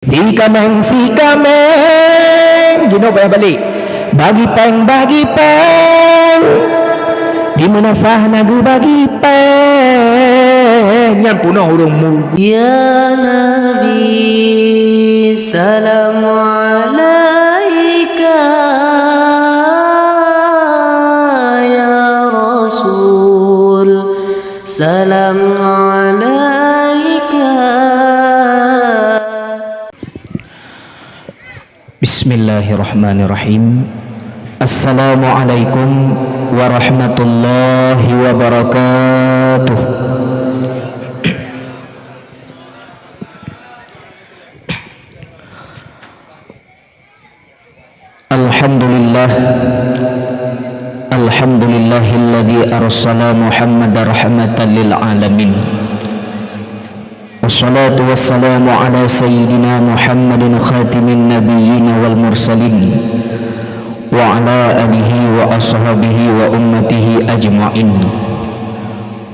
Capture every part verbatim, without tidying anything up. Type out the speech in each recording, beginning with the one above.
Di kaméng si kaméng, jinoe payah balek. Bagi péng, bagi péng. Di meunasah na geubagi péng. Nyan peunoh ureuëng mu. Ya Nabi, salam alaika. Ya Rasul, salam alaika. Bismillahirrahmanirrahim. Assalamualaikum warahmatullahi wabarakatuh. Alhamdulillah. Alhamdulillahilladzi arsala Muhammadar rahmatan lil alamin. Wassalatu wassalamu ala sayyidina Muhammadin khatimin nabiyyin wal mursalin, wa ala alihi wa ashabihi wa ummatihi ajma'in.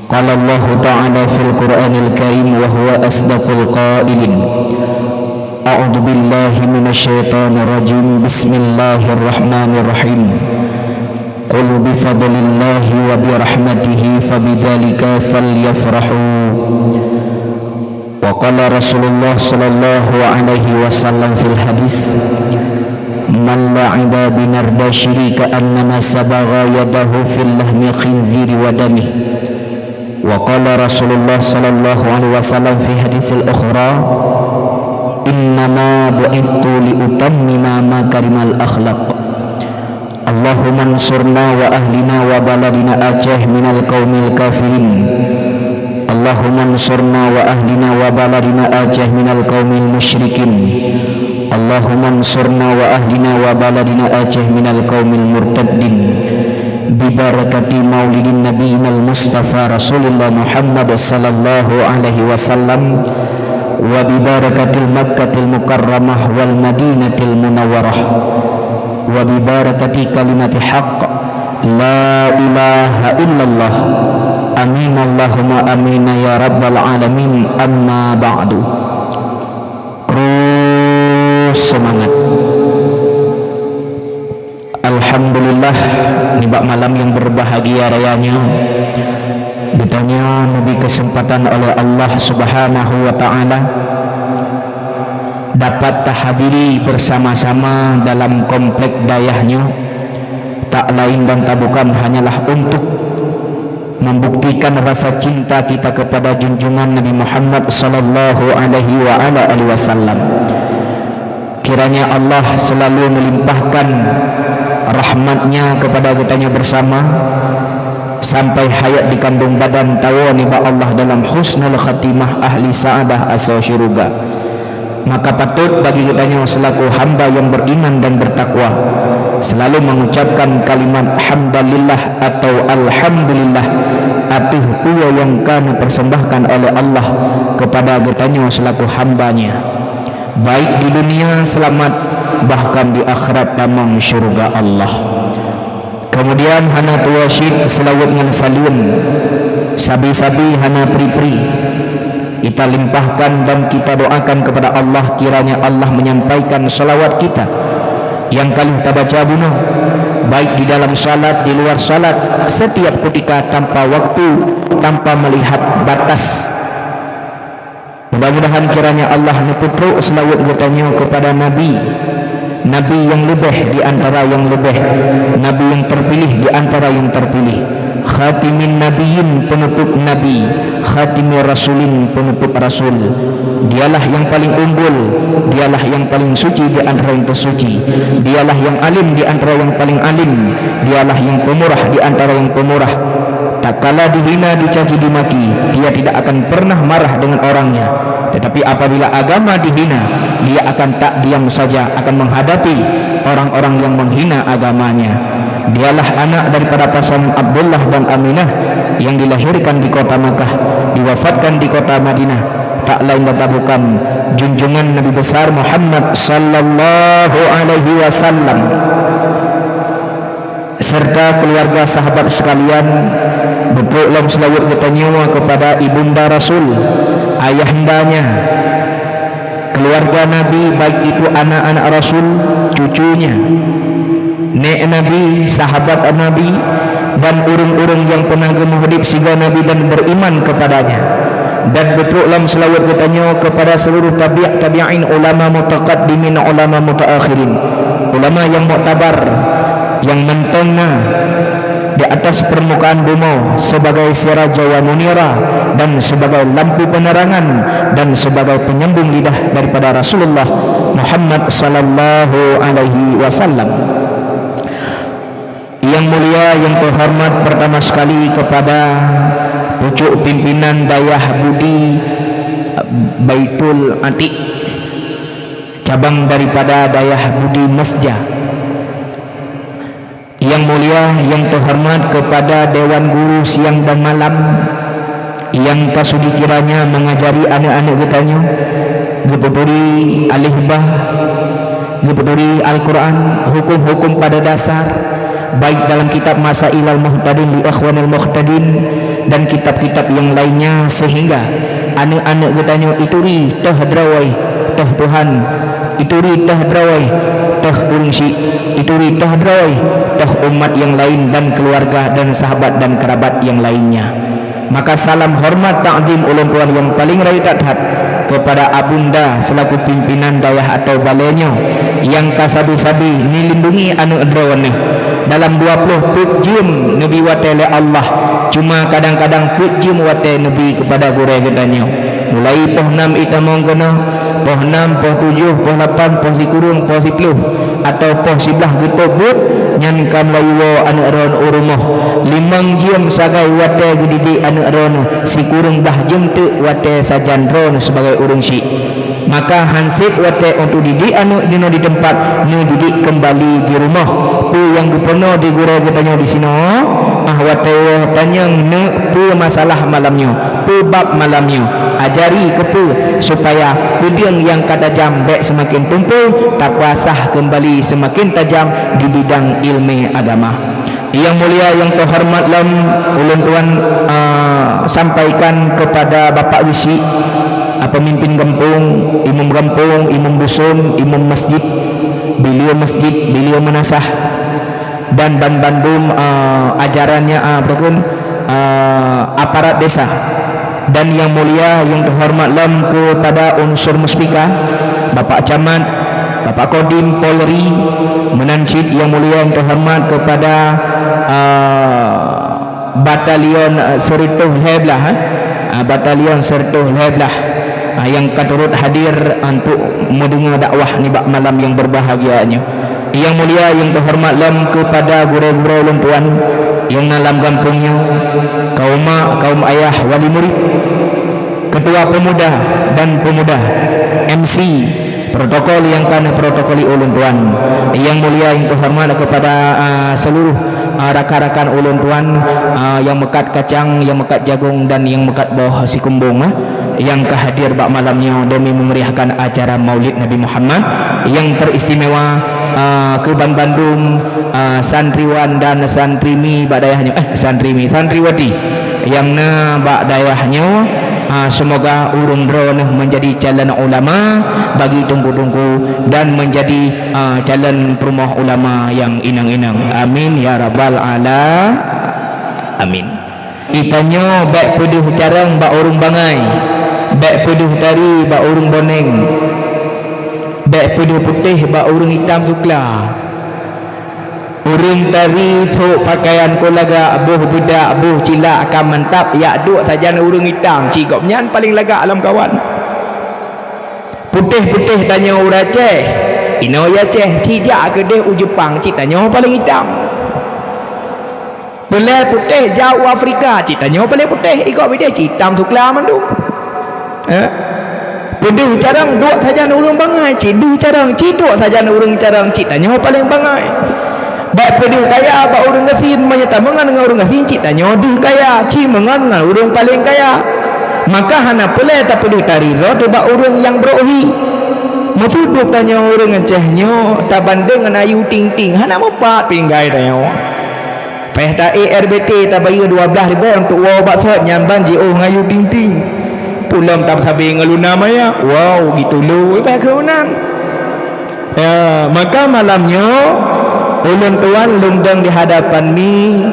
Qala Allahu ta'ala fil Qur'anil Karim wa huwa asdaqul qailin. A'udzu billahi minasy syaithanir rajim. Bismillahirrahmanirrahim. Qul bi fadlillahi wa bi rahmatihi fa bidzalika falyafrahu. Wa qala Rasulullah sallallahu alaihi wasallam fil hadis, "Man la'iba bi nardasyiri ka'annama sabagha yadahu fil lahmi khinziri wa damih." Wa qala Rasulullah sallallahu alaihi wasallam fi hadisil ukhra, "Innama bu'ithtu li utammima makarimal akhlaq." Allahumma ansurna wa ahlina wa baladina Aceh minal qaumil kafirin. Allahumma ansurna wa ahlina wa baladina Aceh minal qaumil musyrikin. Allahumma ansurna wa ahlina wa baladina Aceh minal qaumil murtaddin. Bibarakati maulidin nabiyinal mustafa Rasulillah Muhammad sallallahu alaihi wasallam, wa bibarakatil Makkatil Mukarramah wal Madinatil Munawwarah, wa bibarakati kalimati haqq, la ilaha illallah. Amin Allahumma amin ya rabbal alamin. Amma ba'du. Terus semangat. Alhamdulillah, nibak malam yang berbahagia raya nyoe, geutanyoe neubri keuseumpatan oleh Allah Subhanahu wa Ta'ala dapat tahadiri bersama-sama dalam komplek dayah nyoe, tak lain dan tak bukan hanyalah untuk membuktikan rasa cinta kita kepada junjungan Nabi Muhammad sallallahu alaihi wa ala alihi wasallam. Kiranya Allah selalu melimpahkan rahmat-Nya kepada geutanyoe bersama, sampai hayat dikandung badan tawoe nibak Allah dalam husnul khatimah, ahli sa'adah asoe syeuruga. Maka patut bagi geutanyoe selaku hamba yang beriman dan bertakwa, selalu mengucapkan kalimat hamdalillah atau alhamdulillah ateueh peue nyang ka neupersembahkan oleh Allah kepada geutanyoe selaku hamba-Nya, baik di dunia selamat, bahkan di akhirat tamong syeuruga Allah. Kemudian hana tuwoe cit seulaweuet ngon saleuem, sabe-sabe hana pri-pri. Kita limpahkan dan kita doakan kepada Allah, kiranya Allah menyampaikan salawat kita yang ka lheueh tabaca bunoe, baik di dalam salat, di luar salat, setiap ketika tanpa waktu, tanpa melihat batas. Mudah-mudahan kiranya Allah neupeutrok seulaweuet geutanyoe kepada Nabi, Nabi nyang leubeh di antara nyang leubeh, Nabi nyang terpilih di antara nyang terpilih, khatimin nabiyyin, penutup nabi, khatimir rasulin, penutup rasul. Dialah nyang paling unggul, Dialah nyang paling suci di antara nyang teusuci, Dialah nyang alim di antara nyang paling alim, Dialah nyang peumurah di antara nyang peumurah. Tatkala dihina, dicaci, dimaki, Dia tidak akan pernah marah dengan orangnya. Tetapi apabila agama dihina, Dia akan tak diam saja, akan menghadapi orang-orang yang menghina agama-Nya. Dialah anak daripada pasangan Abdullah dan Aminah yang dilahirkan di kota Makkah, diwafatkan di kota Madinah. Tak lain dan tak bukan, junjungan Nabi besar Muhammad sallallahu alaihi wasallam. Serta keluarga sahabat sekalian, beutôi lom seulaweuet geutanyoe kepada Ibunda Rasul, ayahanda-Nya, Keluarga Nabi, baik itu anak-anak Rasul, cucunya, nék Nabi, sahabat Nabi, dan ureuëng-ureuëng nyang peunah geumeuhudép sigoe Nabi dan beriman kepadanya. Dan beutrok lom seulaweuet geutanyoe kepada seluruh tabi', tabi'in, ulama mutaqaddimin, ulama mutaakhirin, ulama nyang muktabar, nyang mantong na di atas permukaan bumoe sebagai siraja wa munira, dan sebagai lampu penerangan, dan sebagai penyambung lidah daripada Rasulullah Muhammad sallallahu alaihi wasallam. Yang mulia, yang terhormat, pertama sekali kepada pucuk pimpinan Dayah Budi Baitul Atiq, cabang daripada Dayah Budi Mesja. Yang mulia, yang terhormat kepada Dewan Guru siang dan malam yang pasudi kiranya mengajari aneuk-aneuk geutanyoe, geupeuturi alif ba, geupeuturi Al-Quran, hukum-hukum pada dasar, baik dalam kitab Masailal Muhtadin li Ikhwanil Muhtadin dan kitab-kitab yang lainnya, sehingga aneuk-aneuk geutanyoe ituri toh droe, toh Tuhan, ituri toh droe, toh ureuëng syik, ituri toh droe, toh umat yang lain dan keluarga dan sahabat dan kerabat yang lainnya. Maka salam hormat takzim ulôn tuan nyang paleng rayeuk that-that kepada Abunda selaku pimpinan dayah atau balée nyoe nyang ka sabe-sabe neulindungi aneuk droeneuh. Dalam dua ploh peuet jeuem neubi watée lé Allah, cuma kadang-kadang peuet jeuem watée neubi kepada gurée geutanyoe. Mulai poh nam itamong keunoe, poh nam, poh tujoh, poh lapan, poh sikureueng, poh siploh, atau poh siblaih geutôb buet, nyan ka meulayeue woe aneuk droeneuh u rumoh. Limong jeuem sagai watée geudidik aneuk droeneuh, sikureueng blaih jeuem teuk watée sajan droeneuh sibagai ureuëng syik. Maka hansét watée untuk didik aneuk jinoe di teumpat, neudidik keumbali di rumoh. Peue nyang geupeurunoe di gurée geutanyoe disinoe, ah watée woe tanyong neuk peue masalah malam nyoe, peue bab malam nyoe, ajari keupeue supaya peudeueng nyang ka tajam bék seumaken tumpôi, tapeuasah keumbali seumaken tajam di bidang ileumé agama. Yang mulia, yang terhormat lom ulôn tuan, ah, sampaikan kepada Bapak Geuchik, ah, pemimpin gampông, imum gampông, imum dusun, imum masjid, bilieu masjid, bilieu meunasah, dan ban-bandum, ah, ajarannya, ah, beutôi, ah, aparat desa. Dan yang mulia, yang terhormat lom kepada unsur muspika, Bapak Camat, Bapak Kodim Polri, meunan cit yang mulia yang terhormat kepada, ah, batalion, ah, sireutoh lhée blaih, eh? Ah, batalion sireutoh lhée blaih, ah, yang ka turut hadir untuk mendengar dakwah nibak malam yang berbahagia nyoe. Yang mulia, yang terhormat lom kepada gurée-gurée ulôn tuan nyang na lam gampông nyoe, kaum mak, kaum ayah, wali murid, ketua pemuda dan pemuda, M C, protokol nyang ka neuprotokoli ulôn tuan. Yang mulia, yang terhormat kepada, ah, seluruh, ah, rakan-rakan ulôn tuan, ah, yang meukat kacang, yang meukat jagong, dan yang meukat boh sikumbong, ah, yang ka hadir bak malam nyoe demi memeriahkan acara Maulid Nabi Muhammad yang teristimewa, ah, keu ban-bandum, ah, santriwan dan santrimi bak dayah nyoe, eh, santrimi, santriwati nyang na bak dayah nyoe. Ah, semoga ureuëng droeneuh menjadi calon ulama bagi teungku-teungku dan menjadi, ah, calon peurumoh ulama nyang inong-inong. Amin ya rabbal ala-, amin. Geutanyoe bék peudeuh carông bak ureuëng bangai, bék peudeuh tari bak ureuëng boneng, bék peudeuh putéh bak ureuëng itam sukla. Ureuëng tari sôk pakaian kon lagak, boh beudak, boh cilak ka mantap, jak duek sajan ureuëng itam, cit gobnyan paleng lagak lam kawan. Putéh-putéh tanyoe ureuëng Aceh, inoe Aceh, cit jak keudeh u Jeupang, cit tanyoe paleng itam. Peulée putéh jak u Afrika, cit tanyoe paleng putéh, igob ideh cit itam sukla mandum. Eh? Peudeuh carông duek sajan ureuëng bangai, cit deuh carông, cit duek sajan ureuëng carông, cit tanyoe paleng bangai. Bék peudeuh kaya bak ureuëng gasien, meunyoe tameungon ngon ureuëng gasien, cit tanyoe deuh kaya, cit meungon ngon ureuëng paleng kaya. Maka hana peulée tapeudeuh tari rot bak ureuëng nyang brok hi. Meusudut tanyoe ureuëng Aceh nyoe tabandeng ngon Ayu Ting Ting, hana mupat pinggai tanyoe. Péh ta-ék R B T tabayeue dua blaih ribée untuk woe bak sot nyan ban jiôh ngon Ayu Ting Ting. Pulom tam sabe ngon luna maya. Wow, gitu lo. Ibai keu nan. Ya, maka malam nyoe ulôn tuan lôn dong di hadapan mi,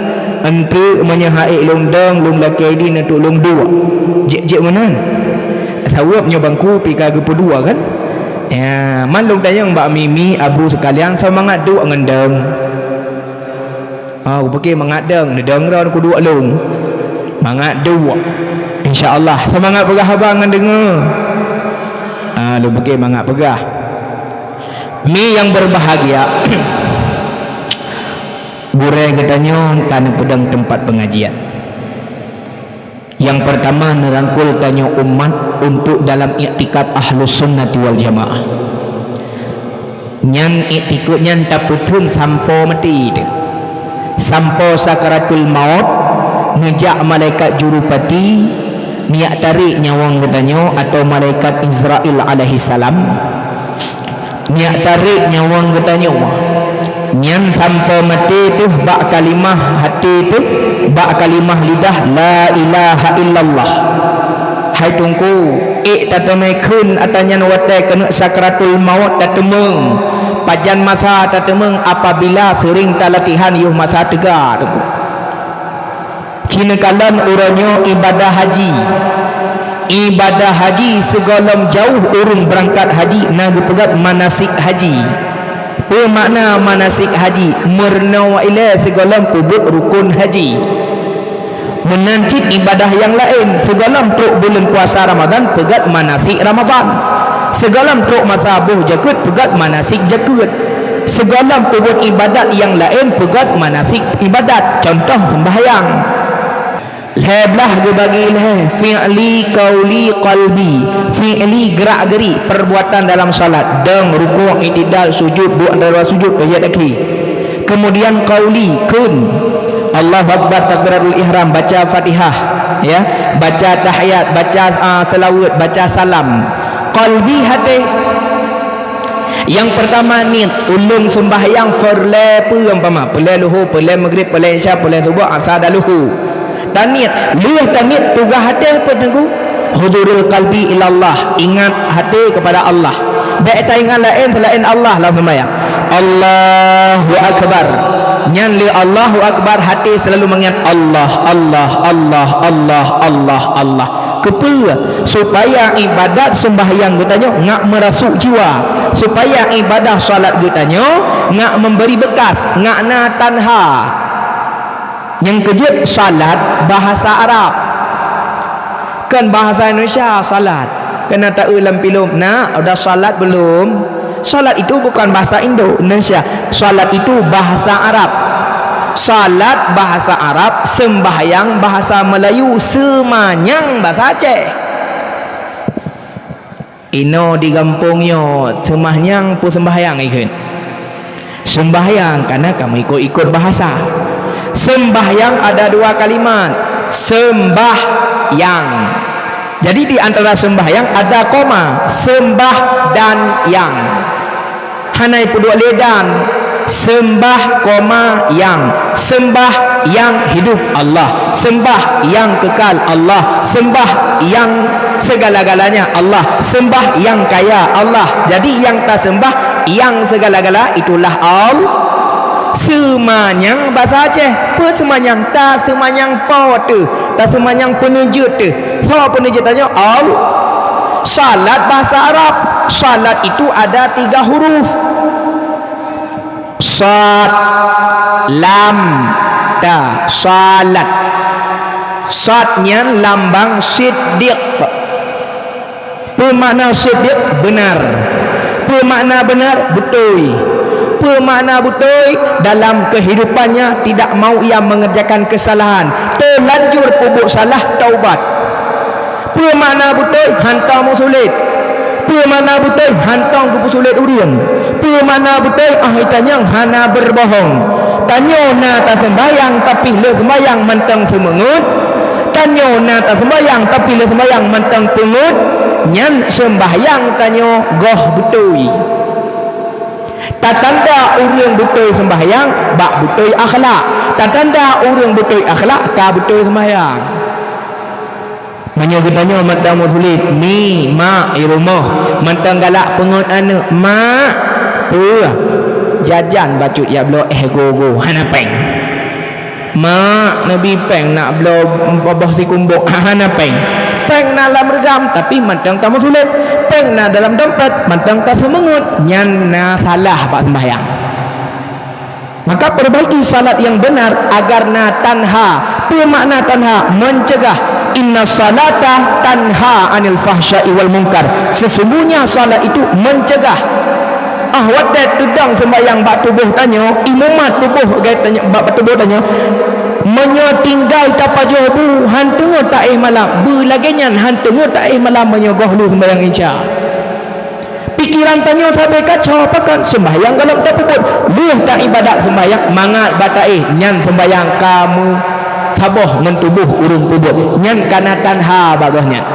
enteuk meunyoe hai lôn dong, lôn lakée di neutôk lôn duek. Jek-jek meunan. Sawab nyoe bangku pih ka geupeuduek kan? Ya, man lôn tanyong bak mi, mi, abu sekalian, soe mangat duek ngon dong. Ah, kupike mangat dong, neudong droe kuduek lôn. Mangat duek. Insya Allah, semangat peugah haba ngon deungoe. Ah, lôn pike mangat peugah. Mi yang berbahagia, gurée geutanyoe ka neupeudong teumpat pengajian. Nyang pertama, neurangkul tanyoe umat untuk dalam iktikad Ahlus Sunnati wal Jamaah. Nyan iktikad nyan tapeutheun sampoe maté teuh. Sampoe sakaratul maut, neujak malaikat jurupati, neujak tarek nyawöng geutanyoe atau malaikat Izrail alaihissalam. Nyak tarek nyawöng geutanyoe. Nyan sampoe maté teuh bak kalimah até teuh, bak kalimah lidah, "La ilaha illallah." Hai Teungku, ék tateumé kheun ata nyan watée keuneuk sakratul maut tateumeung. Pajan masa tateumeung apabila seuring talatihan yoh masa teuga, Teungku. Ci neukalon uroe nyoe ibadah haji. Ibadah haji sigohlom jauh ureuëng beurangkat haji na geupeugét manasik haji. Peue makna manasik haji? Meurunoe ilée sigohlom peubuet rukon haji. Meunan cit ibadah nyang laén, sigohlom trok buleuen puasa Ramadan peugét manasik Ramadan. Sigohlom trok masa boh jakeuet peugét manasik jakeuet. Sigohlom peubuet ibadat nyang laén peugét manasik ibadat, contoh seumbahyang. Lhée blaih geubagi lhée, fi'li, qauli, qalbi. Fi'li, gerak-gerik, perbuatan dalam salat, dong, rukuk, i'tidal, sujud, duek antara sujud, tahiyat akhé. Kemudian qauli, kheun, Allahu Akbar, takbiratul ihram, baca Fatihah, ya, baca tahiyat, baca, ah, selawat, baca salam. Qalbi, haté. Nyang pertama niet, ulôn seumbahyang peureulée peue umpama, peureulée luho, peureulée maghrib, peureulée isya, peureulée suboh, asa dan luho. Taniet, lheueh taniet tugaih até peue Teungku? Hudurul qalbi ilallah, ingat haté kepada Allah. Bék taingat laén seulaén Allah lam seumbahyang. Allahu Akbar. Nyan lé Allahu Akbar haté selalu mengingat Allah, Allah, Allah, Allah, Allah, Allah, Allah. Keupeue? Supaya ibadat seumbahyang geutanyoe ngak meurasuk jiwa, supaya ibadah salat geutanyoe ngak memberi bekas, ngak na tanha. Nyang keujeuet salat bahasa Arab, kon bahasa Indonesia salat. Kena taeu lam pilôp, nak, udah salat belum? Salat itu bukan bahasa Indo-, Indonesia. Salat itu bahasa Arab. Salat bahasa Arab, sembahyang bahasa Melayu, seumanyang bahasa Aceh. Inoe di gampông nyoe, seumahyang peue seumbahyang ikheun? Seumbahyang, karena kamoe ikot-ikot bahasa. Seumbahyang ada dua kalimat, seumbah yang. Jadi di antara seumbahyang ada koma, seumbah dan yang. Hana ipeuduek lé dan, seumbah koma yang, seumbah yang hidup Allah, seumbah yang kekal Allah, seumbah yang segala-galanya Allah, seumbah yang kaya Allah. Jadi yang taseumbah yang segala-gala itulah Allah. Seumanyang bahasa Aceh, peue seumanyang? Taseumanyang po teuh, taseumanyang peuneujeuet teuh. Soe peuneujeuet tanyoe? Allah. Salat bahasa Arab. Salat itu ada tiga huruf. Sad, lam, ta. Salat. Sad nyan lambang siddiq. Peue makna siddiq? Benar. Peue makna benar? Beutôi. Peue makna beutôi? Dalam kehidupannya tidak mau ia mengerjakan kesalahan. Teulanjur peubuet salah, taubat. Peue makna beutôi? Hantom meusulet. Peue makna beutôi? Hantom geupeusulet ureuëng. Peue makna beutôi? Ah, itanyong hana beureubohong. Tanyoe na taseumbahyang, tapi lheueh seumbahyang mantong seumeungeut. Tanyoe na taseumbahyang, tapi lheueh seumbahyang mantong peungeut. Nyan seumbahyang tanyoe goh beutôi. Tatanda ureuëng beutôi seumbahyang bak beutôi akhlak. Tatanda ureuëng beutôi akhlak ka beutôi seumbahyang. Meunyoe geutanyoe mantong meusulet, mi, mak, i rumoh, mantong galak peungeut aneuk, mak, peue? Jajan bacut jak bloe éh gogo, hana péng. Mak, neubi péng nak bloe boh sikumbok, hana péng. Péng na lam reugam, tapi mantong tameusulet. Péng na dalam dompet, mantong taseumeungeut. Nyan na salah bak seumbahyang. Maka perbaiki salat yang benar agar na tanha. Peue makna tanha? Mencegah. Inna salata tanha anil fahsya'i wal munkar. Sesungguhnya salat itu mencegah. Ah, watée teudong seumbahyang bak tuboh tanyoe, imumat tuboh gét tanyoe, bak tuboh tanyoe, meunyoe tinggai tapajoh bu, han teungoh taéh malam. Beu lagée nyan han teungoh taéh malam meunyoe goh lheueh seumbahyang Isya. Pikiran tanyoe sabe kacau, pakon seumbahyang gohlom tapeubuet. Lheueh taibadat seumbahyang mangat bak taéh, nyan seumbahyang ka meusaboh ngon tuboh ureuëng peubuet. Nyan ka na tanha bak goh nyan.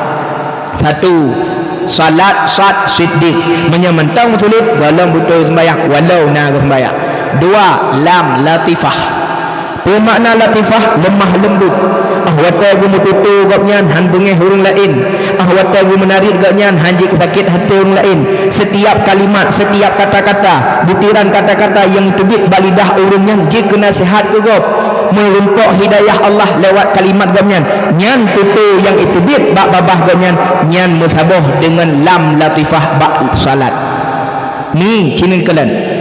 Satu, salat sat siddiq. Meunyoe mantong meusulet, gohlom beutôi seumbahyang, walau na geuseumbahyang. Dua, lam latifah. Peue makna latifah? Lemah lembut. Ah, watée geumeututoe gobnyan han beungéh ureuëng laén. Ah, watée geumeunarit gobnyan han jisakét até ureuëng laén. Setiap kalimat, setiap kata-kata, butiran kata-kata nyang teubiet bak lidah ureuëng nyan jeuet keu naseuhat keu gob. Meurumpok hidayah Allah lewat kalimat gobnyan. Nyan tutoe nyang teubiet bak babah gobnyan, nyan meusaboh deungon lam latifah bak salat. Ni, ci neukalon.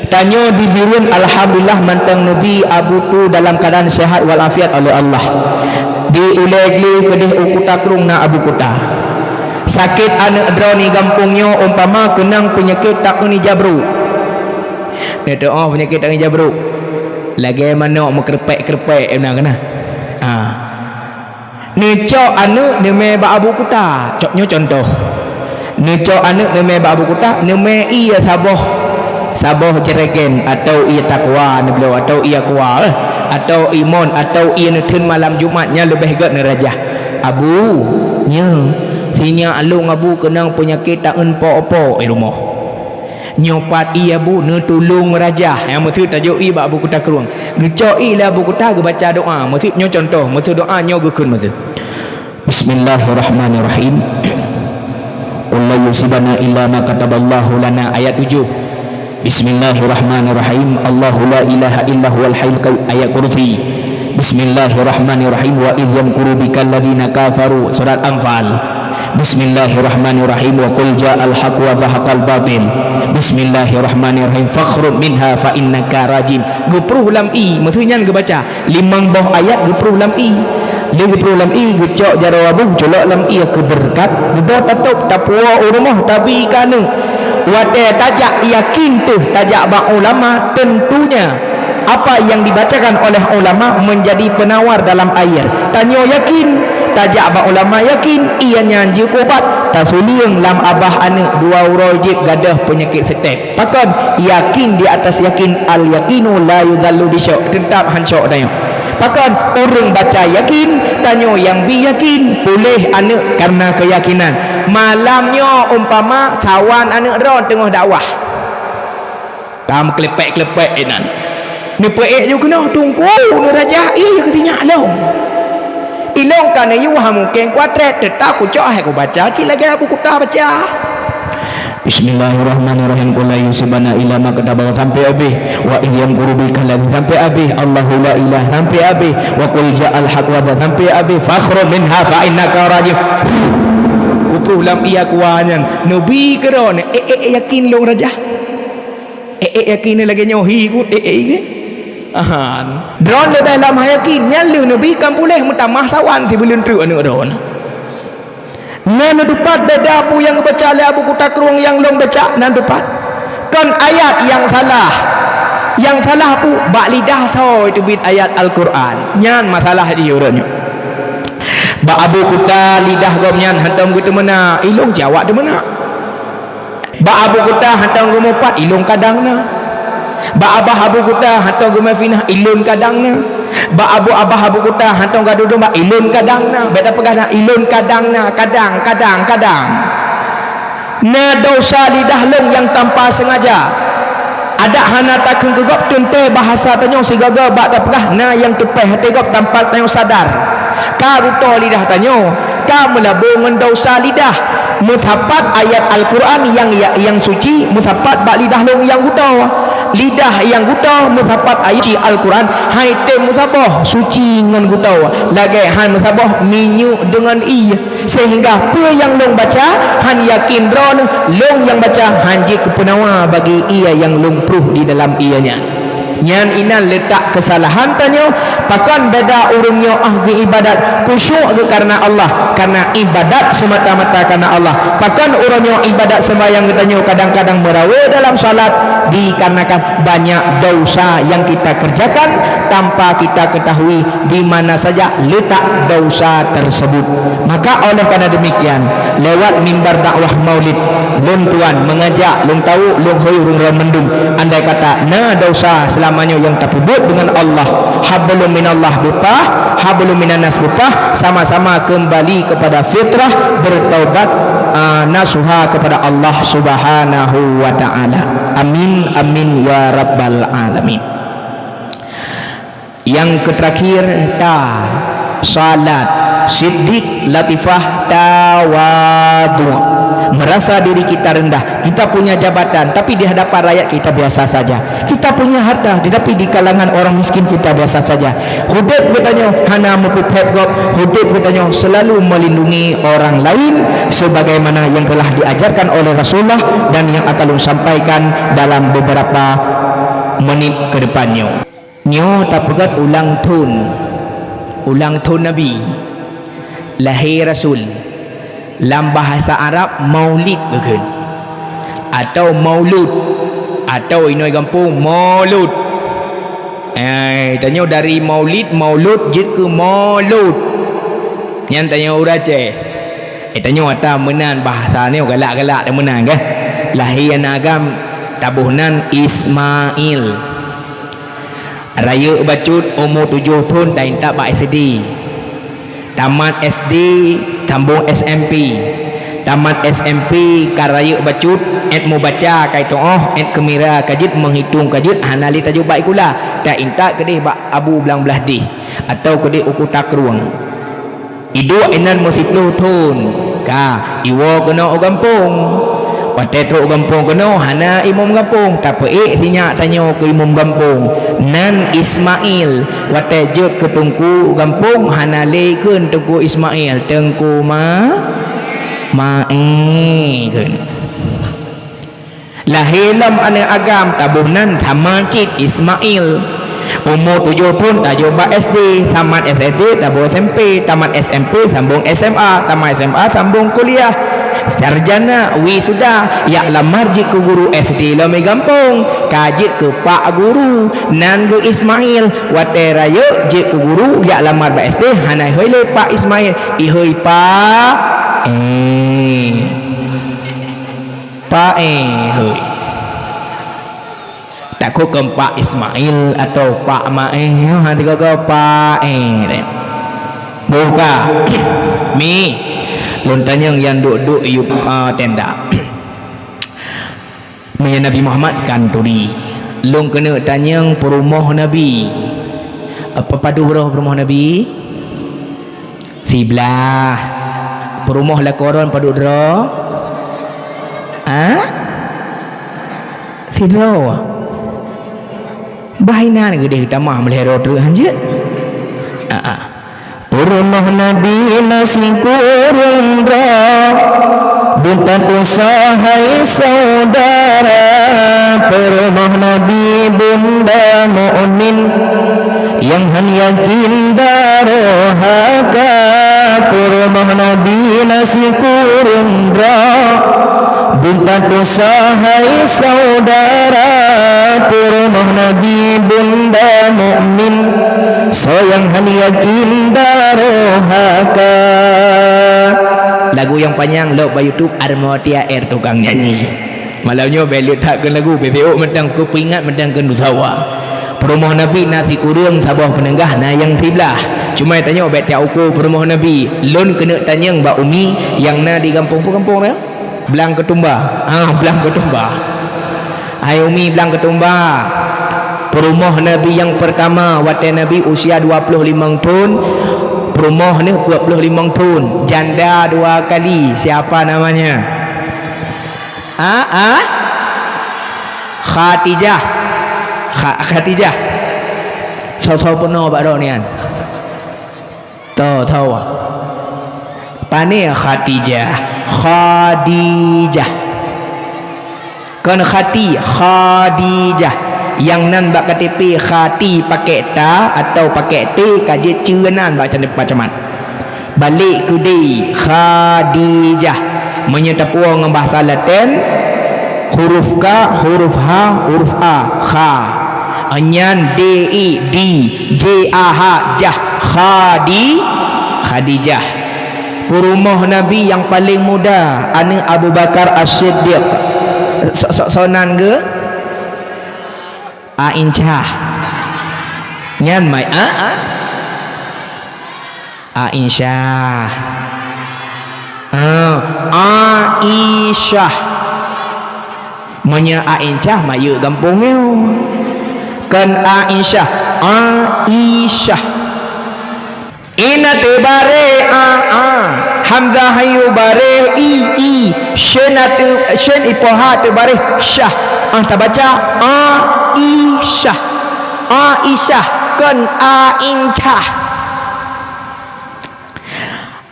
Tanyoe di Bireuen, alhamdulillah, mantong neubi Abu Tu dalam keuadaan sehat walafiat oleh Allah. Di Ulée Glé keudeh u Kuta Krueng na Abu Kuta. Sakét aneuk droe di gampông nyoe umpama keunong peunyakét taeun ija brôk. Neutuoh peunyakét taeun ija brôk. Lagée manok meukeureupeuk-keureupeuk, eh, na keunan. Ah. Neucok aneuk neumé bak Abu Kuta. Cok nyoe contoh. Neucok aneuk neumé bak Abu Kuta, neumé ié saboh, saboh jerigen atau ié takwa neubloe, atau ié aqua, eh, atau ié mon, atau ié neutheun malam Jumat nyang leubeh gét neurajah. "Abu, nyoe, sinyak lôn Abu keunong peunyakét taeun po-po i rumoh." Nyoe pat ié Abu neutulông rajah, nyang meuseuet tajok ié bak Abu Kuta Krueng. Geucok ié lé Abu Kuta geubaca doa. Meuseuet nyoe contoh, meuseuet doa nyoe geukheun meuseuet. Bismillahirrahmanirrahim. Qul la yusibana illa ma kataballahu lana, ayat tujoh. Bismillahirrahmanirrahim. Allahu la ilaha illa huwal hayyul qayyum, ayat kursi. Bismillahirrahmanirrahim. Wa idh yamkuru bikal ladzina kafaru, surat Anfal. Bismillahirrahmanirrahim. Wa qul ja'al haqq wa zahaqal batil. Bismillahirrahmanirrahim. Fakhruj minha fa innaka rajim. Geuprôh lam ié, meuseuet nyan geubaca. Limong boh ayat geuprôh lam ié. Lheueh geuprôh lam ié, geucok jaroe Abu, culok lam ié keu beureukat. Geuboh tatôb, tapuwoe u rumoh, tabi keu aneuk. Watée tajak, yakin teuh tajak bak ulama, tentunya apa yang dibacakan oleh ulama menjadi penawar dalam air. Tanyoe yakin, tajak bak ulama yakin, ié nyan jeuet keu ubat, tasulieng lam abah aneuk, dua uroe jieb gadôh peunyakét seutek. Pakon? Yakin di atas yakin, al-yaqinu la yuzallu bisyok, teutap han syok tanyoe. Pakon? Ureuëng baca yakin, tanyoe nyang bi yakin, puléh aneuk kareuna keuyakinan. Malam nyoe umpama sawan aneuk droe teungoh dakwah. Ka meukeulepek-keulepek inan. Neupeuék ju keunoe, "Teungku, neurajah ié keu sinyak lôn." Ilôn ka neuyue ha mungken kuatrét, teutap kucok hai kubaca cit lagée Abu Kuta baca. Bismillahirrahmanirrahim. Qul la yusibana illa ma kataballahu sampai habéh. Wa idh yamkuru bikal ladzina sampai habéh. Allahu la ilaha sampai habéh. Wa qul ja'al haqq wa sampai habéh. Fakhruj minha fa innaka rajim. Kuprôh lam ié aqua nyan. Neubi keu droeneuh, eh, eh, eh, yakin lôn rajah. Eh, eh, yakin lagée nyoe hi ku, eh, eh, eh. Ahan. Droeneuh leubeh lam hai yakin, nyan lheueh neubi kan puléh meutamah sawan sibuleuen treuk aneuk droeneuh. Na neutupat beda peue nyang geubaca lé Abu Kuta Krueng nyang lôn baca, na neutupat. Kon ayat nyang salah. Nyang salah peue? Bak lidah soe teubiet ayat Al-Quran. Nyan masalah di ureuëng nyoe. Bak Abu Kuta lidah gobnyan hantom geuteumeunak, ilôn jawab teumeunak. Bak Abu Kuta hantom geumeupat, ilôn kadang na. Bak abah Abu Kuta hantom geumeufinah, ilôn kadang na. Bak abu abah Abu Kuta hantom gadu domba, ilôn kadang na. Bék tapeugah na, ilôn kadang na, kadang, kadang, kadang. Na desya lidah lôn nyang tanpa seungaja. Adak hana takheun keu gob teuntée bahasa tanyoe sigoe-goe bak tapeugah na nyang teupéh até gob tanpa tanyoe sadar. Ka geutoe lidah tanyoe, ka meulabô ngon desya lidah. Meusapat ayat Al-Quran nyang, nyang suci meusapat bak lidah lôn nyang geutoe. Lidah nyang geutoe meusapat ayat suci Al-Quran, han tém meusaboh suci ngon geutoe, lagée han meusaboh minyeuk deungon ié. Sehingga peue nyang lôn baca han yakin droeneuh, lôn nyang baca han jeuet keu peunawa bagi ié nyang lôn pruh di dalam ié nyan. Nyan inan leutak keusalahan tanyoe. Pakon beda ureuëng nyoe ah geuibadat khusyuk geuh kareuna Allah, kareuna ibadat semata-mata kareuna Allah. Pakon ureuëng nyoe ibadat sembahyang geutanyoe kadang-kadang meurawe dalam salat, dikarenakan banyak dosa yang kita kerjakan tanpa kita ketahui di mana saja letak dosa tersebut. Maka oleh karena demikian, lewat mimbar dakwah Maulid, lôn tuan mengajak, lôn tawök, lôn hôi ureuëng ramandum. Andai kata na dosa selama nyoe nyang tapeubuet dengan Allah, hablum minallah beupah, hablum minannas beupah, sama-sama kembali kepada fitrah, bertaubat, ah, nasuha kepada Allah Subhanahu wa Ta'ala. Amin, amin, ya rabbal alamin. Yang terakhir, ta, salat, siddiq, latifah, tawadhu. Merasa diri kita rendah. Kita punya jabatan, tapi di hadapan rakyat kita biasa saja. Kita punya harta, tetapi di kalangan orang miskin kita biasa saja. Udeb geutanyoe hana meupeuphét gob, udeb geutanyoe selalu melindungi orang lain sebagaimana yang telah diajarkan oleh Rasulullah dan yang akan lôn sampaikan dalam beberapa menit ke depan nyoe. Nyoe tapeugét ulang thon, ulang thon Nabi, lahé Rasul. Lam bahasa Arab maulid geukheun, atau maulud, atau inoe gampông maulud. Eh, tanyoe dari maulid, maulud jeuet keu maulud. Nyan tanyoe ureuëng Aceh. Eh, tanyoe ata meunan bahasa nyoe galak-galak teumeunan kah? Lahé aneuk agam taboh nan Ismail. Rayeuk bacut umu tujoh thon taintat bak S D. Tamat S D, sambông S M P. Tamat S M P ka rayeuk bacut, ét mubaca ka itu'oh, ét keumira ka jeuet, meuhitông ka jeuet, hana lé tajôk bak sikula. Taintat keudeh bak Abu Blang Blahdeh, atau keudeh u Kuta Krueng. Iduek inan meusiploh thon, ka iwoe keunoe u gampông. Watée trok u gampông keunoe hana imum gampông, tapeuék sinyak tanyoe keu imum gampông. Nan Ismail, watée jeuet keu teungku u gampông hana lé kheun Teungku Ismail, Teungku Ma-, Maé kheun. Lahé lom aneuk agam taboh nan sama cit Ismail. Umu tujoh thon tajôk bak S D, tamat S D taboh S M P, tamat S M P sambông S M A, tamat S M A sambông kuliah. Sarjana, wisuda, jak lamar jeuet keu guru S D lom i gampông, ka jeuet keu pak guru, nan geuh Ismail. Watée rayeuk jeuet keu guru jak lamar bak S D hana ihôi lé Pak Ismail, ihôi Pak, eh. Paéh, hôi. Takot kon Pak Ismail atau Pak Maéh, ha, tiga-tiga Paéh deh. Buka. Mi, lôn tanyong nyang duek-duek yup, ah, tenda. Meunyoe Nabi Muhammad kan turi, lôn keuneuk tanyong peurumoh Nabi. Apa padub roh peurumoh Nabi? Siblaih. Peurumoh lakoe droe padub droe? Ha? Sidroe. Bah inan geudeh tamah meulhèe droe treuk hanjeuet. Ah, ah. Peurumoh Nabi na sikureueng droe, buta dosa hai saudara. Peurumoh Nabi bunda mukmin, nyang han yakin darohaka. Peurumoh Nabi na sikureueng droe, buta dosa hai saudara. Peurumoh Nabi bunda mukmin, soe nyang han yakin darohaka. Lagu nyang panyang lok bak YouTube, Armotia R tukang nyanyi. Malam nyoe bèk leuet that keu lagu, bèk-bèk ôk mantong keu peuingat mantong keu dusawa. Peurumoh Nabi na sikureueng saboh peuneugah na nyang siblaih. Cuma tanyoe bèk tiak uko peurumoh Nabi. Lôn keuneuk tanyong bak Umi nyang na di gampông, peue gampông na? Blang Keutumba. Ah, Blang Keutumba. Hai Umi Blang Keutumba. Peurumoh Nabi nyang peurtama watèe Nabi usia dua ploh limong thon, Rumoh neuh peuet ploh limong thon, janda dua kali. Siapa namanya? A, a? Khadijah. Kha-, Khadijah. Soe-soe peunoh bak droe nyan? Tho, tho. Pane Khadijah? Khadijah. Kon Khati, Khadijah. Nyang nan bak K T P Khati pakai ta atau pakai T, ka jeuet ceunan bak macam mat. Balek keu D, Khadijah. Meunyoe tapuwoe ngon bahasa Laten, huruf ka, huruf ha, huruf a, kha. Nyan D, I, di, J, A, ha, jah. Khadi, Khadijah. Peurumoh Nabi nyang paleng muda, aneuk Abu Bakar As-Siddiq. Sok-sok sonan geuh? Aisyah. Nyan mai a, a? Aisyah. Ah, Aisyah. Meunyoe Aisyah, mayeuek gampông nyoe. Kon Aisyah, Aisyah. Ina teubareh a, a. Hamzah hayeu bareh i, i. Syen ateu, syen ipoh ha teubareh syah. Ah, tabaca Aisyah. Aisyah, kon Aisyah.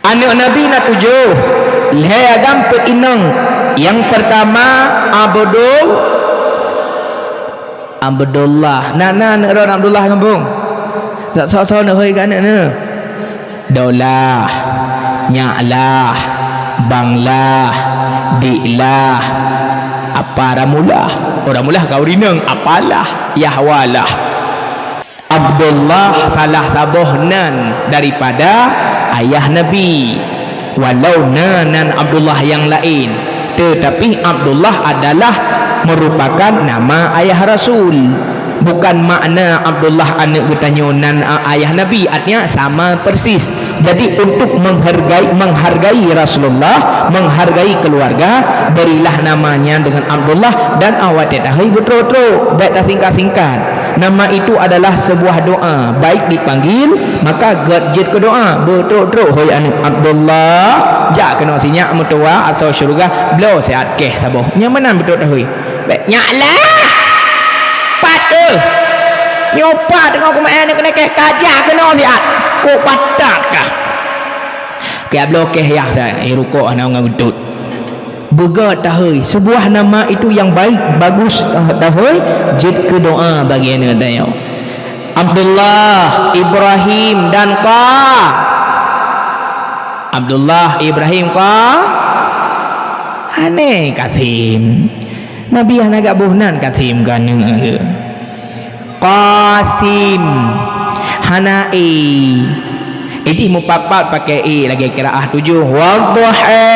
Aneuk Nabi na tujoh, lhée agam peuet inong. Nyang peurtama Abdul, Abdullah. Na, na aneuk droen Abdullah gampông? Soe-soe neuhôi keu aneuk neuh? Dolah, nyaklah, banglah, diklah, apa ramulah. Oh, ramulah ka ureueng inong, apalah, yahwalah. Abdullah salah saboh nan daripada ayah Nabi. Walau na nan Abdullah nyang laén, teutapi Abdullah adalah merupakan nama ayah Rasul. Bukan makna Abdullah aneuk geutanyoe nan a-, ayah Nabi, artinya sama persis. Jadi, untuk menghargai, menghargai Rasulullah, menghargai keluarga, berilah namanya dengan Abdullah dan awak teuh tahôi beutrok-trok, bék tasingkat-singkat. Nama itu adalah sebuah doa, baik dipanggil, maka gét jeuet keu doa. Beutrok-trok, hôi aneuk Abdullah, jak keunoe sinyak meutuwah asoe syeuruga, bloe siat keh saboh. Nyan meunan beutrok tahôi. Bék nyak lah! Pat keuh! Nyoe pat teungoh kumeu'en keuneuk keh, ka jak keunoe siat. Kok patat kah? Keu bloe keh yah that, eh, rukok hana ngon geutut. Beugét tahôi, sebuah nama itu yang baik, bagus, eh, tahôi, jeuet keu doa bagi aneuk tanyoe. Abdullah, Ibrahim dan ka. Abdullah, Ibrahim ka. Hana Kasim. Nabi hana gak boh nan Kasim keu aneuk. Qasim. Hana e. Jadi mupat-pat pakai e lagée qiraah tujoh. Wadduha.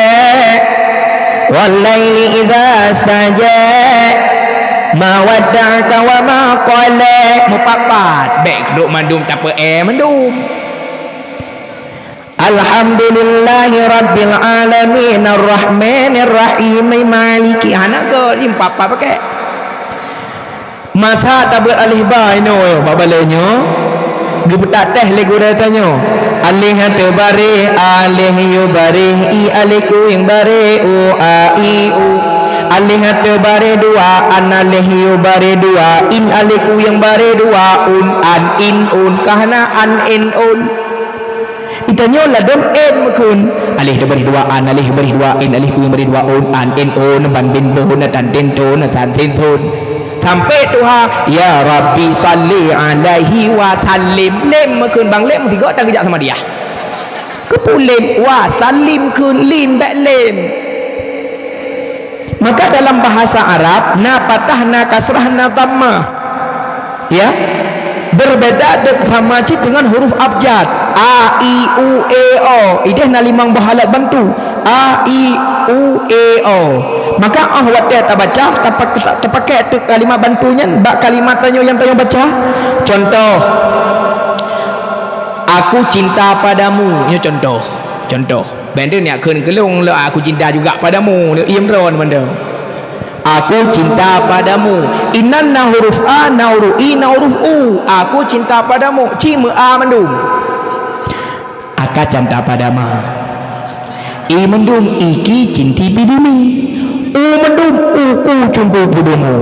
Wal laili idza saja. Ma wadda'aka wa ma qala. Mupat-pat. Bék duek mandum tapeu e mandum. Alhamdulillahi rabbil alamin, arrahmanir rahim, maliki. Hana gét, jih empat-empat pakai. Masa tabeuet alif ba inoe, bak balée nyoe, geupeutak teh lé gurée tanyoe. Alif teubareh, alif yue bareh, i alif kueng bareh, u, a, i, u. Alif teubareh dua, an alif yue bareh dua, in alif kueng bareh dua, un, an, in, un. Ka hana an, in, un. Geutanyoe ladôm en meukheun. Alif teubareh dua an, alif bareh dua in, alif kueng bareh dua un, an, in, un, ban, bin, bun, tan, tin, tun, san, sin, sun. Sampai tuha, "Ya Rabbi salli alaihi wa sallim." Lem meukheun bang, lem sigoe tan geujak sama dia. Keupeue lem, wa sallim kheun, lim, bék lem. Maka dalam bahasa Arab, na patah, na kasrah, na dhammah. Ya. Berbeda de-, sama cit dengan huruf abjad. A, i, u, e, o. Ideh na limong boh alat bantu. A, i, u, e, o. Maka 'oh watée tabaca, tapak-, tapakai teuk kalimat bantu nyan bak kalimat tanyoe nyang tanyoe baca. Contoh, "Aku cinta padamu." Nyoe contoh. Contoh. Bék teuh neuk kheun keu lôn, "Aku cinta juga padamu." Lôn iem droe mantong. "Aku cinta padamu." Inan na huruf a, na huruf i, na huruf u. "Aku cinta padamu." Cit meu a mandum. Ka canta padama. I mandum iki cinti pidumi. U mandum uku cumpu pudumu.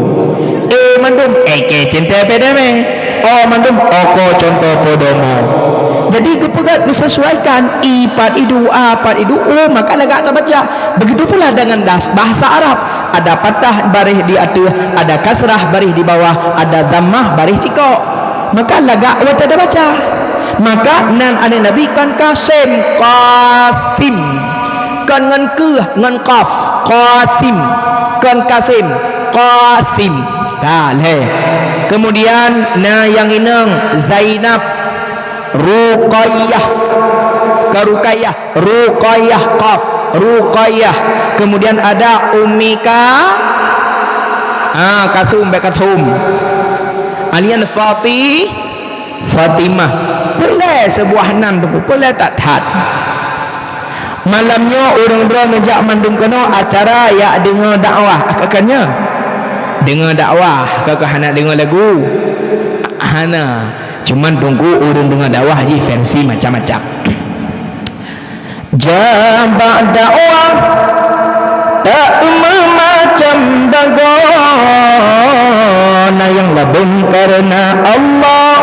E mandum eke cinta pedeme. O mandum oko contoh podomo. Jadi geupeugah geusesuaikan i pat idu, a pat idu, u maka lagak tabaca. Begitu pula dengan das, bahasa Arab. Ada patah baréh di ateueh, ada kasrah baréh di bawah, ada dhammah baréh sikok. Maka lagak watée tabaca. Maka nan aneuk Nabi kon Kasim, Qasim. Kon ngon keuh, ngon qaf, Qasim. Kon Kasim, Qasim. Ka lhée. Kemudian na nyang inong Zainab, Ruqayyah. Ka Ruqayyah, Ruqayyah, qaf, Ruqayyah. Kemudian ada Ummika, ah, Kasum, bek Kasum. Alian Fati, Fatimah. Peulai sebuah nan tu, peulai that-that. Malam nyoe ureuëng droe neujak mandum keunoe acara yak deungoe dakwah, ka keu nyan. Deungoe dakwah, ka keu hana deungoe lagu. Hana. Cuman teungku ureuëng deungoe dakwah jih versi macam-macam. Jabak dakwah tak meumacam dagoe, na nyang ladôm kareuna Allah,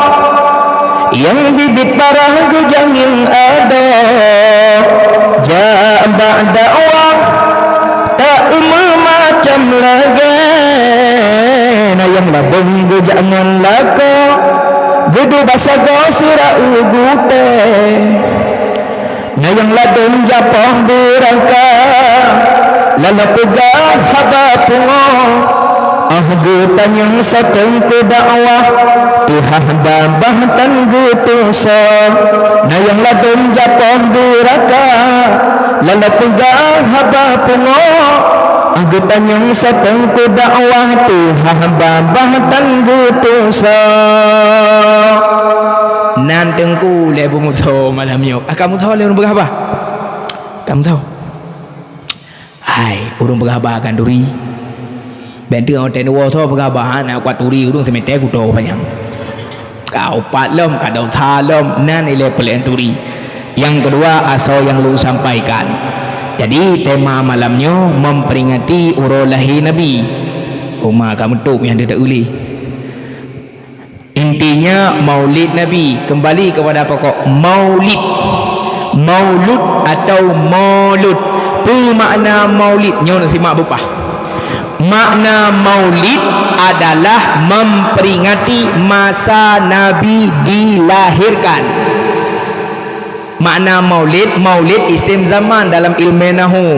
nyang biet-biet parah geujangin adoe. Jabak dakwah tak meumacam lagée, na nyang ladôm geujak ngon lakoe, geuduek basa goe sira u gutée. Na nyang ladôm japoh beurangka, lalu peugah haba pungoh. Ah geutanyong sateungku dakwah, teuhah babah tan geutusoe. Na nyang ladôm japoh beurangka, lalu peugah haba pungoh. Ah geutanyong sateungku dakwah, teuhah babah tan geutusoe. Nan teungku lé beumusoe malam nyoe. Ah, ka musoe lé ureuëng peugah haba? Ka musoe? Hai, ureuëng peugah haba kan turi. Bèk teuh watèe neuwoe soe peugah haba, hana kuat turi, ureuëng simeté kuto panyang. Ka upat lom, ka dosa lom, nan ilèe peuleueng turi. Nyang keudua, asoe nyang lôn sampaikan. Jadi, tema malam nyoe memperingati uroe lahé Nabi. Uma ka meutôb nyang teuta ulèe. Intinya, Maulid Nabi, kembali kepada pokok, Maulid. Maulud atau Maulud. Peue makna Maulid? Nyoe simak beupah. Makna Maulid adalah memperingati masa Nabi dilahirkan. Makna Maulid, Maulid isim zaman dalam ilmu nahu.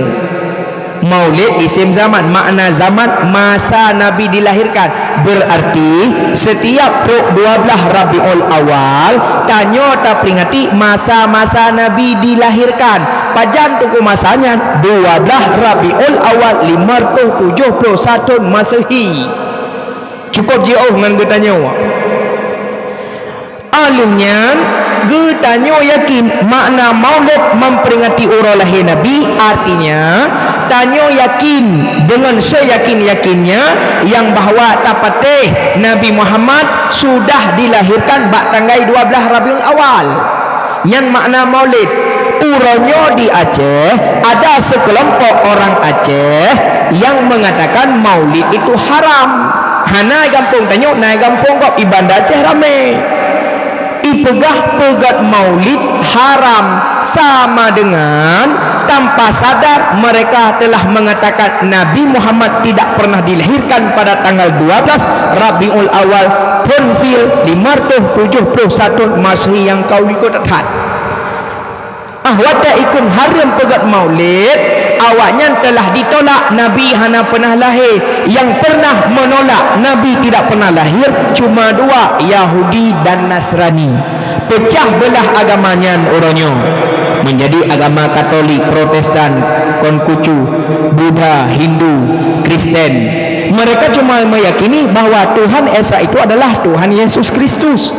Maulid isim zaman, makna zaman masa Nabi dilahirkan. Berarti, setiap trok dua belas Rabiul Awal, tanyoe taperingati masa-masa Nabi dilahirkan. Pajan teungku masa nyan? Dua belas Rabiul Awal lima ratus tujuh puluh satu Masehi. Cukup jiôh ngon geutanyoe. Óh lheueh nyan, geutanyoe yakin makna Maulid memperingati uroe lahé Nabi, artinya, tanyoe yakin deungon seyakin-yakinnya nyang bahwa tapatéh Nabi Muhammad sudah dilahirkan bak tanggai dua belas Rabiul Awal. Nyan makna Maulid. Uroe nyoe di Aceh, ada sekelompok orang Aceh yang mengatakan Maulid itu haram. Hana i gampông tanyoe, na i gampông gob, i Banda Aceh ramé. Ipeugah peugét Maulid haram, sama dengan tanpa sadar mereka telah mengatakan Nabi Muhammad tidak pernah dilahirkan pada tanggal dua belas Rabiul Awal thôn fil lima ratus tujuh puluh satu Masehi nyang ka u likôt that. Ah, watée ikheun hareuem peugét Maulid, awaknyan telah ditolak Nabi hana pernah lahé. Yang pernah menolak Nabi tidak pernah lahir cuma dua, Yahudi dan Nasrani. Peucah beulah agama nyan uroe nyoe menjadi agama Katolik, Protestan, Konfucu, Buddha, Hindu, Kristen. Mereka cuma meyakini bahwa Tuhan Esa itu adalah Tuhan Yesus Kristus.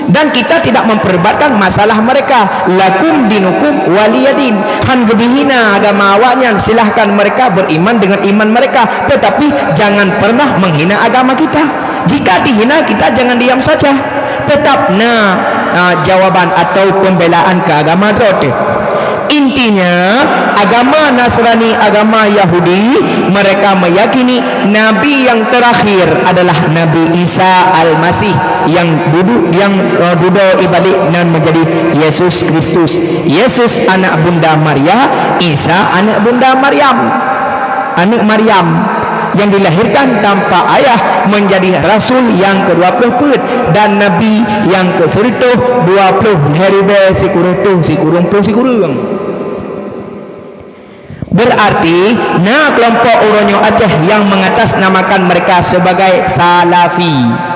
Dan kita tidak memperdebatkan masalah mereka. Lakum dinukum waliyadin. Han geubri hina agama awaknyan, silahkan mereka beriman dengan iman mereka, tetapi jangan pernah menghina agama kita. Jika dihina, kita jangan diam saja. Tetap na Ah, jawaban atau pembelaan ke agama droe teuh. Intinya, agama Nasrani, agama Yahudi, mereka meyakini Nabi yang terakhir adalah Nabi Isa Al-Masih yang duduk, yang, eh, dudoe bak nan menjadi Yesus Kristus. Yesus anak Bunda Maria, Isa anak Bunda Maryam. Aneuk Maryam yang dilahirkan tanpa ayah menjadi rasul nyang keudua ploh peuet dan nabi nyang keusireutôh dua ploh lhèe ribèe sikureueng reutôh sikureueng ploh sikureueng. Berarti, na keulompok uroe nyoe Aceh nyang mengatasnamakan mereka sebagai Salafi.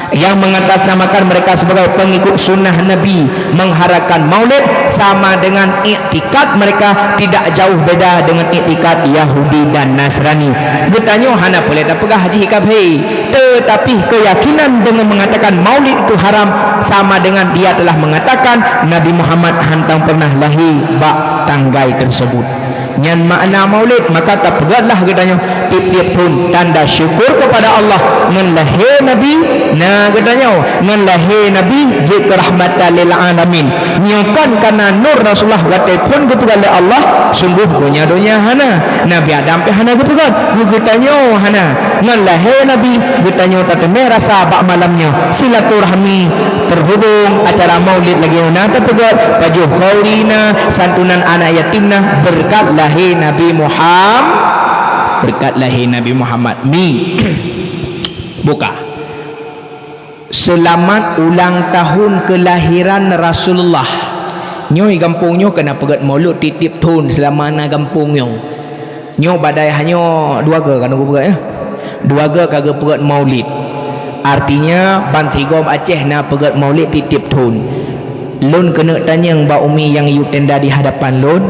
Yang mengatasnamakan mereka sebagai pengikut sunnah Nabi, mengharapkan Maulid sama dengan iktikad mereka tidak jauh beda dengan iktikad Yahudi dan Nasrani. Geutanyoe hana peureulèe tapeugah jih ka bhé, tetapi keyakinan dengan mengatakan Maulid itu haram sama dengan dia telah mengatakan Nabi Muhammad hantang pernah lahé bak tanggai tersebut. Nyan makna Maulid, maka tapeugètlah geutanyoe tiep-tiep thôn tanda syukur kepada Allah ngon lahé Nabi, na geutanyoe ngon lahé Nabi jeuet keu rahmatan lil alamin. Nyoe kon kana nur Rasulullah watèe phôn geupeugah lé Allah, sungguh donya-donya hana. Nabi Adam pih hana geupeugah, geutanyoe hana. Ngon lahé Nabi, geutanyoe tateumé rasa bak malam nyoe. Silaturahmi terhubung, acara Maulid lagèe na tapeugah, pajoh khauri na, santunan anak yatim na, berkat lahé Nabi Muham-, berkat lahé Nabi Muhammad. Mi. Buka. Seulamat ulang tahun keulahiran Rasulullah. Nyoe gampông nyoe keuneuk peugèt Maulid tiep-tiep thôn seulama na gampông nyoe. Nyoe badai hanyoe dua goe ka geupeugèt, ya. Dua goe ka geupeugèt Maulid. Artinya, bansigom Aceh na peugèt Maulid tiep-tiep thôn. Lôn keuneuk tanyong bak umi nyang yub tenda di hadapan lôn,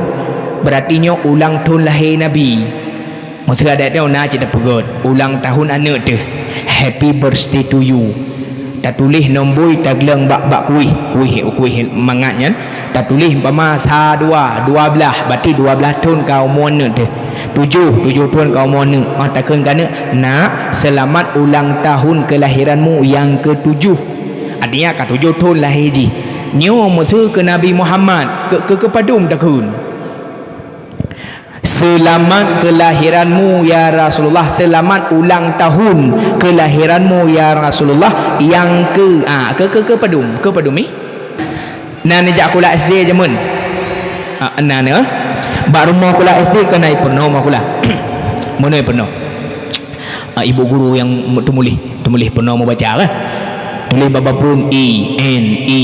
berarti nyoe ulang thôn lahé Nabi. Meuseu adat nyoe na cit tapeugèt, ulang tahun aneuk teuh, happy birthday to you. Tatuléh nomboi tagleueng bak, bak kuéh, kuéh, kuéh mangat nyan. Tatuléh umpama sa dua, dua blaih, berarti dua blaih thôn ka umu aneuk teuh. Tujoh, tujoh thôn ka umu aneuk. Ah, takheun keu aneuk, "Nak, seulamat ulang tahun keulahiranmu nyang keutujoh." Artinya ka tujoh thôn lahé jih. Nyoe meuseu keu Nabi Muhammad, keu, keu, keu padum takheun. Seulamat keulahiranmu, ya Rasulullah, seulamat ulang tahun keulahiranmu, ya Rasulullah, nyang keu, ah, keu, keu, keu padum, keu padum, ih? Na neujak sikula S D jameun? Ah, na, na. Bak rumoh sikula S D kon na ipeurunoe sikula. Meunoe ipeurunoe. Ah, ibu guru nyang teumuléh, teumuléh peurunoe meubaca lah. Tuléh bak papan, I, N, I.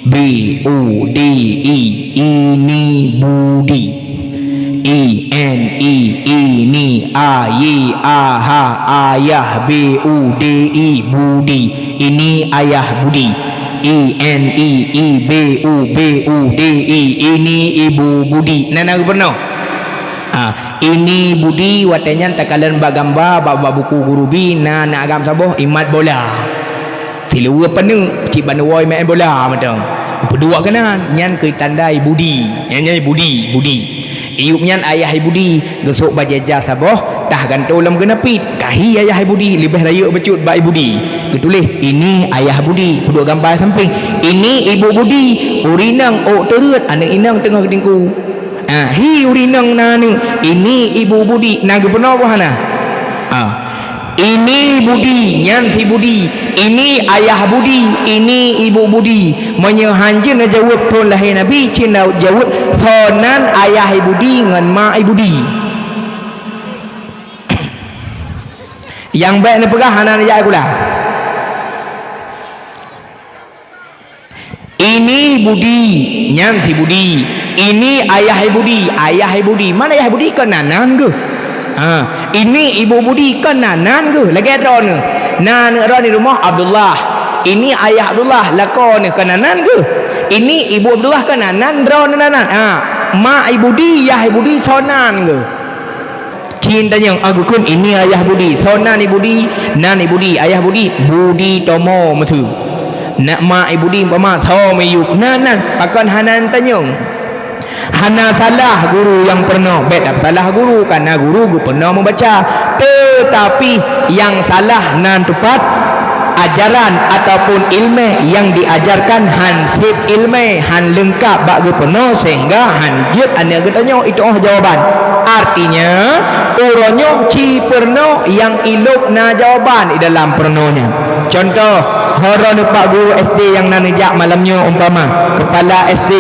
B, U, D, I, ini budi. I, N, I, ini, A, Y, A, H, ayah, B, U, D, I, budi. Ini ayah budi. I, N, I, I, B, U, B, U, D, I, ini ibu budi. Na, na geupeureunoe? Ah, ini budi watèe nyan takalon bak gamba, bak, bak buku guru bi, na, na agam saboh, imat bola. Siluweue paneuk, cit bandum woe main bola mantong. Peuduek keunan, nyan keuh tanda i budi. Nyan, nyan i budi, budi. Iyub nyan ayah i budi, geusok bajèe jazz saboh, tah gantoe lam geunapit. Kahi ayah i budi, leubeh rayeuk bacut bak i budi. Geutuléh, "Ini ayah budi," peuduek gamba sampéng. "Ini ibu budi," ureueng inong ôk teureuet, aneuk inong teungoh geutingku. Ah, hi ureueng inong na aneuk, "Ini ibu budi," na geupeureunoe boh hana? Ah. Ini budi, nyan si budi. Ini ayah budi, ini ibu budi. Meunyoe hanjeuet neujaweueb thôn lahé Nabi, cit neujaweueb soe nan ayah i budi ngon ma i budi. Nyang bèk neupeugah hana neujak sikula. Ini budi, nyan si budi. Ini ayah i budi, ayah i budi. Man ayah i budi kon nan-nan geuh. Ha, ini ibu budi kon nan-nan geuh. Lagèe droeneuh. Na aneuk droeneuh di rumoh Abdullah. Ini ayah Abdullah, lakoe neuh kon nan-nan geuh. Ini ibu Abdullah kon nan-nan, droeneuh nan-nan. Ha, ma i budi, yah i budi, soe nan geuh. Cit tanyong, ah, geukheun, "Ini ayah budi." Soe nan i budi? Nan i budi, ayah budi, budi tomo meuseu. Nak ma i budi umpama soe miyueb. Nan, nan, pakon hana tanyong. Hana salah guru nyang peurunoe, bèk tapeusalah guru, kareuna guru geupeureunoe meubaca. Teutapi nyang salah nan teupat ajaran ataupun ileumèe nyang diajarkan han sép ileumèe, han leungkap bak geupeurunoe sehingga han jeuet aneuk geutanyoe itu'oh jawaban. Artinya, uroe nyoe ci peurunoe nyang ilôp na jawaban di dalam peurunoe nyan. Cuntoh, uroe nyoe Pak Guru S D nyang na neujak malam nyoe umpama, kepala S D,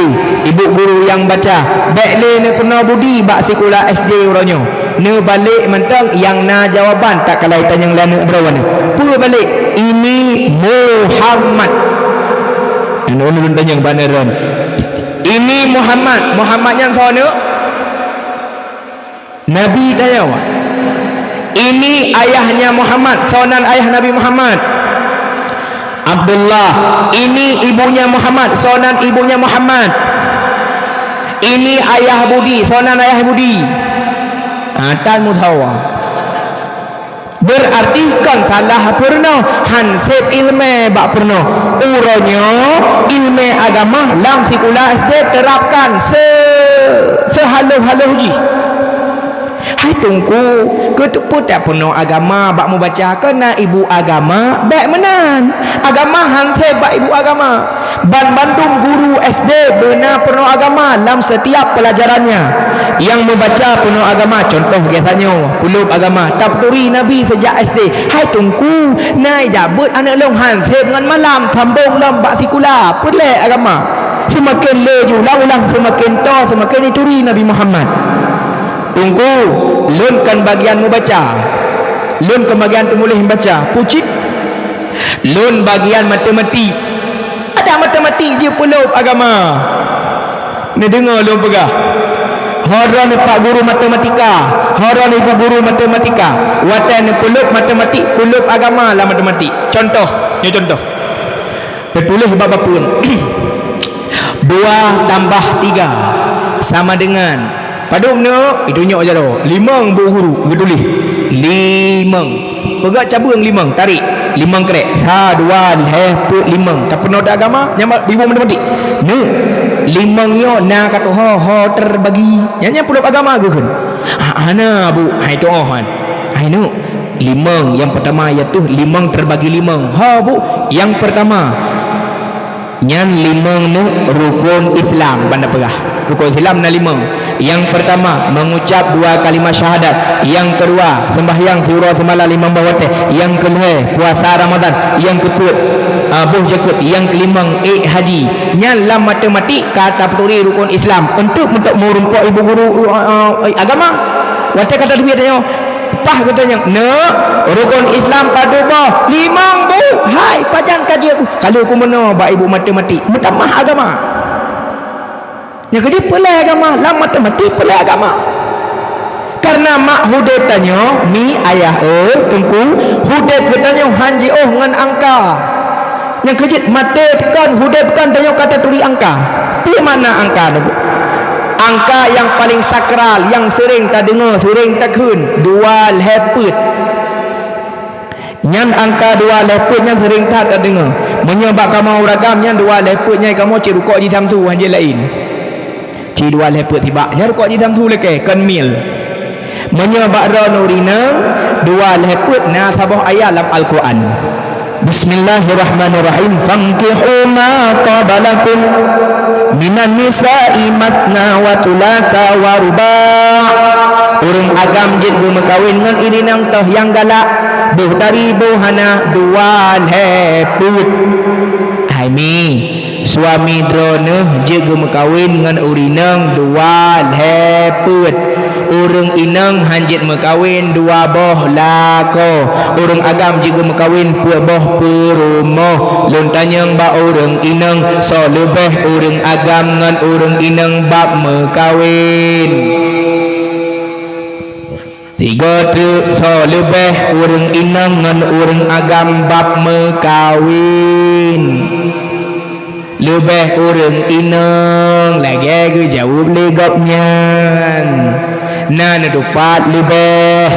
ibu guru nyang baca, bèk lé neupeurunoe budi bak sikula S D uroe nyoe. Neubalék mantong nyang na jawaban takalai tanyong lé aneuk droeneuh. Peue balék? "Ini Muhammad." Aneuk ulôn tanyong bak aneuk droeneuh. "Ini Muhammad." Muhammad nyan soe aneuk? Nabi tanyong. "Ini ayahnya Muhammad." Soe nan ayah Nabi Muhammad? Abdullah. "Ini ibunya Muhammad." Soe nan ibunya Muhammad? "Ini ayah Budi." Soe nan ayah Budi? Ha, tan meusawa. Berarti kon salah peurunoe, han sép ileumèe bak peurunoe. Uroe nyoe ileumèe agama lam sikula S D terapkan se-, sehalo-halo jih. "Hai Teungku, keu peue tapeurunoe agama bak meubaca, kon na ibu agama?" Bèk meunan. Agama han sép bak ibu agama. Banmandum guru S D beuna peurunoe agama lam setiap pelajarannya. Nyang meubaca peurunoe agama, cuntoh geutanyoe, peulôp agama, tapeuturi Nabi sejak S D. "Hai Teungku, na ijak beuet aneuk lôn han sép ngon malam, sambông lom bak sikula, peureulèe agama." Seumaken lé jiulang-ulang, seumaken toe, seumaken jituri Nabi Muhammad. "Teungku, lôn kon bagian meubaca. Lôn kon bagian teumuléh meubaca." Pucit. "Lôn bagian matematik." Adak matematik jeuet peulôp agama. Neudeungoe lôn peugah. Uroe nyoe Pak Guru Matematika, uroe nyoe Ibu Guru Matematika. Watèe neupeulôp matematik, peulôp agama lam matematik. Cuntoh, nyoe cuntoh. Teutuléh bak papeuen. Dua tambah tiga sama dengan, padub nyoe, itunyok jaroe. Limong, Bu Guru geutuléh. Limong. Peugah cabeueng limong, tarék. Limong krek. Sa, dua, lhèe, peuet, limong. Tapeurunoe agama, nyan ibu matematik. Nyoe, limong nyoe na ka tuho, ho terbagi. Nyan, nyan peulôp agama geukheun. Ah, hana, Bu. Hai tuho, han. Hai nyoe, limong. Nyang peurtama yaitu limong terbagi limong. Ho, Bu. Nyang peurtama, nyan limong nyoe rukon Islam, ban tapeugah. Rukon Islam na limong. Nyang peurtama, mengucap dua kalimat syahadat. Nyang keudua, sembahyang siuroe seumalam limong boh watèe. Nyang keulhèe, puasa Ramadan. Nyang keupeuet, ah, boh jakeuet. Nyang keulimong, ék haji. Nyan lam matematik ka tapeuturi rukon Islam. Untuk, untuk meurumpok ibu guru, ah, ah, agama. Watèe ka tateubiet nyoe, Paih geutanyong, "Neuk, rukon Islam padub boh?" "Limong, Bu." "Hai, pajan ka jeuet?" "Ka lheueh kumeurunoe bak ibu matematik, meutamah agama." Nyang keujeuet peureulèe agama, lam matematik peureulèe agama. Kareuna mak udeb tanyoe, mi, ayah, eu, teungku, udeb geutanyoe han jiôh ngon angka. Nyang keujeuet maté kon, udeb kon, tanyoe ka taturi angka. Peue makna angka nyoe? Angka nyang paleng sakral, nyang seuréng tadeungoe, seuréng takheun, dua lhèe peuet. Nyan angka dua lhèe peuet nyan seuréng that tadeungoe. Meunyoe bak kamoe ureueng agam nyan dua lhèe peuet nyan kamoe cit rukok jisamsu, han jeuet laén. Ci dua lhèe peuet sibak, nyan rukok jisamsu lakèe, kon mil. Meunyoe bak droeneuh ureueng inong, dua lhèe peuet na saboh ayat lam Al-Quran. Bismillahirrahmanirrahim. "Fankihu ma taba lakum minan nisa'i matsna wa tsulatsa wa ruba'." Ureueng agam jeuet geumeukawen ngon ureueng inong toh nyang galak, boh dari boh hana, dua lhèe peuet. Hai mi, suami droeneuh jeuet geumeukawen ngon ureueng inong dua lhèe peuet. Ureueng inong han jeuet meukawen dua boh lakoe. Ureueng agam jeuet geumeukawen peuet boh peurumoh. Lôn tanyong bak ureueng inong, soe leubeh, ureueng agam ngon ureueng inong bab meukawen? Sigoe treuk, soe leubeh, ureueng inong ngon ureueng agam bab meukawen? Leubeh ureueng inong, lagèe geujaweueb lé gobnyan. Na neutupat leubeh.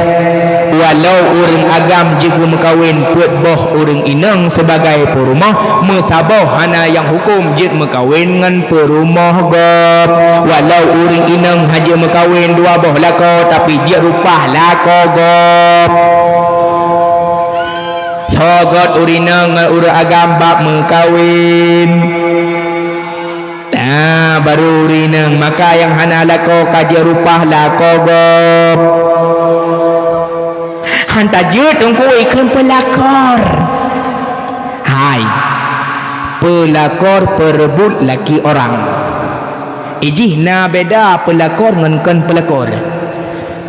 Walau ureueng agam jeuet geumeukawen peuet boh ureueng inong sibagai peurumoh, meusaboh hana nyang huköm jeuet meukawen ngon peurumoh gob. Walau ureueng inong han jeuet meukawen dua boh lakoe, tapi jeuet rupah lakoe gob. Soe Gét ureueng inong ngon ureueng agam bak meukawen. Nah, baru ureueng inong, maka nyang hana lakoe ka jeuet reupah lakoe gob. Han tajeuet Teungku, ikheun peulakor. Hai, peulakor peureubot laki orang. Ijih na beda peulakor ngon kon peulakor.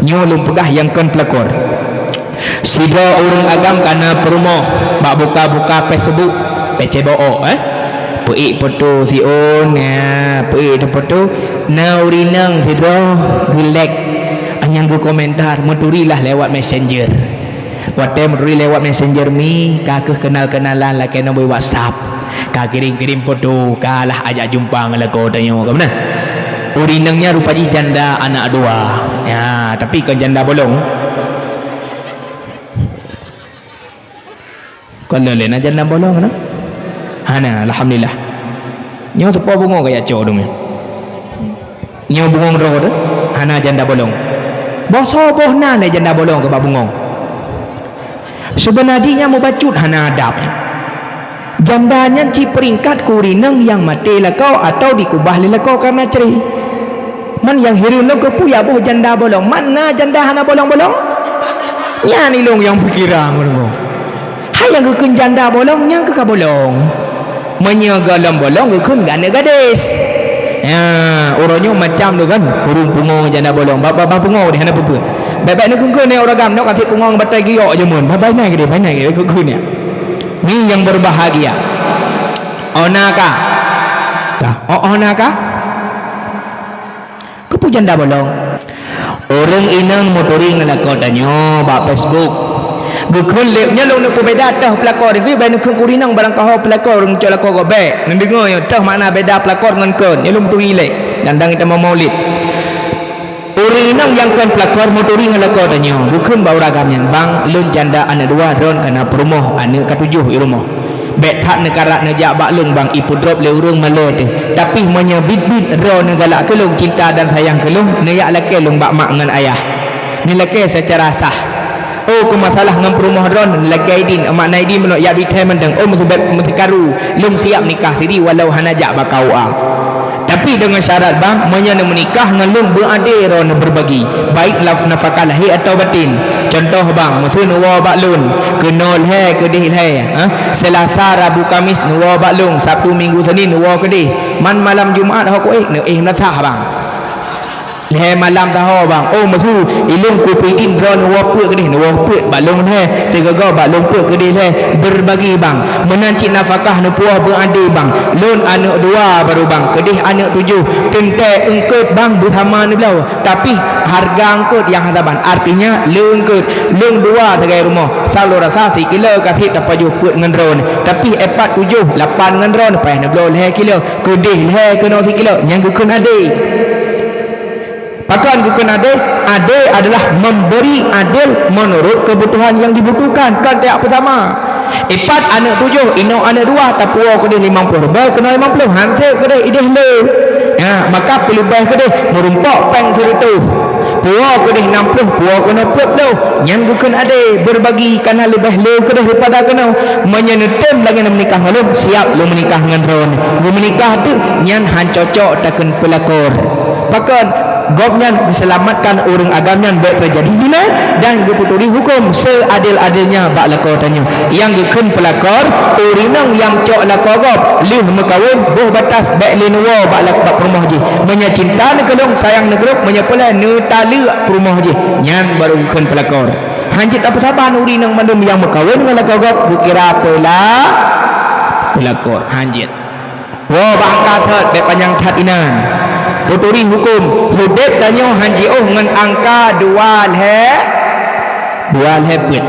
Nyoe lôn peugah nyang kon peulakor. Sidroe ureueng agam ka na peurumoh bak buka-buka Facebook, pecebook, eh. Peuék foto siôn, ya, peuék foto. Na ureueng inong sidroe geulek, nyang geukomentar, meuturi lah lewat messenger. Watée meuturi lewat messenger mi, ka kheueh kenal-kenalan lakée nombor WhatsApp. Ka kirim-kirim foto, ka lah ajak jumpa ngon lakoe tanyoe, ka meunan. Ureueng inong nyan rupa jih janda anak dua. Ya, tapi kon janda bolong. Kon lé na janda bolong na? Hana, alhamdulillah. Nyoe teupo bungong kaya cok dong nyoe. Nyoe bungong droe teuh, hana janda bolong. Boh soe boh na lé janda bolong keu bak bungong. Seubeuna jih nyan mubacut hana adab. Janda nyan cit peuringkat keu ureueng inong nyang maté lakoe atawa dikeubah lé lakoe kareuna cre. Man nyang hireuen lom keupeue jak boh janda bolong? Man na janda hana bolong-bolong? Nyan ilong nyang pikeran meunurot. Hai nyang geukheun janda bolong, nyang keu ka bolong. Meunyoe gohlom bolong geukheun aneuk gadis. Ya, uroe nyoe macam tu kan, ureueng pungo ngon janda bolong. Bah, bah, bah pungo deh hana peue-peue. Bèk-bèk neukheun-kheun nyoe ureueng agam, nyoe ka sit pungo ngon batèe giyok jameun. Bah, bah na keudeh, bah na keudeh, kheun-kheun nyan. Ni nyang beurbahagia. Oh na ka. Ka. Oh, oh na ka. Keupeue janda bolong? Ureueng inong meuturi ngon lakoe tanyoe bak Facebook. Geukheun lé, nyoe lôn neupeubeda teuh peulakor, geukheun bak neukheun keu ureueng inong barangkaho peulakor ureueng cok lakoe gob bèk. Neudeungoe nyoe teuh makna beda peulakor ngon kheun. Nyoe lôn meuturi lé. Dan, dan geutanyoe maulid. Ureueng inong nyang kon peulakor meuturi ngon lakoe tanyoe. Geukheun bak ureueng agam nyan, "Bang, lôn janda aneuk dua, droen ka na peurumoh, aneuk ka tujoh i rumoh." Bèk that neukarat neujak bak lôn bang, ipeudrop lé ureueng malèe teuh. Tapi meunyoe biet-biet droeneuh galak keu lôn, cinta dan sayang keu lôn, neujak lakèe lôn bak mak ngon ayah. Neulakèe seucara sah. Oh, keu masalah ngon peurumoh droeneuh, neulakèe idin, makna idin bunoe jak bithèe mantong. Oh, meusubet meukaru, lôn siap nikah siri walau hana jak bak K U A. Tapi deungon syarat bang, meunyoe neumeunikah ngon lôn beuadé droeneuh beubagi, baik la-, nafakah lahé atawa batin. Cuntoh bang, meuseu neuwoe bak lôn, keunoe lhèe keudeh lhèe, ha? Seulasa, Rabu, Kamis neuwoe bak lôn, Sabtu, Minggu, Senin neuwoe keudeh. Man malam Jumat ho kuéh, neuéh meunasah bang. Lhèe malam saho bang, oh meuseu, ilôn kupeue idin droeneuh woe peuet keudeh, neuwoe peuet bak lôn lhèe, sigoe-goe bak lôn peuet keudeh lhèe, beubagi bang. Meunan cit nafakah neupuwoe beuadé bang. Lôn aneuk dua baru bang, keudeh aneuk tujoh. Teuntèe eungkôt bang beusama neubloe, tapi hareuga eungkôt nyang hana saban. Artinya lé eungkôt, lôn dua sagai rumoh. Sang lôn rasa sikilo ka sit tapajoh peuet ngon droeneuh, tapi ipat tujoh, lapan ngon droeneuh payah neubloe lhèe kilo. Keudeh lhèe keunoe sikilo, nyan geukheun adé. Pakon geukheun adé? Adé adalah memberi adil menurut kebutuhan yang dibutuhkan, kon tajak peusama. Ipat aneuk tujoh, inoe aneuk dua, tapuwoe keudeh limong ploh ribèe, keunoe limong ploh, han sép keudeh ideh lé. Ya, maka peuleubeh keudeh meurumpok péng sireutôh. Puwoe keudeh nam ploh, puwoe keunoe peuet ploh. Nyan geukheun adé, beubagi kana leubeh lé keudeh daripada keunoe. Meunyoe neutem lagèe neumeunikah ngon lôn, siap lôn meunikah ngon droeneuh. Geumeunikah teuk, nyan han cocok takheun peulakor. Pakon? Gobnyan geuseulamatkan ureueng agam nyan bèk teujadi zina dan geupeuturi huköm seadil-adilnya bak lakoe tanyoe. Nyang geukheun peulakor, ureueng inong nyang cok lakoe gob lheueh meukawen, boh batas bèk lé neuwoe bak lak-, bak peurumoh jih. Meunyoe cinta neuh keu lôn, sayang neuh keu lôn, meunyoe peureulèe neutaleuek peurumoh jih, nyan baru geukheun peulakor. Han jeuet tapeusaban ureueng inong mandum nyang meukawen ngon lakoe gob geukira peula-, peulakor. Han jeuet. Woe bak angka sot, bèk panyang that inan. Peuturi huköm, udép tanyoe han jiôh ngon angka dua lhèe, dua lhèe peuet.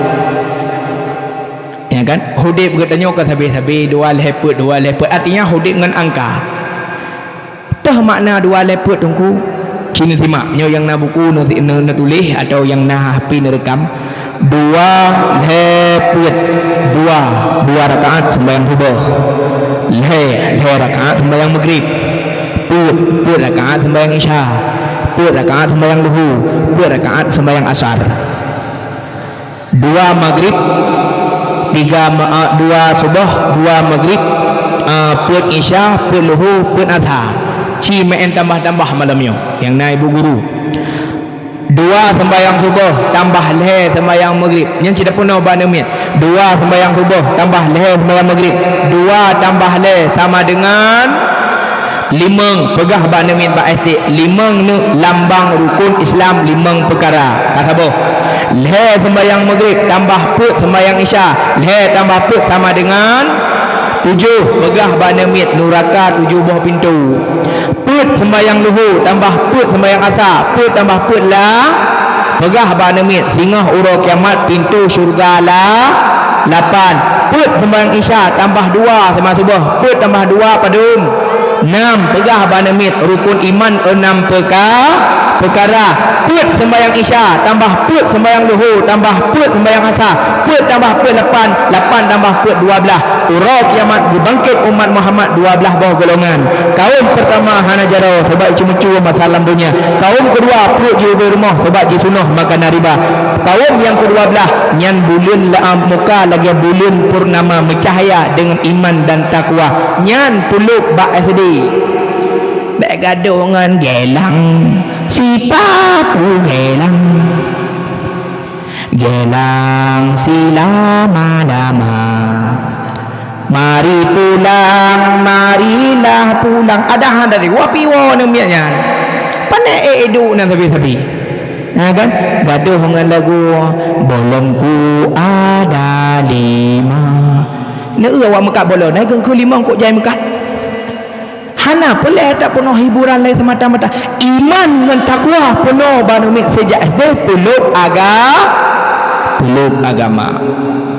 Ya kan? Udép geutanyoe ka sabe-sabe dua lhèe peuet, dua lhèe peuet. Artinya udép ngon angka. Toh makna dua lhèe peuet, Teungku? Ci neusimak, nyoe nyang na buku neu-, neu-, neutuléh atawa nyang na H P neureukam. Dua lhèe peuet, dua, dua rakaat seumbahyang suboh. Lhèe, lhèe rakaat seumbahyang maghrib. Peuet, peuet rakaat seumbahyang isya. Peuet rakaat seumbahyang luhu. Peuet rakaat seumbahyang asar. Dua maghrib, Tiga ma-, ah, dua suboh, dua magrib, ah, peuet isya, peuet luhu, peuet asa. Ci meu'en tambah-tambah malam nyoe. Nyang na ibu guru. Dua sembahyang suboh tambah lhèe sembahyang magrib. Nyan cit peunoh bak aneuk miet. Dua sembahyang suboh tambah lhèe sembahyang magrib. Dua tambah lhèe sama dengan limong. Peugah bak aneuk miet bak S D. Limong neuk lambang rukun Islam limong peukara. Ka saboh. Lhèe sembahyang magrib tambah peuet sembahyang isya. Lhèe tambah peuet sama dengan tujoh. Peugah bak aneuk miet nuraka tujoh boh pintoe. Peuet sembahyang luhu tambah peuet sembahyang asa, peuet tambah peuet la-, peugah bak aneuk miet, singoh uroe kiamat pintoe syeuruga la-, lapan. Peuet sembahyang isya tambah dua sama suboh, peuet tambah dua padum? Nam. Peugah bak aneuk miet, rukun iman eunam peuka-, peukara. Peuet sembahyang isya tambah peuet sembahyang luhu tambah peuet sembahyang asa, peuet tambah peuet lapan, lapan tambah peuet dua blaih. Uroe kiamat geubangkét umat Muhammad dua blaih boh golongan. Kaum peurtama hana jaroe sabab jiceumeucue masa lam donya. Kaum keudua pruet jiubeuet rumoh sabab jisunoh makanan riba. Kaum nyang keudua blaih nyan buleuen lam muka lagèe buleuen purnama meucahya deungon iman dan takwa. Nyan tulop bak S D. Bèk gadôh ngon gelang, sipapu gelang. Gelang silama-lama. Mari pulang, marilah pulang. Adak han dari wapi woe aneuk miet nyan. Pané ék iduek nan sabe-sabe. Na kan? Gadôh ngon lagu bolongku ada lima. Neu awak meukat bolong, na geungku limong kok jai meukat. Hana peureulèe tapeunoh hiburan laén seumata-mata. Iman ngon takwa peunoh bak aneuk miet sejak S D peuleuk aga-, peuleuk agama.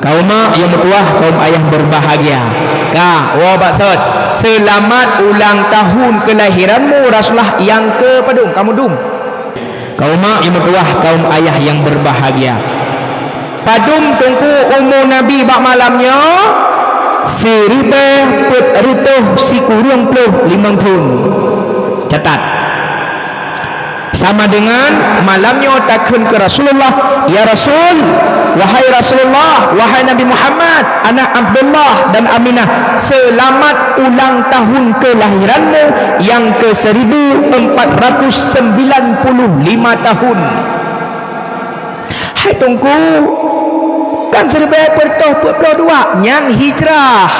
Kaum mak nyang meutuwah, kaum ayah berbahagia. Ka, woe bak sot. Seulamat ulang tahun kelahiranmu Rasulullah nyang keupadum? Kamu dum. Kaum mak nyang meutuwah, kaum ayah nyang berbahagia. Padum teungku umu Nabi bak malam nyoe? Siribèe peuet reutôh sikureueng ploh limong thon. Catat. Sama dengan malam nyoe takheun keu Rasulullah, "Ya Rasul, wahai Rasulullah, wahai Nabi Muhammad, anak Abdullah dan Aminah, seulamat ulang tahun kelahiranmu nyang ke seribu empat ratus sembilan puluh lima tahun." Hai teungku, kan siribèe peuet reutôh peuet ploh dua nyan hijrah.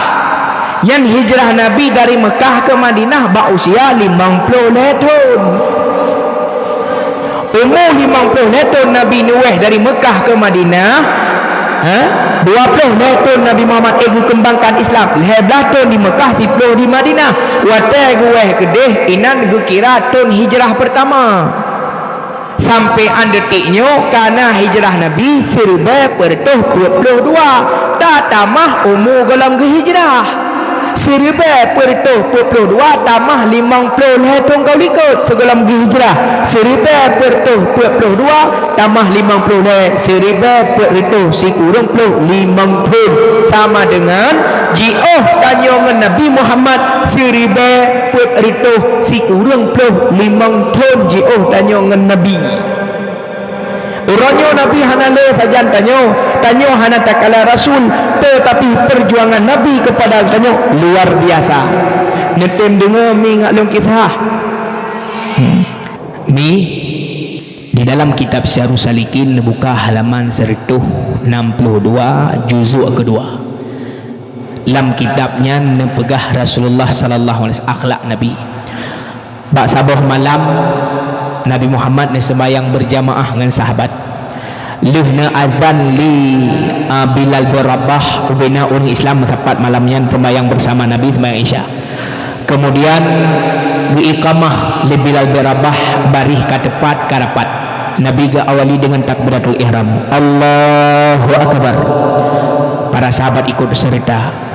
Nyan hijrah Nabi dari Meukah keu Madinah bak usia limong ploh lhèe thon. Umu limong ploh lhèe thon Nabi neuwèh dari Meukah keu Madinah, ha? Dua ploh lhèe thon Nabi Muhammad ék geukeumbangkan Islam, lhèe blaih thon di Meukah, siploh di Madinah. Watèe geuwèh keudeh, inan geukira thon hijrah peurtama. Sampéan detik nyoe ka na hijrah Nabi siribèe peuet reutôh peuet ploh dua, tatamah umu gohlom geuhijrah. Siribèe peuet reutôh peuet ploh dua tamah limong ploh lhèe thon ka u likôt sigohlom geuhijrah. Siribèe peuet reutôh peuet ploh dua tamah limong ploh lhèe, siribèe peuet reutôh sikureueng ploh limong thon, sama deungon jiôh tanyoe ngon Nabi Muhammad siribèe peuet reutôh sikureueng ploh limong thon jiôh tanyoe ngon Nabi. Uroe nyoe Nabi hana le sajan tanyoe, tanyoe hana takalon Rasul, teutapi peujuangan Nabi keupada tanyoe luar biasa. Neutem deungoe mi ngat lôn kisah. Hmm. Mi, di dalam kitab Syarhus Salikin neubuka halaman sireutoh nam ploh dua, juzuk keudua. Lam kitab nyan neupeugah Rasulullah sallallahu alaihi wasallam akhlak Nabi. Bak saboh malam, Nabi Muhammad neuseumayang beurjamaah ngon sahabat. Lheueh neuazan lé, a, Bilal bin Rabah, ubena ureuëng Islam meusapat malam nyan seumayang beusama Nabi seumayang Isya. Keumudian, geuiqamah lé Bilal bin Rabah, baréh ka teupat, ka rapat. Nabi geuawali deungon takbiratul ihram. Allahu Akbar. Para sahabat ikut seureuta.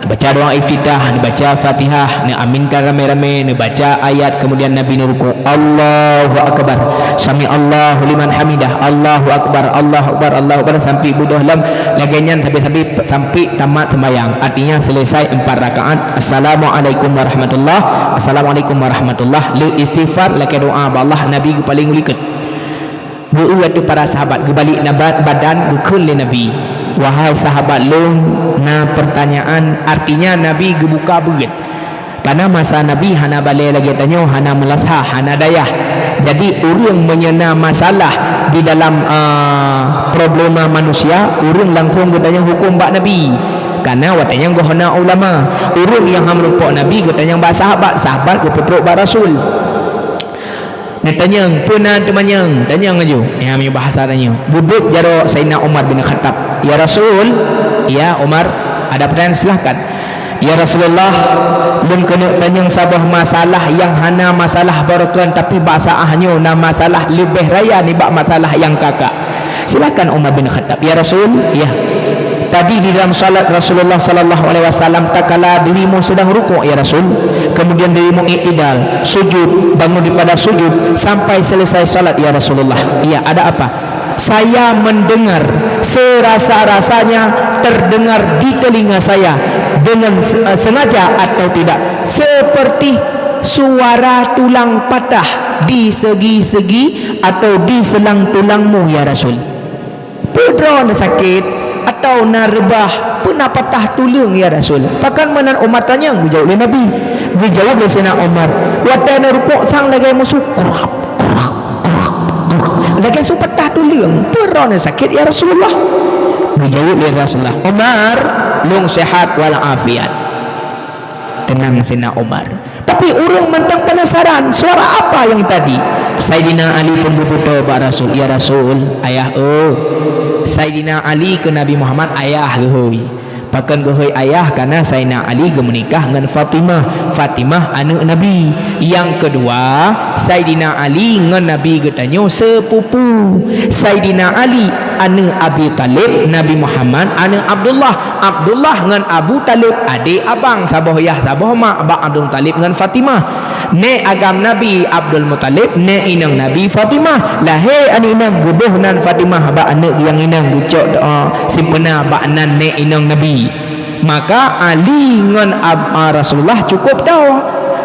Neubaca doa iftitah, neubaca Fatihah, neuaminkan ramé-ramé, neubaca ayat, keumudian Nabi neuruku. Allahu Akbar. Sami'allahu liman hamidah. Allahu Akbar, Allahu Akbar, Allahu Akbar, sampai beudôh lom. Lagèe nyan sabe-sabe sampai tamat seumayang. Artinya, selesai empat rakaat. Assalamualaikum warahmatullah. Assalamualaikum warahmatullah. Lheueh istighfar, lakèe doa bak Allah, Nabi geupaleng u likôt. Geu-eu ateueh para sahabat, geubalik na ba-, badan, geukheun lé Nabi. "Wahai sahabat lôn, na peurtanyaan," artinya Nabi geubuka beuet. Karena masa Nabi hana balée lagée tanyoe, hana meulasa, hana dayah. Jadi, ureuëng meunyoe na masalah di dalam, a, problema manusia, ureuëng langsong geutanyong huköm bak Nabi. Karena watée nyan goh na ulama. Ureuëng nyang hana meurumpok Nabi geutanyong bak sahabat, sahabat geupeutrok bak Rasul. Neutanyong, "Peue na teumanyong?" Tanyong laju. Ya, meunyoe bahasa tanyoe. Geubeuet jaroe Saidina Umar bin Khattab, "Ya Rasul," "Ya Umar, ada pertanyaan, silahkan." "Ya Rasulullah, lôn keuneuk tanyong saboh masalah nyang hana masalah barokon, tapi bak saát nyoe na masalah leubeh raya nibak masalah nyang kakak." "Silahkan Umar bin Khattab." "Ya Rasul, ya." "Tadi di dalam salat Rasulullah sallallahu alaihi wasallam, takala dirimu sedang rukuk, ya Rasul. Kemudian dirimu iktidal, sujud, bangun daripada sujud, sampai selesai salat, ya Rasulullah." "Ya, ada apa?" "Saya mendengar, serasa-rasanya terdengar di telinga saya, dengan se-, eh, sengaja atau tidak, seperti suara tulang patah di segi-segi atau di selang tulangmu, ya Rasul." "Peue droeneuh sakét, atawa na reubah, peue na patah tuleueng, ya Rasul?" Pakon meunan Umar tanyong, geujaweueb lé Nabi. Geujaweueb lé Saidina Umar, "Watée neurukuk sang lagée musoh, krap, krap, krap, krap, lagée su patah tuleueng. Peue droeneuh sakét, ya Rasulullah?" Geujaweueb lé Rasulullah, "Umar, lôn sehat wal afiat." Teunang Saidina Umar. Tapi ureuëng mantong penasaran, "Suara apa yang tadi?" Saidina Ali pun geupeutoe bak Rasul, "Ya Rasul, ayah, oh." Saidina Ali keu Nabi Muhammad ayah geuhôi. Pakon geuhôi ayah? Karena Saidina Ali geumeunikah ngon Fatimah. Fatimah aneuëk Nabi. Nyang keudua, Saidina Ali ngon Nabi geutanyoe seupupu. Saidina Ali aneuëk Abi Thalib, Nabi Muhammad aneuëk Abdullah. Abdullah ngon Abu Thalib, adék abang, saboh yah saboh mak bak Abdul Muthalib ngon Fatimah. Nék agam Nabi Abdul Muthalib, nék inong Nabi Fatimah. Lahé aneuëk inong, geuboh nan Fatimah bak aneuëk nyang inong, geucok, eh, simpeuna bak nan nék inong Nabi. Maka Ali ngon Ab-, ah, Rasulullah cukup toe.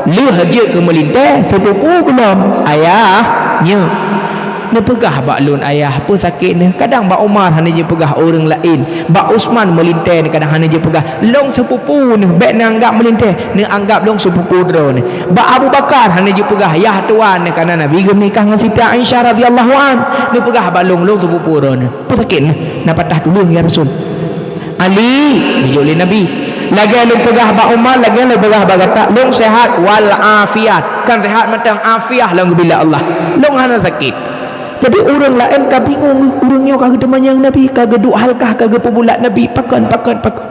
Lheueh jeuet keu meulintée, seupupu gohlom, "Ayah, nyoe." Neupeugah bak lôn ayah, peue sakét neuh. Kadang bak Umar hana jipeugah ureuëng laén. Bak Utsman meulintée neuh kadang hana jipeugah, "Lôn seupupu neuh, bék neuanggab meulintée, neuanggab lôn seupupu droeneuh." Bak Abu Bakar hana jipeugah, "Yah tuan neuh," karena Nabi geumeunikah ngon Siti Aisyah radhiyallahu an. Neupeugah bak lôn, "Lôn seupupu droeneuh." Peue sakét neuh, na patah tuleueng, ya Rasul. Ali, geujaweueb lé Nabi, "Lagée lôn peugah bak Umar, lagée lôn peugah bak gata, lôn sehat wal afiat." Kan sehat mantong, afiah lam geubila Allah. Lôn hana sakét. Jadi ureuëng laén ka bingung, ureuëng nyoe ka geuteumanyong Nabi, ka geuduek halkah, ka geupeubulat Nabi, pakon, pakon, pakon.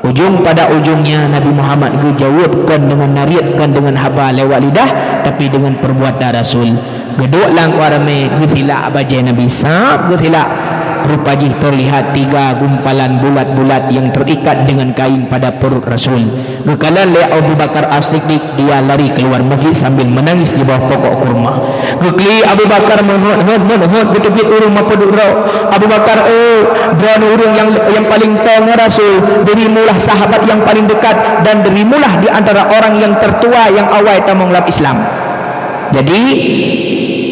Ujong pada ujongnya Nabi Muhammad geujaweueb kon deungon nariet, kon deungon haba lewat lidah, tapi deungon perbuatan Rasul. Geuduek lam keuadamé, geusilak bajée Nabi, sab geusilak. Rupa jih terlihat tiga gumpalan bulat-bulat yang terikat dengan kain pada perut Rasul. Geukalon lé Abu Bakar As-Siddiq, dia lari keluar masjid sambil menangis di bawah pokok kurma. Geuklik Abu Bakar meuhot-hot, meuhot, geuteubiet ureuëng meupadub droe. "Abu Bakar, oh, droeneuh ureuëng nyang, nyang paling toe ngon Rasul, dirimulah sahabat yang paling dekat, dan dirimulah di antara orang yang tertua yang awai tamong lam Islam." Jadi,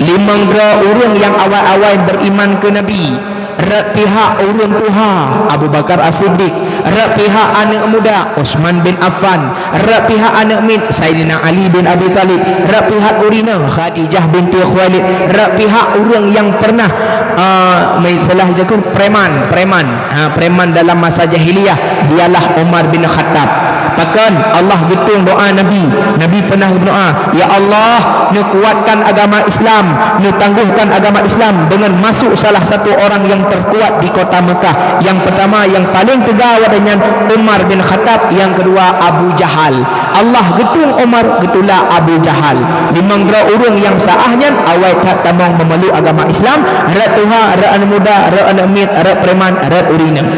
limong droe ureuëng nyang awai-awai beriman keu Nabi. Rot pihak ureuëng tuha, Abu Bakar As-Siddiq. Rot pihak aneuëk muda, Utsman bin Affan. Rot pihak aneuëk miet, Saidina Ali bin Abi Thalib. Rot pihak ureuëng inong, Khadijah binti Khuwailid. Rot pihak ureuëng nyang pernah, ah, meusalah jaku, preman, preman. Ha, preman dalam masa jahiliyah, dialah Umar bin Khattab. Pakon? Allah geutueng doa Nabi. Nabi pernah berdoa, "Ya Allah, neukuatkan agama Islam, neutangguhkan agama Islam dengan masuk salah satu orang yang terkuat di kota Mekah." Yang pertama, yang paling teuga watée nyan Umar bin Khattab, yang kedua Abu Jahal. Allah geutueng Umar, geutulak Abu Jahal. Limong droe ureuëng nyang saah nyan awai that tamong memeluk agama Islam, rot tuha, rot aneuëk muda, rot aneuëk miet, rot preman, rot ureuëng inong.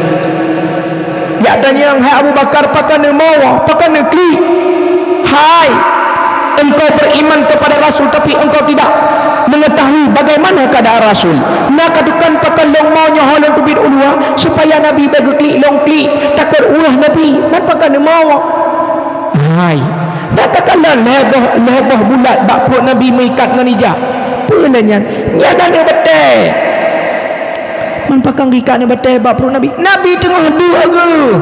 Jak tanyong, "Hai Abu Bakar, pakon neumoe, pakon neuklik? Hai, engkau beriman kepada Rasul, tapi engkau tidak mengetahui bagaimana keadaan Rasul. Na ka tukon pakon lôn moe nyoe ho lôn teubiet u luwa, supaya Nabi bék geuklik lôn klik, takot ueh Nabi, man pakon neumoe?" Hai, na takalon lhée boh, lhée boh bulat bak pruet Nabi meuikat ngon ija. Peue lé nyan? Nyan aneuëk batée. Pakon geuikat nyan batée bak pruet Nabi. Nabi teungoh duek geuh.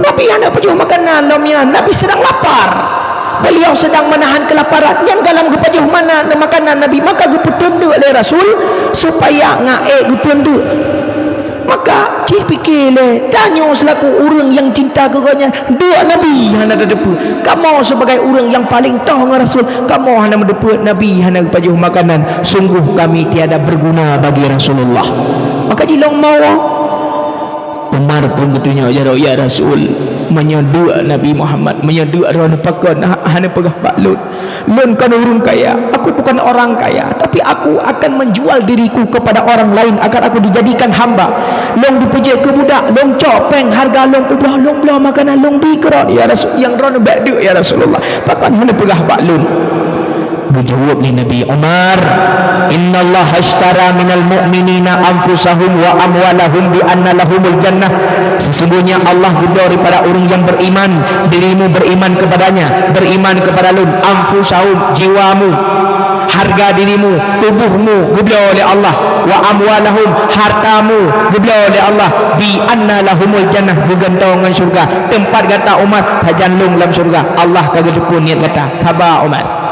Nabi hana pajoh makanan lom nyan. Nabi sedang lapar. Beliau sedang menahan kelaparan. Nyan gohlom geupajoh mana makanan Nabi, maka geupeuteun deuk lé Rasul supaya ngon ék geupeuteun deuk. Maka cit pike lé, tanyoe selaku ureuëng nyang cinta keu gobnyan, deuk Nabi hana tateupeue. Kamoe sebagai ureuëng nyang paleng toh ngon Rasul, kamoe hana meuteupeue Nabi hana geupajoh makanan. Sungguh kami tiada berguna bagi Rasulullah. Maka jilong mawa. Umar pun geutunyok jaroe, "Ya Rasul, meunyoe deuk Nabi Muhammad, meunyoe deuk droeneuh pakon, ha-, hana peugah bak lôn. Lôn kon ureuëng kaya, aku bukan orang kaya, tapi aku akan menjual diriku kepada orang lain agar aku dijadikan hamba. Lôn dipeujeuet keu budak, lôn cok péng harga lôn peubloe, lôn bloe makanan, lôn bi keu droeneuh, ya Rasul, nyang droeneuh bék deuk, ya Rasulullah. Pakon hana peugah bak lôn?" Geujaweueb lé Nabi, "Umar, innallaha ashtara minal mu'minina anfusahum wa amwalahum bi anna lahumul jannah." Sesungguhnya Allah geubloe daripada ureuëng yang beriman, dirimu beriman kepadanya, beriman kepada lôn, anfusahum, jiwamu, harga dirimu, tubuhmu geubloe lé Allah, wa amwalahum, hartamu geubloe lé Allah, bi anna lahumul jannah, geugantoe ngon syurga. Teumpat gata Umar, sajan lôn lam syurga. Allah ka geuteupeue niet gata. Saba Umar.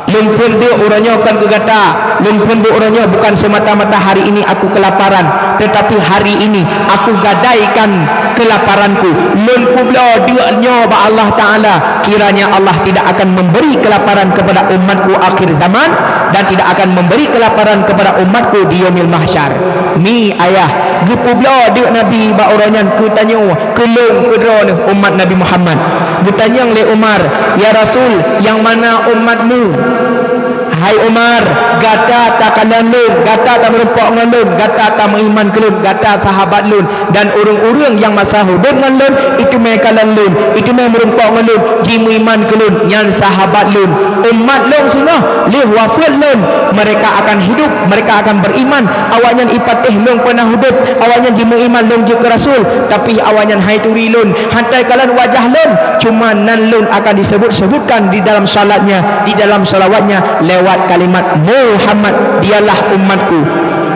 Lôn phon deuk uroe nyoe kon keu gata. Lôn phon deuk uroe nyoe bukan semata-mata hari ini aku kelaparan, tetapi hari ini aku gadaikan kelaparanku. Lôn peubloe deuk nyoe bak Allah Taala. Kiranya Allah tidak akan memberi kelaparan kepada umatku akhir zaman dan tidak akan memberi kelaparan kepada umatku di yaumil mahsyar. Mi ayah, geupeubloe deuk Nabi bak uroe nyan keu tanyoe, keu lôn, keu droeneuh umat Nabi Muhammad. Geutanyong lé Umar, "Ya Rasul, nyang mana umatmu?" "Hai Umar, gata takalon lôn, gata tameurumpok ngon lôn, gata tameuiman keu lôn, gata sahabat lôn, dan ureuëng-ureuëng nyang masa udeb ngon lôn, iteumé kalon lôn, iteumé meurumpok ngon lôn, jimeuiman keu lôn, nyan sahabat lôn. Umat lôn singoh lheueh wafeuet lôn, mereka akan hidup, mereka akan beriman. Awaknyan ipatéh lôn peunah udeb, awaknyan jimeuiman lôn jeuet keu Rasul, tapi awaknyan hai turi lôn, hana takalon wajah lôn, cuma nan lôn akan disebut-sebutkan di dalam salatnya, di dalam salawatnya lewat kalimat Muhammad, dialah umatku.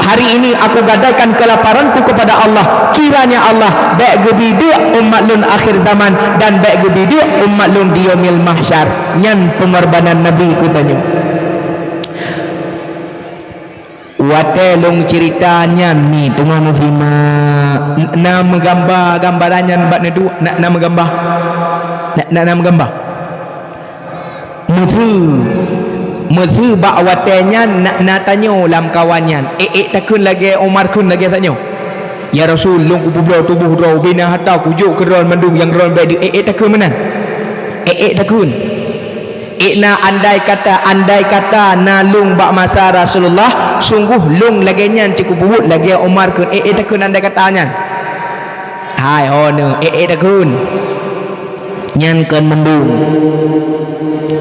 Hari ini aku gadaikan kelaparanku kepada Allah. Kiranya Allah bék geubi deuk umat lôn akhir zaman dan bék geubi deuk umat lôn di yaumil mahsyar." Nyan pengorbanan Nabi keu tanyoe. Watée lôn ceurita nyan mi teungoh neusimak, na meugamba gambaran nyan bak neuduek, na, na meugamba? Na, na, na meugamba? Meuseu, meuseu bak watée nyan na, na tanyoe lam kawan nyan, "Ék-ék takheun lagée Umar kheun lagée tanyoe?" "Ya Rasul, lôn kupeubloe tuboh droe, ubena harta kujok keu droe mandum nyang droe bék deuk, ék-ék takheun meunan? Ék-ék takheun?" Ikna andai kata, andai kata na lôn bak masa Rasulullah, sungguh lôn lagée nyan cit kupeubuet lagée Umar kheun, ék-ék takheun andai kata nyan. Hai ho neuh, ék-ék takheun. Nyan kon mandum.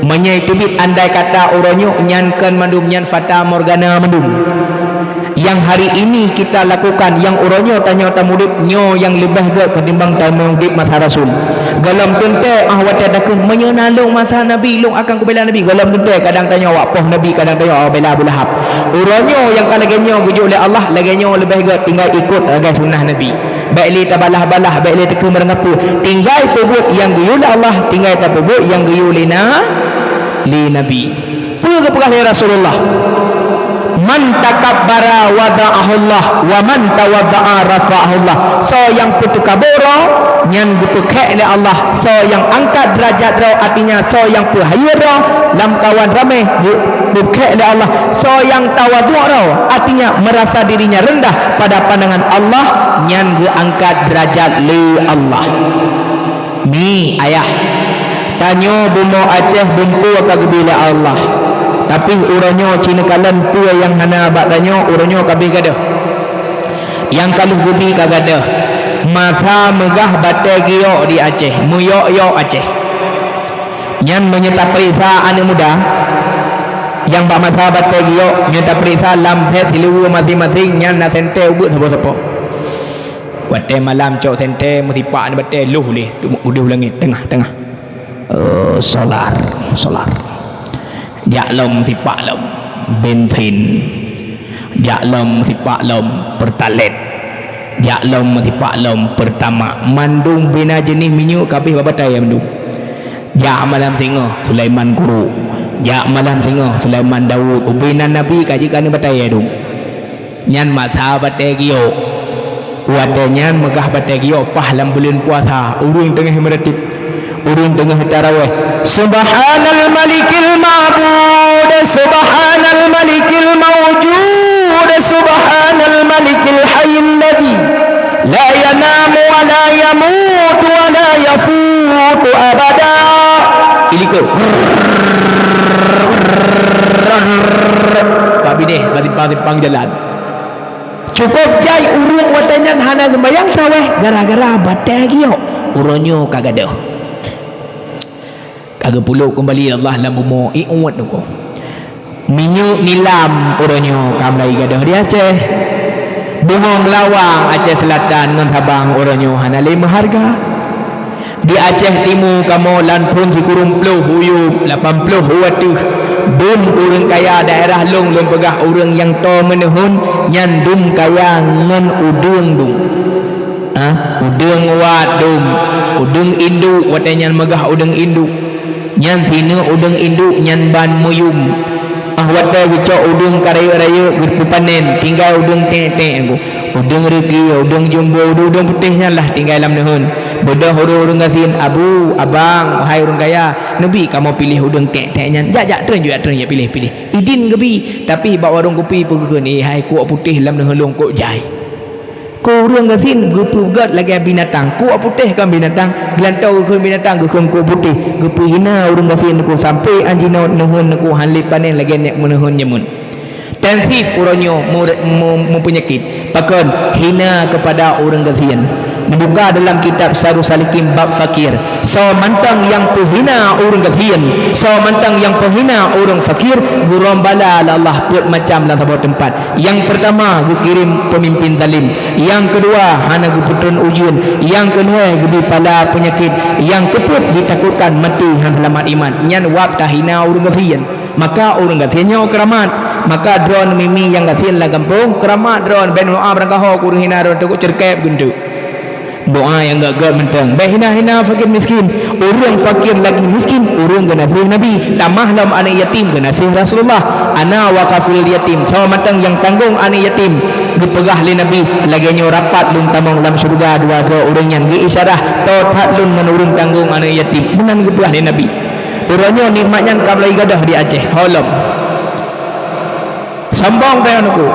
Meunyoe teubiet andai kata uroe nyoe, nyan kon mandum, nyan fata morgana mandum. Nyang hari ini kita lakukan, nyang uroe nyoe tanyoe tamudeb, nyoe nyang leubeh gét ketimbang tanyoe udeb masa Rasul. Gohlom teuntée, ah, watée takheun, "Meunyoe na lôn masa Nabi, lôn akan kubela Nabi." Gohlom teuntée, kadang tanyoe awak poh Nabi, kadang tanyoe awak bela Abu Lahab. Uroe nyoe nyang ka lagée nyoe geujok lé Allah, lagée nyoe leubeh gét, tinggai ikot lagée sunnah Nabi. Bék lé tabalah-balah, bék lé takheun meurangkapeue. Tinggai peubuet nyang geuyue lé Allah, tinggai tapeubuet nyang geuyue lé na-, lé Nabi. Peue geupeugah lé Rasulullah? "Man takabbara wada'ahullah, wa man tawadda'a rafa'ahullah." Soe nyang peuteukabô droe, nyan geupeukhek lé Allah. Soe nyang angkat deurajat droe, artinya soe nyang peuhayeue droe lam kawan ramé, geupeukhek lé Allah. Soe nyang tawadhu' droe, artinya merasa dirinya rendah pada pandangan Allah, nyan geuangkat deurajat lé Allah. Mi ayah, tanyoe bumoe Aceh bumpoe ka geubi lé Allah. Tapi uroe nyoe ci neukalon peue nyang hana bak tanyoe, uroe nyoe ka beh gadôh. Nyang ka lheueh geubi ka gadôh. Masa meugah batée geuyok di Aceh, meuyok-yok Aceh. Nyan meunyoe tapeuriksa aneuëk muda, nyang bak masa batée geuyok, nyoe tapeuriksa lam bét siluweue maséng-maséng, nyan na sentée ubeuet sapo-sapo. Watée malam cok sentée meusipak nibak batée loh lé udeuh langét teungoh-teungoh. Oh, solar, solar. Jak lom sipak lom bensin. Jak lom sipak lom Pertalite. Jak lom sipak lom Pertamax. Mandum bina jeunèh minyeuk ka abéh bak batèe mandum. Jak malam singoh Sulaiman Guru. Jak malam singoh Sulaiman Daud. Ubé nan Nabi ka jeuet keu aneuëk batèe dum. Nyan masa batèe giyok. Watèe nyan meugah batèe giyok paih lam buleuen puasa, ureuëng teungoh meuratéb, ureuëng teungoh taraweh. Subhanal Malikil Ma'bud, Subhanal Malikil Maujud, Subhanal Malikil Hayyil Ladzi la yanamu wa la yamutu wa la yafutu abada. Ilikot. Pak bideh, bak simpang-simpang jalan. Cukôp jai ureuëng watèe nyan hana seumbahyang taraweh gara-gara batèe giyok. Uroe nyoe ka gadôh. Ka geupulôk keumbali Allah lam bumoe, ié uet nyoe. Minyeuk nilam uroe nyoe ka mulai gadôh di Aceh. Bungöng lawang Aceh Selatan ngon Sabang uroe nyoe hana lé meuhareuga. Di Aceh Timu kamoe lam thôn sikureueng ploh uyueb lapan ploh u ateueh, dum ureuëng kaya daerah lôn, lôn peugah ureuëng nyang toe meuneuhon nyan dum kaya ngon udeueng dum. Ah, udeueng wat dum, udeueng induek watèe nyan meugah udeueng induek. Nyan sineuk udeueng induek nyan ban meuyum. Ah, watèe geucok udeueng ka rayeuk-rayeuk geupeupanen, tinggai udeueng tèk-tèk nyan. Udeueng reuki, udeueng jumbo, udeueng-udeueng putéh nyan lah tinggai lam neuheun. Beudôh ureuëng-ureuëng gasien, "Abu, abang, wahai ureuëng kaya, neubi kamoe piléh udeueng tèk-tèk nyan. Jak, jak, treun ju, jak, treun ju, piléh, piléh." Idin geubi, tapi bak warông kupi peugeuheun, "Eh, hai kuok putéh lam neuheun lôn kok jai." Kok ureuëng gasien geupeugét lagèe binatang, kuok putéh kon binatang, geulantoe geukheun binatang geukheun kuok putéh, geupeuhina ureuëng gasien nyoe sampoe anjinoe neuheun nyoe hana lé panen lagèe nèk meuneuheun jameun. Tensif uroe nyoe mu-, mu-, meupeunyakét. Pakon? Hina keupada ureuëng gasien. Neubuka dalam kitab Sairus Salikin bab fakir. Soe mantong nyang peuhina ureuëng gasien, soe mantong nyang peuhina ureuëng fakir, geurom bala lé Allah peuet macam lam saboh teumpat. Nyang peurtama, geukirém peumimpén zalim. Nyang keudua, hana geupeutreun ujeuen. Nyang keulhèe, geubri pala peunyakét. Nyang keupeuet, geutakotkan maté hana seulamat iman. Nyan wab tahina ureuëng gasien. Maka ureuëng gasien nyoe keuramat. Maka droeneuh mimi nyang gasien lam gampông, keuramat droeneuh, bèk neudoa beurangkaho keu ureuëng hina droeneuh, teukok ceureukéb geunteuk. Doa nyang gét-gét mantong. Bèk hina-hina fakir miskin. Ureuëng fakir lagi miskin, ureuëng geunaséh Nabi. Tamah lom aneuëk yatim geunaséh Rasulullah. Ana wa kafilul yatim. Soe mantong nyang tanggong aneuëk yatim. Geupeugah lé Nabi, lagèe nyoe rapat lôn tamong lam syeuruga dua droe ureuëng nyan. Geuisyarah, toe that lôn ngon ureuëng tanggong aneuëk yatim. Meunan geupeugah lé Nabi. Uroe nyoe nikmat nyan ka mulai gadôh di Aceh. Ho lom. Sombong tanyoe nyoe.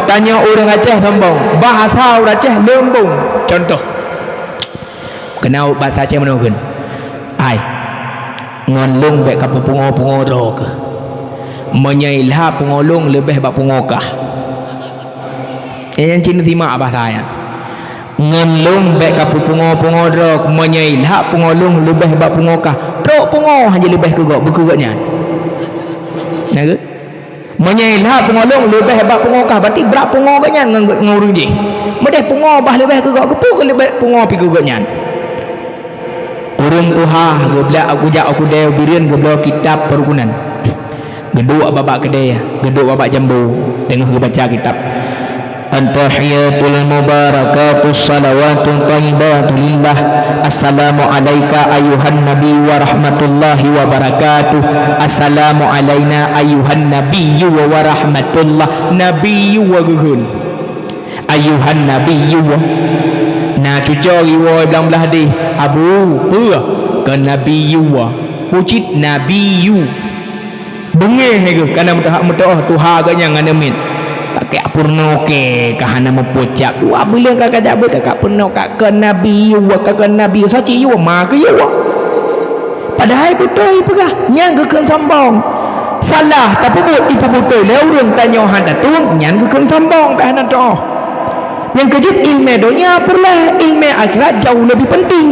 Tanyoe ureuëng Aceh sombong. Bahasa ureuëng Aceh leumbong. Contoh. Keunan basa Aceh meunoe kheun. Ai. Ngon lôn bèk kapeupungo-pungo droe keuh. Meunyoe ilha pungo lôn leubeh bak pungo kah. Eh, nyan cit neusimak bahasa nyan. Ngon lôn bèk kapeupungo-pungo droe keuh, meunyoe ilha pungo lôn leubeh bak pungo kah. Trok pungo hana leubeh keu gob, beu keu gobnyan. Na geuh? Meunyoe ilha pungo lôn leubeh bak pungo kah, berarti brat pungo gobnyan ngon, ngon ureuëng jih. Meudeh pungo bah leubeh keu gob, keupeue keu leubeh pungo pi keu gobnyan. Ureuëng tuha geublak, geujak u keudè u Bireuen geubloe kitab peurukunan. Geuduek bak-bak keudè, geuduek bak-bak jambo, teungoh geubaca kitab. At-tahiyatul mubarakatus salawatut thayyibatu lillah. Assalamu alaika ayyuhan nabi wa rahmatullahi wa barakatuh. Assalamu alaina ayyuhan nabiyyu wa rahmatullah. Nabiyyu wa geukheun. Ayyuhan nabiyyu. Na cuco riwoe blang blah deh. Abu, peue? Keu nabiyyu. Peue cit nabiyyu. Beungéh geuh kana meutuha-, meutuoh tuha geuh nyan ngon miet. Pakai peurunoe kèe ka hana meupucap. Dua buleuen ka kajak beuet ka, ka peurunoe ka keu nabiyyu, ka keu nabiyyu. Soe cit yue ma keu yue. Padahai beutôi peugah, nyan geukheun sombong. Salah tapeubuet ipeubeutôi lé ureuëng tanyoe hana tueng, nyan geukheun sombong bèk hana tuoh. Nyang keujeuet ileumèe donya peureulèe, ileumèe akhirat jauh lebih penting.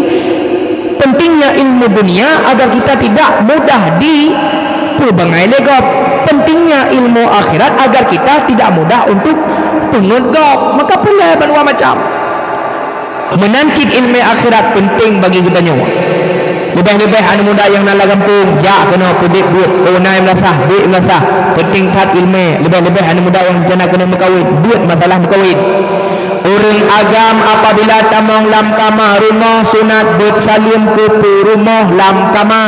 Pentingnya ilmu dunia agar kita tidak mudah dipeubangai lé gob. Pentingnya ilmu akhirat agar kita tidak mudah untuk peungeut gob. Maka peureulèe bandua macam. Meunan cit ileumèe akhirat penting bagi geutanyoe. Leubeh-leubeh aneuk muda nyang na lam gampông, jak keunoe peubiet buet. Oh, na nyang meulasah, biet meulasah. Peunteng that ileumèe. Leubeh-leubeh aneuk muda nyang rencana keuneuk meukawen, buet masalah meukawen. Ureueng agam apabila tamong lam kama, rumoh sunat beuet saleuem keu peurumoh lam kama.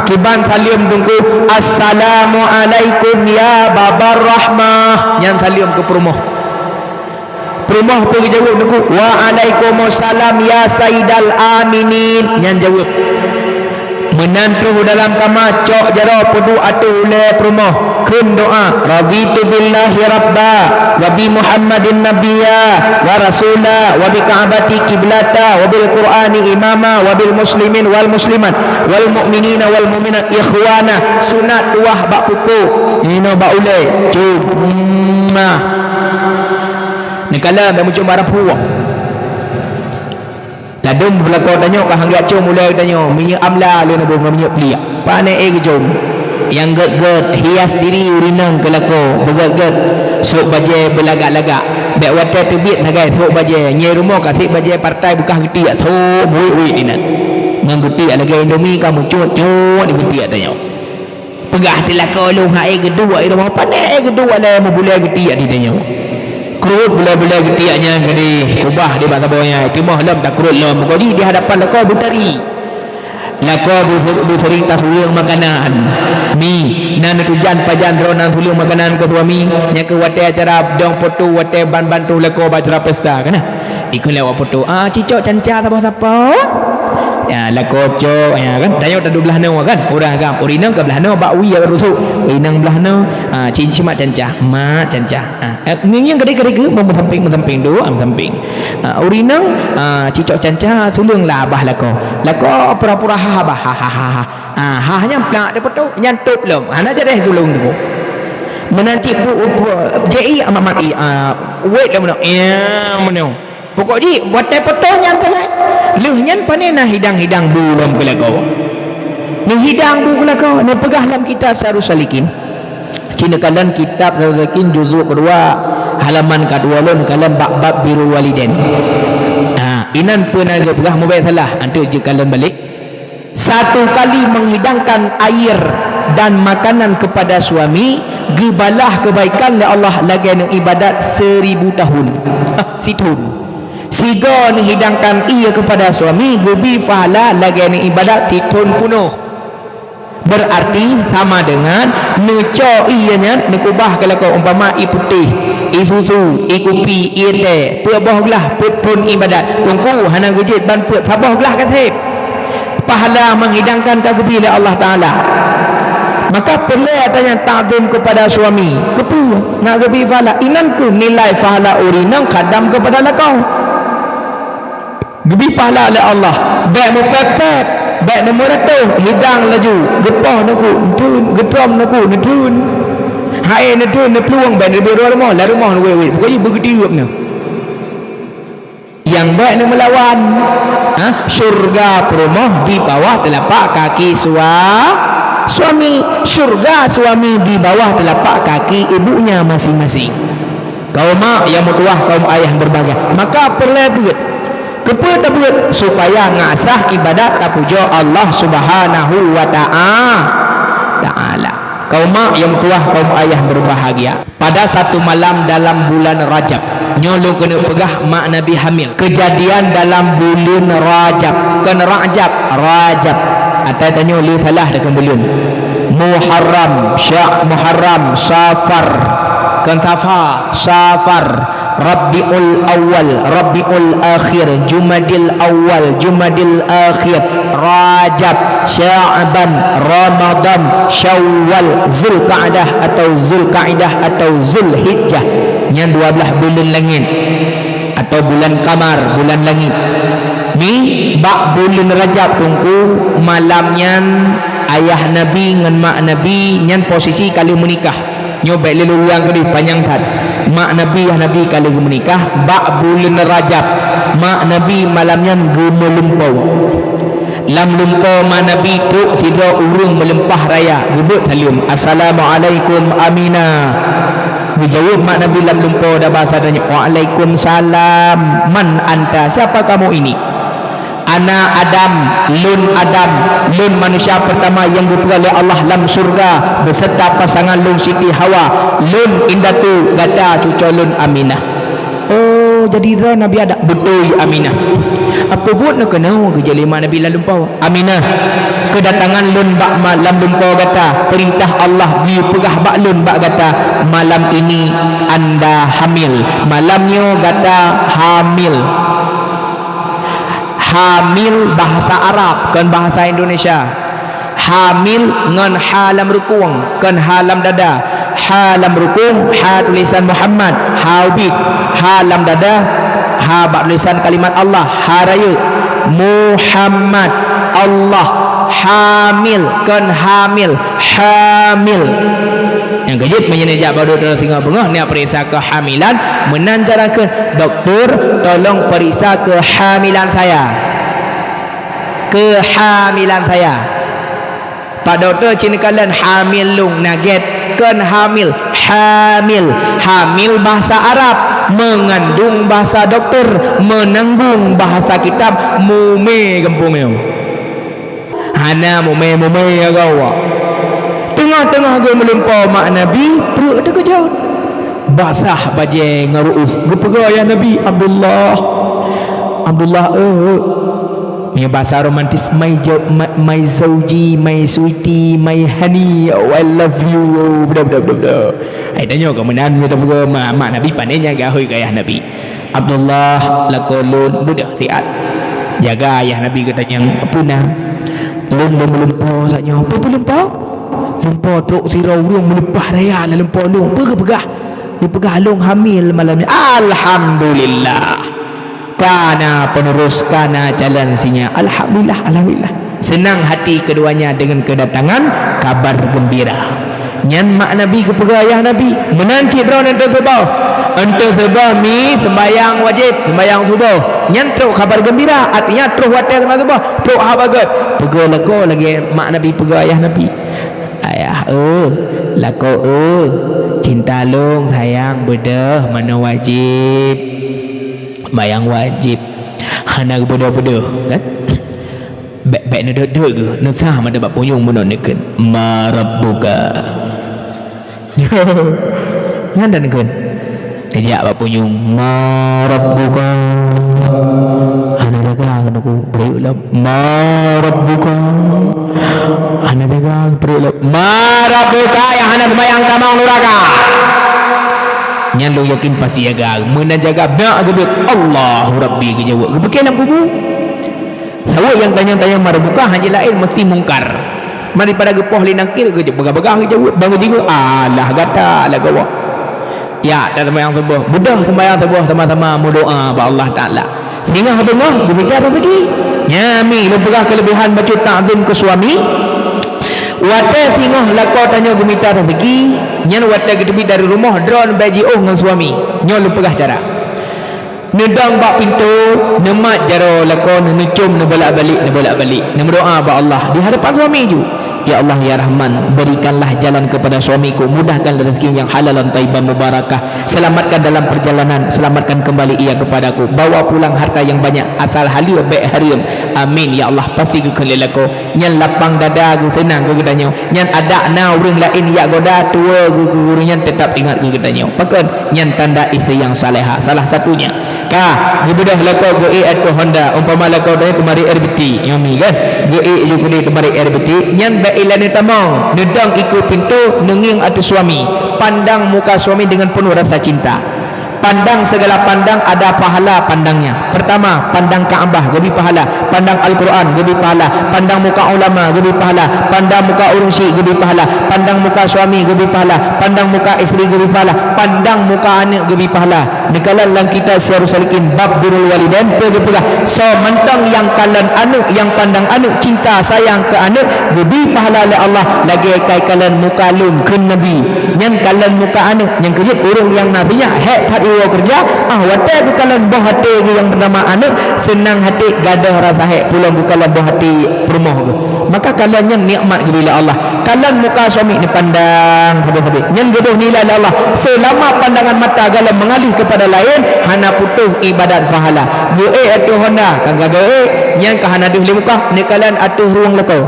Kiban saleuem teungku, "Assalamualaikum ya babar rahmah." Nyan saleuem keu peurumoh. Peurumoh peue geujaweueb teungku? "Waalaikumsalam ya sayyidal aminin." Nyan jaweueb. Meunan troh dalam kama, cok jaroe peuduek ateueh ulèe peurumoh, kheun doa, "Raditu billahi rabba, wa bi Muhammadin nabiyya, wa rasula, wa bi Ka'bati qiblata, wa bil Qur'ani imama, wa bil muslimin wal muslimat, wal mu'minina wal mu'minat ikhwana." Sunat tuwah bak pupuk, inoe bak ulèe. Cum. Neukalon bak mucom bak rapuek. Ladôm beulako tanyoe ka hanggak com ulèe tanyoe, minyeuk amla lé neuboh ngon minyeuk pliek. Pane éh geucom. Nyang gèt-gèt, hias diri ureueng inong keu lakoe, beugèt-gèt, sôk bajèe beulagak-lagak. Bèk watèe teubiet sagai sôk bajèe, nyang rumoh ka sép bajèe partai beukah geutiek, sôk buet-buet inan. Ngon geutiek lagèe Indomie ka meucut-cut geutiek tanyoe. Peugah teuh lakoe lôn hai geuduek i rumoh, pane geuduek lé meubulèe geutiek di tanyoe. Krot bulèe-bulèe geutiek nyan keudéh, kubah di bak saboh nyan, timoh lom takrot lom, meuko jih di hadapan lakoe beutari. Lakoe beu-, beuseuring tasuleueng makanan. Mi, na neutujan pajan droeneuh suleueng makanan keu suami, nyan keuh watèe acara dong poto, watèe ban-ban troh lakoe bak acara pesta, kan? Ikheun lé awak poto, "Ah, cicok canca saboh sapo?" Ya, lakoe cok, ya kan? Tanyoe ta dua blah noe kan? Ureueng agam, ureueng inong ka blah noe bak wie ka rusok. Ureueng inong blah noe, ah, ci-, ci mak canca, mak canca. Ah, eh, ngieng-ngieng kadé-kadé keu, meusampéng-meusampéng dua, ah, meusampéng. Ah, ureueng inong, ah, cicok canca, suleueng lah babah lakoe. Lakoe pura-pura ha babah, ha, ha, ha, ha. Ah, ha nyan plak di poto, nyan top lom. Hana jadeh suleueng tu. Meunan cit bu, bu, J I amat-amat i, ah, wet lom meunoe. Ya, meunoe. Pokok jih, watèe poto nyan sagai. Lheueh nyan pane na hidang-hidang bu lom keu lakoe. Neuhidang bu keu lakoe, neupeugah lam kitab Sairus Salikin. Ci neukalon kitab Sairus Salikin juzuk keudua, halaman kadua lom neukalon bab-bab birrul walidain. Ha, inan peue na geupeugah, mubèk salah, anteuk jeuet kalon balek. Satu kali menghidangkan air dan makanan kepada suami, geubalah kebaikan lé Allah lagèe neuibadat seribu tahun. Ah, sithôn. Sigoe neuhidangkan ié kepada suami, geubi pahala lagèe neuibadat sithôn peunoh. Berarti sama dengan neucok ié nyan neukubah keu lakoe, umpama ié putéh, ié susu, ié kupi, ié teh, peuet boh glah, peuet thôn ibadat. Teungku hana geujeuet ban peuet, saboh glah ka sép. Pahala menghidangkan ka geubi lé Allah Taala. Maka peureulèe ata nyan takzim kepada suami. Keupeue? Nak geubi pahala. Inan keuh nilai pahala ureueng inong khadam kepada lakoe. Geubi pahala lé Allah. Bèk meupèp-pèp, bèk neumeuratoh, hidang laju. Geupoh neuku, neutheun, geutrom neuku, neutheun. Hai neutheun, neuplueng, bèk neubri rumoh, lam rumoh neuwét-wét. Pokok jih beugeutieup neuh. Nyang bèk neumeulawan. Ha? Syurga peurumoh di bawah telapak kaki sua-, suami. Syurga suami di bawah telapak kaki ibunya masing-masing. Kaum mak nyang meutuwah, kaum ayah yang berbahagia, maka peureulèe beuet. Keupeue tabeuet? Supaya ngasah ibadat tapujoe Allah Subhanahu wa ta'a-, Ta'ala. Kaum mak nyang meutuwah, kaum ayah yang berbahagia. Pada satu malam dalam bulan Rajab, nyoe lôn keuneuk peugah mak Nabi hamil. Kejadian dalam buleuen Rajab, kon Rajab, Rajab. Atai tanyoe le salah deungon buleuen. Muharram, Sya-, Muharram, Safar, kon Safa, Safar, Rabiul Awal, Rabiul Akhir, Jumadil Awal, Jumadil Akhir, Rajab, Sya'ban, Ramadan, Syawal, Zulqa'dah atau Zulqaidah atau Zulhijjah. Nyan dua blah buleuen langét atau bulan kamar, bulan langit. Ni, bak buleuen Rajab teungku, malam nyan ayah Nabi ngon mak Nabi nyan posisi ka lheueh meunikah. Nyoe bèk lé lôn ulang keudéh, panyang that. Mak Nabi, ayah Nabi ka lheueh meunikah bak buleuen Rajab. Mak Nabi malam nyan geumeulumpoe. Lam lumpoe mak Nabi trok sidroe ureueng meulumpah raya, geubeuet saleuem, "Assalamualaikum, Aminah." Geujaweueb mak Nabi lam lumpoe dan bahasa tanyoe, "Waalaikumsalam. Man anta? Siapa kamu ini?" Ana Adam, lôn Adam, lôn manusia peurtama nyang geupeugah lé Allah lam syeuruga beuseurta pasangan lôn Siti Hawa, lôn indatu gata cucoe lôn Aminah. Oh, jadi droe Nabi Adam? Beutôi, Aminah. Apa buet na keunoe geujak lé mak Nabi lam lumpoe? Aminah, keudatangan lôn bak ma-, lam lumpoe gata, peurintah Allah geupeugah bak lôn bak gata, malam ini anda hamil. Malam nyoe gata hamil. Hamil bahasa Arab, kon bahasa Indonesia. Hamil ngon ha lam rukung, kon ha lam dada. Ha lam rukung, ha tulisan Muhammad, ha ubit. Ha lam dada, ha bak tulisan kalimat Allah, ha rayeuk. Muhammad, Allah, hamil, kon hamil, hamil. Nyang keujeuet meunyoe jak bak dokto singoh beungoh, neujak peuriksa keuhamilan, meunan cara kheun, "Doktor, tolong periksa kehamilan saya. Kehamilan saya." Pak dokto, ci neukalon hamil lôn, na gét, kon hamil, hamil. Hamil bahasa Arab, mengandung bahasa doktor, menanggung bahasa kitab, mumé gampông nyoe. Hana mumé-mumé ya gawa. Teungoh-teungoh geumeulumpoe mak Nabi, pruet teukeujot. Basah bajée ngon ru'uh. Geupeugah, "Ya Nabi, Abdullah. Abdullah, eh, eh." Meunyoe bahasa romantis, "My jo-, my, my zauji, my sweetie, my honey, oh, I love you." Beudôh, beudôh, beudôh, beudôh. Hai tanyoe keu meunan, meunyoe tapeugah ma-, mak Nabi, pandai nyan geuhôi keu ayah Nabi. Abdullah, lakoe lôn beudôh siat. Jaga ayah Nabi geutanyong, "Peue na?" "Lôn lôn meulumpoe saat nyoe." "Peue peulumpoe?" "Lumpoe trok sidroe ureueng meuleupah raya lam lumpoe lôn." "Peue geupeugah?" "Geupeugah lôn hamil malam nyoe." "Alhamdulillah. Ka na penerus, ka na calon sinyak. Alhamdulillah, alhamdulillah." Senang hati keduanya dengan kedatangan kabar gembira. Nyan mak Nabi geupeugah ayah Nabi, meunan cit droeneuh enteuk suboh. Enteuk suboh mi sembahyang wajéb, sembahyang suboh. Nyan trok kabar gembira, artinya troh watée sembahyang suboh, trok haba gét. Peugah lakoe lagée mak Nabi peugah ayah Nabi. "Ayah, eh, lakoe, eh, cinta lôn sayang beudôh manoe wajéb. Sembahyang wajéb. Hana geubeudôh-beudôh," kan? Bék, bék neudeuek-deuek geuh, neusah mata bak punyueng bunoe neukheun, "Ma rabbuka?" Nyan dan neukheun. Neujak bak punyueng, "Ma rabbuka?" Hana jaga keunoe ku, beureuek lom. "Ma rabbuka?" Hana jaga, beureuek lom. "Ma rabbuka?" Nyang hana seumayang tamong nuraka. Nyan lôn yakin pasti jaga. Meunan jaga, bak geubeuet, "Allahu Rabbi," geujaweueb. Geupike lam kubu. Saweue nyang tanyong-tanyong ma rabbuka hana laén meusti Mungkar. Daripada geupoh lé Nakir, geupeugah-peugah geujaweueb, ban geujingui, "Alah gata, alah gawa." Ya, dan sembahyang suboh. Beudôh sembahyang suboh sama-sama meudoa bak Allah Taala. Singoh beungoh geumita raseuki. Nyan mi lôn peugah keuleubehan bacut takzim keu suami. Watée singoh lakoe tanyoe geumita raseuki, nyan watée geuteubiet dari rumoh droeneuh bèk jiôh ngon suami. Nyoe lôn peugah cara. Neudong bak pintoe, neumat jaroe lakoe, neucôm, neubolak-balik, neubolak-balik. Neumeudoa bak Allah di hadapan suami ju. Ya Allah, ya Rahman, berikanlah jalan kepada suamiku, mudahkan rezeki yang halal dan thayyiban mubarakah, selamatkan dalam perjalanan, selamatkan kembali ia kepadaku, bawa pulang harta yang banyak, asal haleue bèk hareuem. Amin ya Allah. Pasti geukheun lé lakoe, nyan lapang dada geuh, seunang keu geutanyoe. Nyan adak na ureueng laén jak goda, tuwoe geuh keu gurèe nyan, teutap ingat keu geutanyoe. Pakon? Nyan tanda istri yang salehah, salah satunya. Ka, geubeudôh lakoe geuék ateueh honda, umpama lakoe teumarit air beutih, nyoe mi kan, geuék ju keudéh teumarit air beutih, nyan bèk ilèe neutamong, neudong ikeue pintoe, neungieng ateueh suami, pandang muka suami dengan penuh rasa cinta. Pandang segala pandang ada pahala pandangnya. Pertama, pandang Ka'bah geubri pahala, pandang Al-Quran geubri pahala, pandang muka ulama geubri pahala, pandang muka ureueng syik geubri pahala, pandang muka suami geubri pahala, pandang muka istri geubri pahala, pandang muka aneuk geubri pahala. Neukalon lam kitab Sirus Salikin bab birrul walidain, peue geupeugah, soe mantong nyang kalon aneuk, nyang pandang aneuk, cinta sayang keu aneuk, geubri pahala lé Allah lagèe ka ikalon muka lôn, kheun Nabi. Nyan kalon muka aneuk, nyang keujeuet ureueng nyang na sinyak hék that iwoe keureuja, ah watèe geukalon boh até geuh nyang beunama aneuk, seunang até, gadôh rasa hék pulang geukalon boh até peurumoh geuh. Maka kalon nyan nikmat geubri lé Allah. Kalon muka suami neupandang sabe-sabe. Nyan geubri nilai lé Allah. Seulama pandangan mata gohlom meungalih keupada laén, hana putôh ibadat pahala. Geuék ateueh honda, ka geuék, nyan ka hana deuh lé muka, neukalon ateueh rueng lakoe.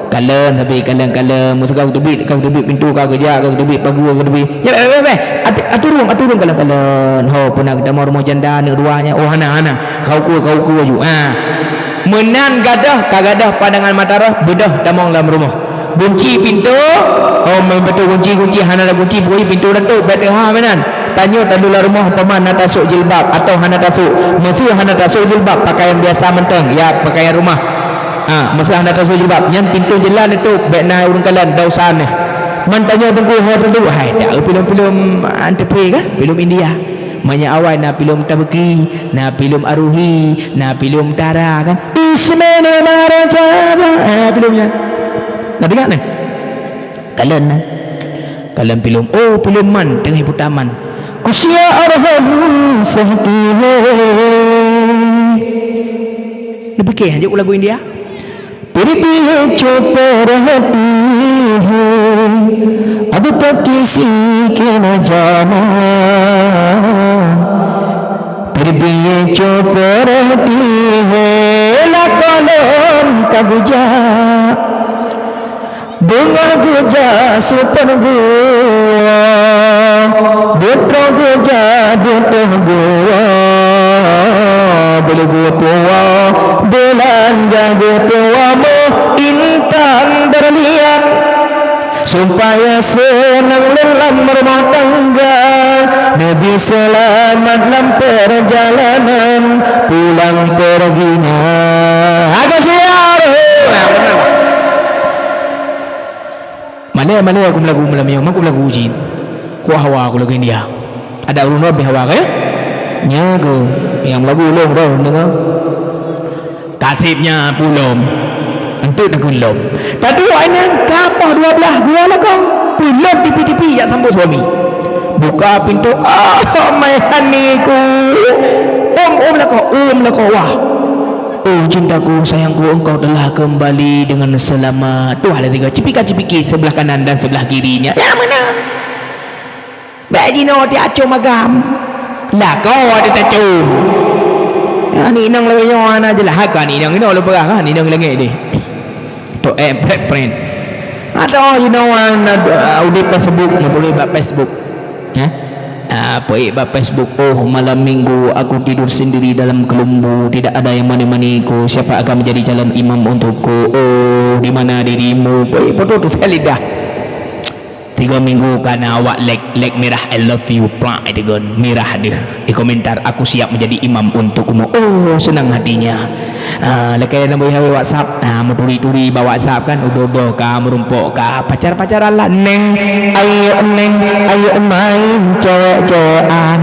Kalon sabe, kalon-kalon, meuseuka geuteubiet, ka geuteubiet pintoe, ka geujak, ka geuteubiet pageue, ka geuteubiet. Ya, beh, beh, beh. Ateueh, ateueh rueng, ateueh rueng kalon-kalon. Ho, peuna geutamong rumoh janda, aneuk dua nyan. Oh, hana, hana. Ka ukeue, ka ukeue aju. Ha. Meunan gadôh, ka gadôh pandangan mata roh, beudôh tamong lam rumoh. Gunci pintoe, oh, meubeutôi gunci, gunci, hana na gunci, pokoknya pintoe na tôp, bèk teuhah meunan. Tanyoe talu lam rumoh, umpama na tasôk jilbab atau hana tasôk. Meuseu hana tasôk jilbab, pakaian biasa mantong, ya, pakaian rumah. Ha, meuseu hana tasôk jilbab, nyan pintoe jeulah neutôp, bèk na ureueng kalon, dosa nyan. Man tanyoe teungku ho teuduek, hai, dak filem-filem antepri kan, filem India. Meunyoe awai na filem Tabqi, na filem Arohi, na filem Tara kan. Ismail Marjana, eh, filem nyan. Na teuingat nyan? Kalon nyan. Kalon filem, oh, filem man, teungoh puta man. Kusia arham sehti he. Neupike, hanjeuet lagu India? फिर भी ये चुप रहती है, अब तक किसी के न जाना। फिर भी ये चुप रहती है, lakoe lôn ka geujak. Beungoh geujak seupeue geuwoe, beutroh geujak beutoh geuwoe, beuleugu puwoe, beulanja geupuwoe meuh intan beurlian. Supaya seunang lôn lam rumah tangga, neubi seulamat lam peurjalanan pulang peurginya. Agak siar! Malèe-malèe aku meulagu malam nyoe, ma ku meulagu jih. Ku hawa ku lagu India. Adak ureueng droe bri hawa ka, ya? Nyan keuh nyang meulagu lôn droe deungoe. Kaseb nyan pulom. Enteuk takheun lom. Taduek nyan ka poh dua blaih geuwoe lakoe. Pulom tipi-tipi jak sambot suami. Buka pintoe, "Ah, my honey ku." Om, om lakoe, om lakoe, wah. "Oh, cintaku, sayangku, engkau telah kembali dengan selamat." Tuh, ada tiga cipika-cipiki sebelah kanan dan sebelah kirinya. Yang mana? Bèk jinoe ti acôm agam. Lakoe ata tacôm. Aneuk inong lagèe nyoe hana jeulaih ka aneuk inong, inong lôn peugah ka aneuk inong langèt deh. Tok eh prek pren. Ata jinoe na, uh, udép Facebook, meutuléh bak Facebook. Ha? Ah, poèk bak Facebook, "Oh, malam minggu aku tidur sendiri dalam kelambu, tidak ada yang menemaniku. Siapa akan menjadi calon imam untukku? Oh, di mana dirimu?" Poèk foto tu saya lidah. Tiga minggu ka na awak like, like mirah, "I love you," plak, itu kan, mirah deh. Di komentar, "Aku siap menjadi imam untukmu." Oh, senang hatinya. Ah, lakèe na beuihawe WhatsApp. Ah, meuturi-turi bak WhatsApp kan, udoe-udoe ka, meurumpok ka, pacar-pacaran lah. "Neng, ayo neng, ayo main cewek-cewekan."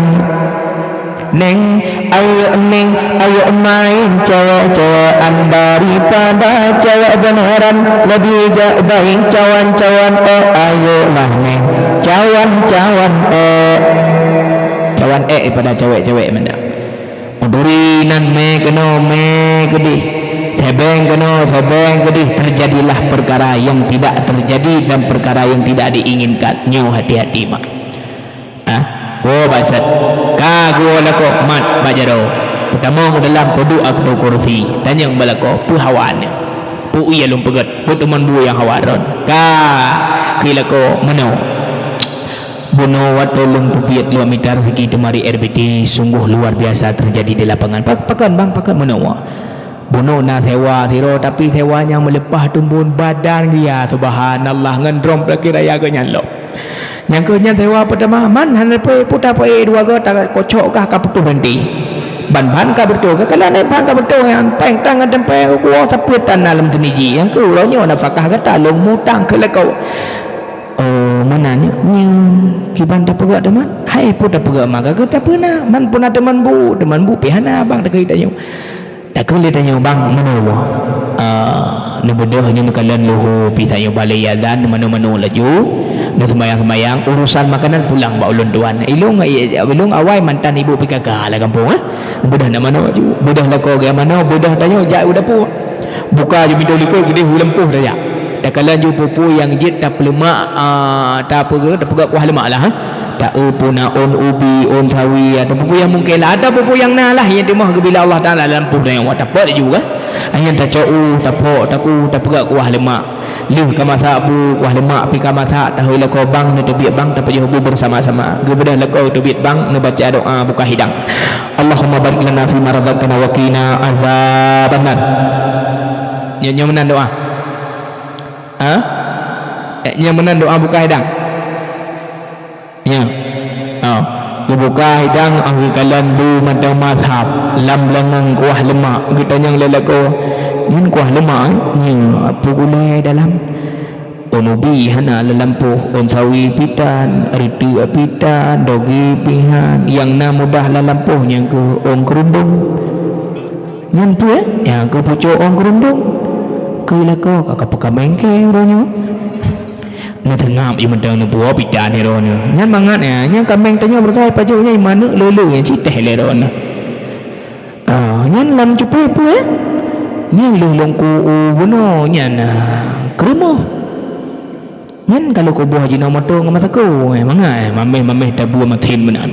Neng, ayo neng, ayo main cewek-cewekan, daripada cewek beneran lebih ja-, baik cawan-cawan, eh, ayolah neng, cawan-cawan, eh. Cawan, eh, daripada cewek-cewek mantap. Meuturi nan mè keunoe, mè keudeh. Sebeng keunoe, sebeng keudeh. Terjadilah perkara yang tidak terjadi dan perkara yang tidak diinginkan. Nyoe hati-hati mak. Ah, woe bak sat. Ka geuwoe lakoe mat bak jaroe. Peutamong dalam peuduek ateueh kursi. Tanyong bak lakoe, "Peue hawa nyoe? Peue ie lôn peugèt? Peue teumon bu nyang hawa droen?" Ka kheun lakoe, "Meunoe. Bunoe watèe lôn teubiet lôn mita rezeki teumari R B T, sungguh luar biasa terjadi di lapangan." Pa-, pakon, Bang, pakon meunoe? Bunoe na sewa sidroe, tapi sewa nyang meuleupah tumbon badan geuya, subhanallah, ngon drom peulaki raya geuh nyan lom. Nyang keuh nyan sewa peutama, man hana leupah puta peuék dua goe, takocok kah ka putôh ranté. Ban-ban ka beutôi, ka kalon ban ka beutôi, nyan péng tang ngon tempéng kuwoe sapeue tan na lam teuniji. Nyang keuh uroe nyoe nafakah gata lôn mutang keu lakoe. Oh, meunan nyoe, nyoe kiban tapeugah teuma. Hai, peue tapeugah maka keu tapeuna, man peue na teuma bu, teuma bu pih hana bang takeu tanyoe. Takheun lé tanyoe, "Bang, meunoe." Ah, neubeudôh nyoe neukalon luho, pih tanyoe balèe azan, meunoe-meunoe laju. Neuseumayang-seumayang, urusan makanan pulang bak ulôn tuan. Ilôn, ilôn awai mantan ibu P K K lam gampông, eh. Neubeudôh na manoe laju. Beudôh lakoe gaya manoe, beudôh tanyoe jak u dapur. Buka ju pintoe likot, keudeh u lampôh tajak. Takalon ju peue-peue nyang jeuet tapeuleumak, a, tapeugah, tapeugah kuah leumak lah, ha. Taeu peue na ôn ubi, ôn sawi, atawa peue-peue nyang mungken lah, atawa peue-peue nyang na lah nyang teuma geubila Allah Taala lam lampôh nyan, awak tapot ju kan. Nyan tacok u, tapok, taku, tapeugah kuah leumak. Lheueh ka masak bu, kuah leumak pih ka masak, tahôi lakoe bang, neuteubiet bang, tapajoh bu bersama-sama. Geubeudôh lakoe teubiet bang, neubaca doa buka hidang. Allahumma barik lana fima razaqtana wa qina azabannar. Nyoe, nyoe meunan doa. Ha? Eh, nyoe meunan doa buka hidang. Nyoe. Oh. Geubuka hidang, oh, geukalon bu mantong mazhab, lam beulangong kuah leumak. Geutanyong lé lakoe, "Nyan kuah leumak, eh?" "Nyoe, peue gulée dalam?" Ôn ubi hana lam lampôh, ôn sawi pih tan, reuteuek pih tan, doge pih han, nyang na mudah lam lampôh nyan keuh ôn keurundong. Nyan peue, eh? Nyan keuh pucôk ôn keurundong. Keu lakoe ka, ka peukameng keu uroe nyoe. Neuteungab ié mantong neupuwoe pih tan uroe nyoe. Nyan mangat, eh, nyan kameng tanyoe beureukai pajoh nyan maneuk lé-lé nyan cit teh lé uroe nyoe. Ah, nyan lam cupe peue, eh? Nyan lheueh lôn ku u bunoe nyan, ah, keu rumoh. Nyan ka lôn kuboh jinoe moto ngon mata ku, eh, mangat, eh, mameh-mameh tabu maté meunan.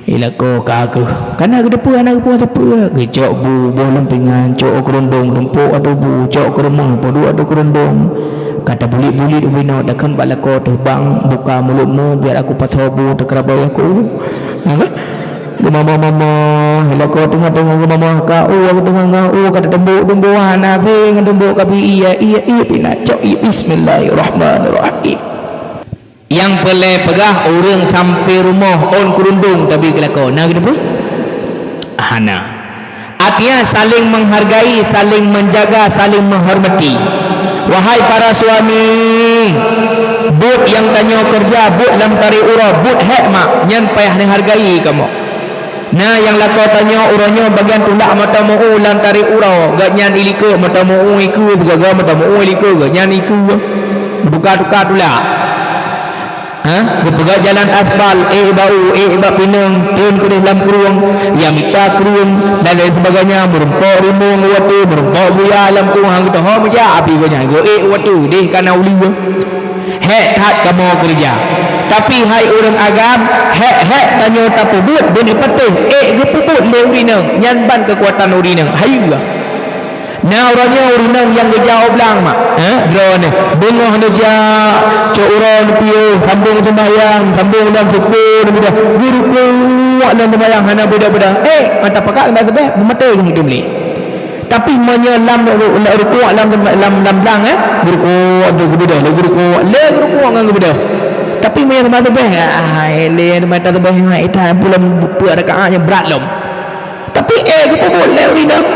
Ilako ka keuh, kana geuteupeu hana geupeue sapeue, geucok bu boh lam pingan, cok u keurundong, tumpok ateueh bu, cok keu rumoh, peuduek ateueh keurundong. Ka tabulet-bulet ubinoe, takheun bak lakoe teuh, "Bang, buka mulutmu, biar aku pasoe bu teukeurabôi aku." Ha? Geumama-mama, lakoe teungoh-teungoh geumama, ka u, teungoh-teungoh u, ka tatumbok-tumbok hana seng, tumbok kabi ié, ié, ié pih na cok, ié, bismillahirrahmanirrahim. Nyang peureulée peugah ureuëng sampai rumoh ôn keurundong tabi keu lakoe, na geuteupeu? Hana. Artinya saling menghargai, saling menjaga, saling menghormati. Wahai para suami, buet nyang tanyoe keureuja, buet lam tarek uroe, buet hék mak, nyan payah neuhargai kamoe. Na nyang lakoe tanyoe uroe nyoe bagian tulak mata meu lam tarek uroe, gobnyan ilikot mata meu ikeue, sigoe mata meu ilikot, gobnyan ikeue. Tuka-tuka tulak. Ha? Geupeugah jalan aspal, ék bak u, ék bak pineung, thon keudeh lam krueng, nyang mita krueng, dan lain sebagainya, meurumpok rimueng u ateueh, meurumpok buya lam krueng, han geutoh ho meujak, api gobnyan geuék u ateueh, deh kana ulie. Hék that kamoe keureuja. Tapi hai ureuëng agam, hék-hék tanyoe tapeubuet, beuneupatéh ék geupeubuet lé ureuëng inong, nyan ban keukuatan ureuëng inong. Hayeue. Na uroe nyoe ureuëng inong nyang geujak u blang mak, eh, droeneuh. Beungoh neujak, cok uroe neupiôh, sambong seumayang, sambong lam suku, neubeudoh. Geurukuk lam seumayang hana beudoh-beudoh. Eh, mata pakat lam saboh, beumaté nyang hidup lé. Tapi meunyoe lam, lam rukuk, lam, lam, lam blang, eh, geurukuk, lé geubeudoh, lé geurukuk, lé geurukuk ngon geubeudoh. Tapi meunyoe teuma teubeh, ah, lé teuma teubeh, ah, ita pulam peuet rakaat nyang brat lom. Tapi, eh, geupeubuet lé ureuëng inong.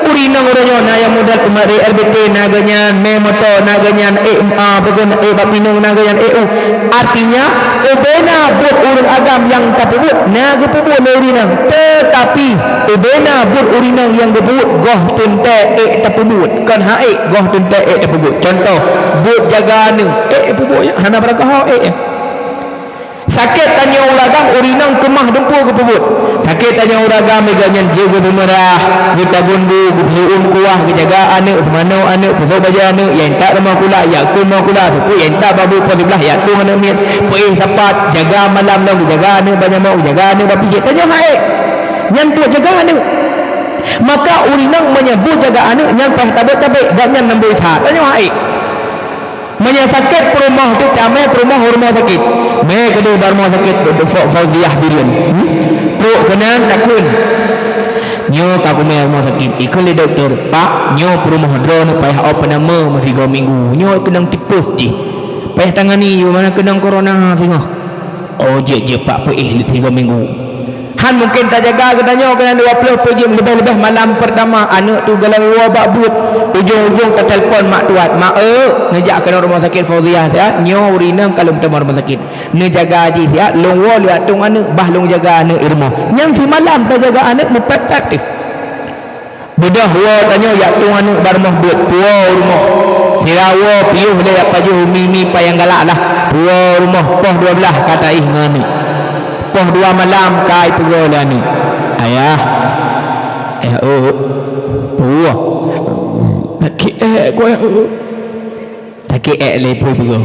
Ureuëng inong uroe nyoe na nyang modal peumari R B T na geuh nyan, mé moto na geuh nyan, eh, ah, peue kheun, eh, bak pineung na geuh nyan, eh, u. Artinya, ubena buet ureuëng agam nyang tapeubuet, na geupeubuet lé ureuëng inong. Teutapi, ubena buet ureuëng inong nyang geupeubuet goh teuntée ék tapeubuet. Kon han ék goh teuntée ék tapeubuet. Contoh, buet jaga aneuëk, ék peubuet, hana barangkaho ék. Sakét tanyoe ureuëng agam, ureuëng inong keumah dumpeue geupeubuet. Sakét tanyoe ureuëng agam, gobnyan jeuet geupeumeurah, geutagun bu, geupeusiuem kuah, geujaga aneuëk, seumanoe aneuëk, peusok bajée aneuëk, nyang intat rumoh kula, jak keu rumoh kula, seupôt nyang intat bak buet poh siblaih, jak tueng aneuëk miet, peuéh sapat, jaga malam lom, geujaga aneuëk bak nyamok, geujaga aneuëk bak pijét. Tanyoe han ék. Nyan buet jaga aneuëk. Maka ureuëng inong meunyoe buet jaga aneuëk, nyan payah tabeuet-tabeuet, gobnyan nam buet that. Tanyoe han ék. Meunyoe sakét peurumoh tu, tamé peurumoh u rumoh sakét. Mé keudeh bak rumoh sakét Fa-, Fauziah Bireuen. Hmm? Trok keunan takheun. Nyoe ka kumé rumoh sakét. Ikheun lé dokto, "Pak, nyoe peurumoh droeneuh payah operasi meusigoe minggu. Nyoe keunong tipes jih. Payah tangani, yue mana keunong corona singoh." Oh, jeuet-jeuet Pak peuéh sigoe minggu. Han mungken tajaga geutanyoe keunan dua ploh peuet jeuem, leubeh-leubeh malam peurtama aneuëk tu galak woe bak beuet. Ujong-ujong tatelpon mak tuan, "Mak eu, neujak keunoe rumoh sakét Fauziah siat, nyoe ureuëng inong ka lôn tamong rumoh sakét. Neujaga jih siat, lôn woe lôn jak tueng aneuëk, bah lôn jaga aneuëk i rumoh." Nyan simalam tajaga aneuëk meupéb-péb teuh. Beudôh woe tanyoe jak tueng aneuëk bak rumoh beuet, puwoe u rumoh. Sira woe piôh lé jak pajoh mi-mi pat nyang galak lah. Puwoe u rumoh poh dua blaih ka taéh ngon aneuëk. Poh dua malam ka ipeugoe lé aneuëk. "Ayah, eh, eu, puwoe." Sakét ék lé peue-peue.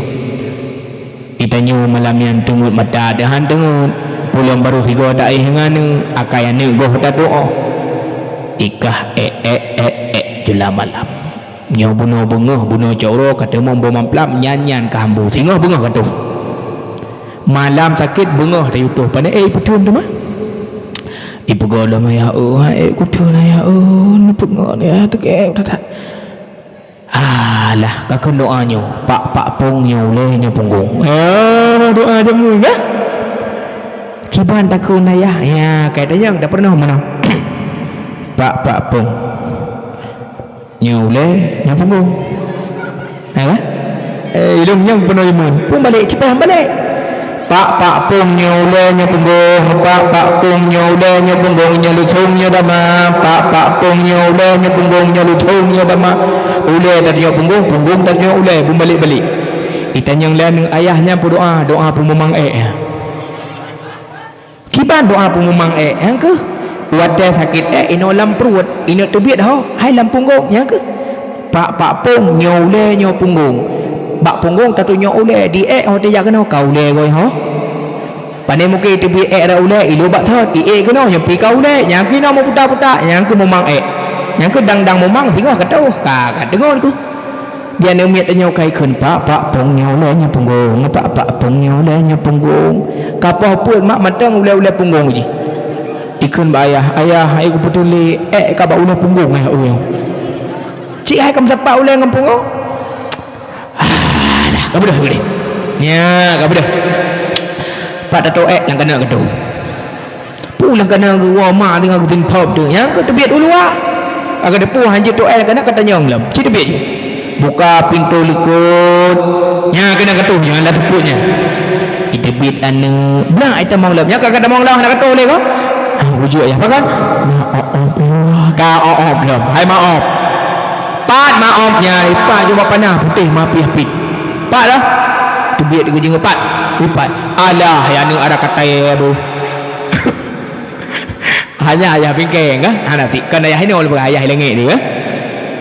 Geutanyoe malam nyan teungeut mata teuhan teungeut. Pulang barô sigoe taéh ngon aneuk, akai aneuk goh tadoa. Ikah ék, ék, ék, ék jula malam. Nyoe bunoe beungoh, bunoe cok uroe ka teumong boh mamplam, nyan-nyan ka hambu. Singoh beungoh ka toh. Malam sakét beungoh tayue toh. Pane éh ipeutheun teuma. Ipeugoh lom ya, oh, ék kutheun ya, oh, neupeungon ya, teuke, tata. Alah, ka kheun doa nyoe, pak-pak pong nyoe ulée nyoe punggong. Oh, doa jameun, ya? Kiban takheun ayah, ya, kai tanyong, dak pernah mana? Pak-pak pong nyoe ulée nyoe punggong. Ha, kan? Eh, ilong nyang peunoh imun. Pun balek, cipah balek. Pak-pak pong nyoe ulée nyoe punggong, pak-pak pong nyoe ulée nyoe punggong, nyoe lusong nyoe dama, pak-pak pong nyoe ulée nyoe punggong, nyoe lusong nyoe dama. Ulée tatunyok punggong, punggong tatunyok ulée, beubalek-balek. Itanyong lé aneuk ayah nyan peudoa, doa peumumang ék nyan. Kiban doa peumumang ék nyan keuh, watée sakét ék inoe lam pruet, ineuk teubiet ho, hai lam punggong nyan keuh. Pak-pak pong nyoe ulée nyoe punggong. Bak punggong tatunyok ulée, di ék ho teuyak keunoe ka ulée goi ho. Pane mungken teubiet ék rot ulée, ilue bak thot, i ék keunoe nyoe pi ka ulée, nyang keunoe meuputa-puta, nyang keuh mumang ék. Nyang keuh dang-dang mumang singoh ka toh, ka, ka deungon keuh. Di aneuk miet tanyoe ka ikheun, "Pak, pak pong nyoe ulée nyoe punggong, pak, pak pong nyoe ulée nyoe punggong." Ka poh peuet mak mantong ulée-ulée punggong jih. Ikheun bak ayah, "Ayah, hai kupeutulée, ék ka bak ulée punggong, ayah, uyong." Cit hai ka meusapat ulée ngon punggong. Ah, dah, ka beudôh, ka beudôh. Nya, ka beudôh. Pat tato ék nyang kana geutoh. Pulang kana geuwoe ma teungoh geutinthop tu. Nyang keu teubiet u luwa. Ka geuteupeue hanjeuet toh ék kana ka tanyong lom. Cit teubiet ju. Buka pintoe likot. Nya kana geutoh nyan lam seupôt nyan. Iteubiet aneuk. Blah ai tamong lom. Nya ka, ka tamong lom hana geutoh lé ko. Ah, bujuk ayah. Pakon? Na, oh, oh, oh. Ka, oh, oh, lom. Hai ma, oh. Pat ma, oh, nya. Ipat jubah panah putéh ma piah pit. Pat dah. Teubiet geujeungeuk pat. Ipat. Alah, ya aneuk ada katai aduh. Hanya ayah bingkeng kah? Hana ti kan ayah inoe leubeh ayah langét dia kah?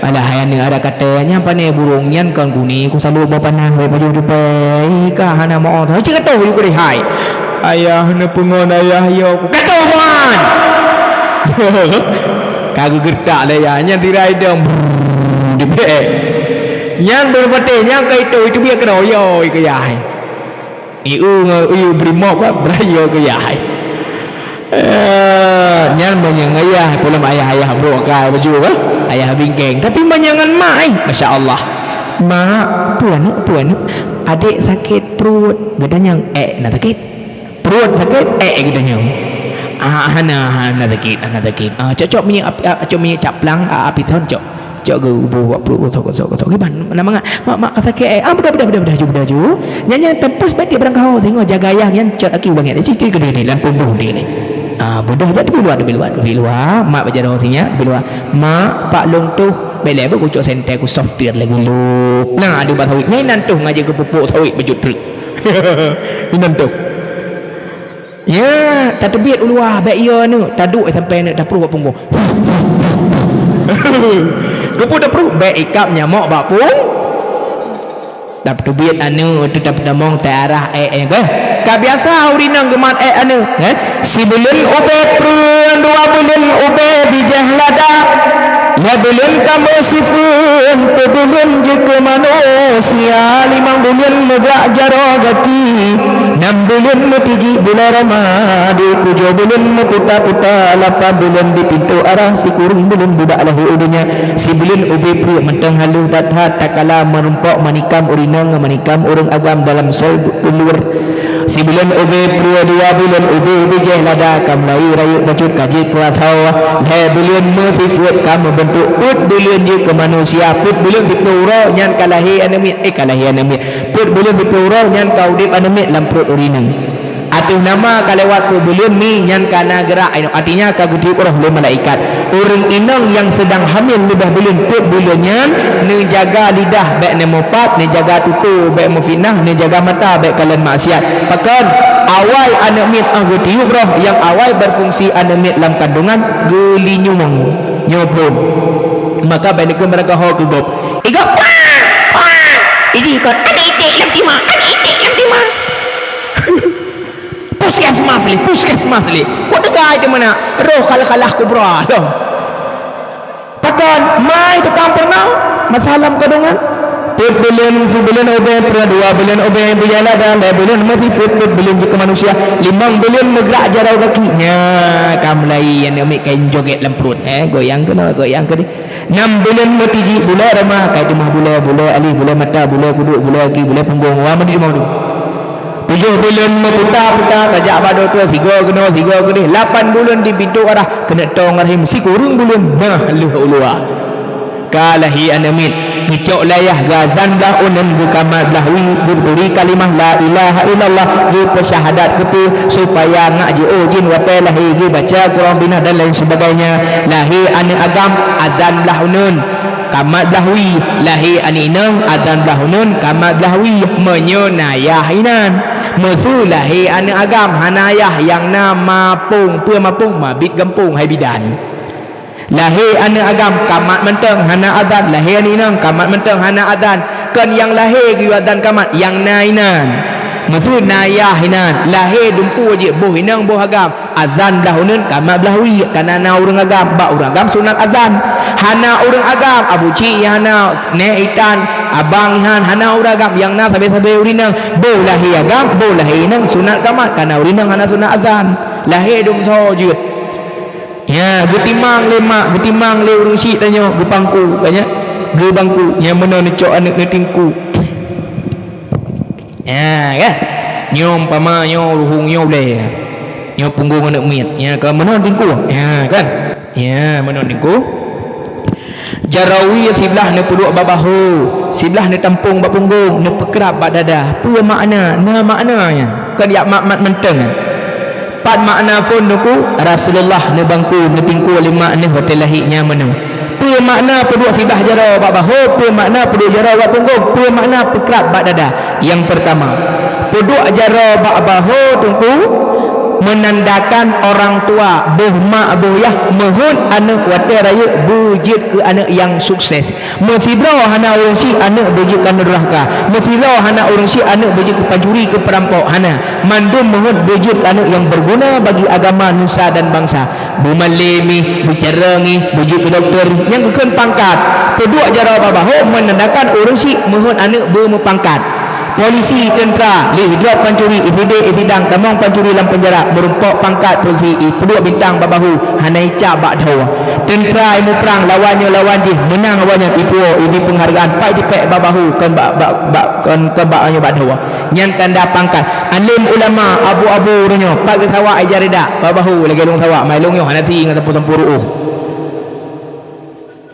Alah, hai aneuk ada katai nyan pane burong nyan kon guni ku saloe boh panah wai pajoh dupai ka hana moh. Cit katoh yue keudeh hai. Ayah neupeungon ayah yo ku katoh buan. Ka geugeurtak lé ayah nyan tirai dong. Brrrr, dibek. Nyan beureupatéh nyan ka itu, itu biak keunoe yo ke ayah. Ieu ngon ieu beurimok ka beurayeue keu yah. Eh, nyan meunyoe ngon yah, peulom ayah-ayah brok ka baju ka, ayah bingkeng. Tapi meunyoe ngon mak, eh, masya Allah. Mak, peue aneuk, peue aneuk? Adek sakét pruet, geutanyong, eh, na sakét? Pruet sakét, eh, geutanyong. Ah, hana, hana sakét, hana sakét. Ah, cok-cok minyeuk api, ah, cok minyeuk caplang, ah, api thon cok. Cok geuboh bak pruet gosok, gosok, gosok. Kiban, na mangat. Mak, mak, ka sakét, eh. Ah, beudôh, beudôh, beudôh, beudôh, beudôh. Nyan, nyan pampers bèk dibeulang kawö, singoh jaga ayah nyan, cot aki u langét. Cit, cit, keudeh ni, lam peumbroh deh ni. Ah, beudôh jak teupeu luwa, teupeu luwa, teupeu luwa. Mak bak jaroe sinyak, teupeu luwa. Mak, pak lôn toh, bèk lé beuh kucok sentée, ku soft tear lagèe lôn. Nah, adu bak sawit. Nyan inan toh ngaji keu pupuk sawit bajut treuk. Inan toh. Ya, tateubiet u luwa, bèk yo aneuk, taduek sampai aneuk tapruh bak punggong. Keupeue tapruh? Bèk ikab nyamok bak pung-, tateubiet aneuk, tu tapeutamong, taarah ék, ék, eh. Ka biasa ureueng inong geumat ék aneuk, eh. Sibuleuen ubé preueng, dua buleuen ubé bijéh lada. Lhèe buleuen kamoe sifeuet, peuet buleuen jeuet keu manusia, limong buleuen meugrak jaroe gaki, nam buleuen meutijik buleuen Ramadhan, tujoh buleuen meuputa-puta, lapan buleuen di pintoe arah, sikureueng buleuen bubak lahé u donya, sibuleuen ubé pruet mantong halôh that-that, takala meurumpok manikam ureueng inong ngon manikam ureueng agam dalam sel luwer. Sibuleuen ubé pruet, dua buleuen ubé bijéh lada, ka mulai rayeuk bacut ka jeuet keu asoe. Lhèe buleuen meusifeuet ka meubeuntuk, peuet buleuen jeuet keu manusia, peuet buleuen siploh uroe nyan ka lahé aneuk miet, eh, ka lahé aneuk miet. Peuet buleuen siploh uroe nyan ka udép aneuk miet lam pruet ureueng inong. Ateueh nama ka lewat peuet buleuen mi nyan ka na geurak, artinya ka geutiup roh lé malaikat. Ureueng inong nyang seudang hamil leubeh buleuen peuet buleuen nyan, neujaga lidah bèk neumupat, neujaga tutoe bèk meufitnah, neujaga mata bèk kalon maksiat. Pakon? Awai aneuk miet 'oh geutiup roh, nyang awai beufungsi aneuk miet lam kandungan geulinyueng nyoe phon. Maka bèk neukheun meureuka ho keu gob. Igob, Iji kon, "Aneuk iték lam tima, aneuk iték lam tima." Puskesmas lé, puskesmas lé. Kok teuga itu mana? Roh kal-, kalah kubra lom. Pakon, mai tukang peurunoe, masa lam kandungan. Peuet buleuen, sibuleuen ubé, peuet dua buleuen ubé, bujala dan lhèe buleuen masih fit, peuet buleuen jeuet keu manusia, limong buleuen meugrak jaroe gaki. Nya, ka mulai aneuk miet kain jogét lam pruet. Eh, goyang keunoe, goyang keunoe. Nam buleuen meutiji bulèe roma, kai teumah bulèe, bulèe aléh, bulèe mata, bulèe kuduek, bulèe aki, bulèe punggong. Wa meudi mau tu. Tujoh buleuen meuputa-puta, tajak bak dokto, sigoe keunoe, sigoe keudeh. Lapan buleuen di pintoe arah, keuneuk tong rahim, sikureueng buleuen, nah, lheueh u luwa. Ka lahé aneuk miet, geucok layah, geuazan blah uneuen, geukamat blah wie, geuturi kalimah la ilaha illallah, geupeusyahadat keupeue, supaya ngak jiôh jih watèe lahé, geubaca Quran binah dan lain sebagainya. Lahé aneuk agam, azan blah uneuen. Kamat blah wie, lahé aneuk inong, azan blah uneuen, kamat blah wie, meunyoe na yah inan. Meuseu lahé aneuk agam, hana yah, nyang na mapông, peue mapông, mabit gampông, hai bidan. Lahé aneuk agam, kamat mantong, hana azan, lahé aneuk inong, kamat mantong, hana azan. Kon nyang lahé geuyue azan kamat, nyang na inan. Meuseu na yah inan, lahé dumpeue jih, boh inong, boh agam. Azan blah uneuen, kamat blah wie, kana na ureueng agam, bak ureueng agam sunat azan. Hana ureueng agam, abu cik nyang hana, nèk itan, abang ihan, hana ureueng agam, nyang na sabe-sabe ureueng inong, boh lahé agam, boh lahé inong, sunat kamat, kana ureueng inong hana sunat azan. Lahé dum soe jeuet. Nya, geutimang lé mak, geutimang lé ureueng syiek tanyoe, geupangku, ka nyan, geubangku, nyang meunoe neucok aneuk neutingku. Nya, kan? Nyoe umpama nyoe ruhueng nyoe ulèe. Nyoe punggong aneuk miet. Nya, ka meunan tingku. Nya, kan? Nya, meunan tingku. Jaroe wie siblah neupeuduek bak bahô, siblah neutampông bak punggong, neupeukrab bak dada. Peue makna? Na makna nyan. Kon jak mat-mat mantong nyan. Pat makna phôn teungku, Rasulullah neubangku, neutingku lé mak neuh watèe lahé nyan meunoe. Peue makna peuduek siblah jaroe bak bahô? Peue makna peuduek jaroe bak punggong? Peue makna peukrab bak dada? Nyang peurtama, peuduek jaroe bak bahô teungku meunandakan orang tua, boh mak boh yah meuheuet aneuk watèe rayeuk beujeuet keu aneuk nyang sukses. Meusibroe hana ureueng syiek aneuk beujeuet keu aneuk durhaka. Meusibroe hana ureueng syiek aneuk beujeuet keu pancuri, keu peurampok, hana. Mandum meuheuet beujeuet keu aneuk nyang beuguna bagi agama, nusa dan bansa. Beumalèe mih, beucarông mih, beujeuet keu dokto, nyang geukheun pangkat. Peuduek jaroe bak bahô meunandakan ureueng syiek meuheuet aneuk beumeupangkat. Polisi, teuntra, lheuh drop pancuri, isideh, isidang, tamong pancuri lam peunjara, meurumpok pangkat polisi, ipeuduek bintang bak bahô, hana icap bak dhoe. Teuntra imuprang lawan nyoe lawan jih, meunang awaknyan, ipuwoe, ibi peunghargaan, pat itipèk bak bahô, kon bak, bak, bak, kon, kon bak nyoe bak dhoe. Nyan tanda pangkat. Além ulama, abu-abu uroe nyoe, pat geusawak ija ridak, bak bahô lagèe lôn sawak, mai lôn nyoe hana si ngon sampue-sampue ru'uh.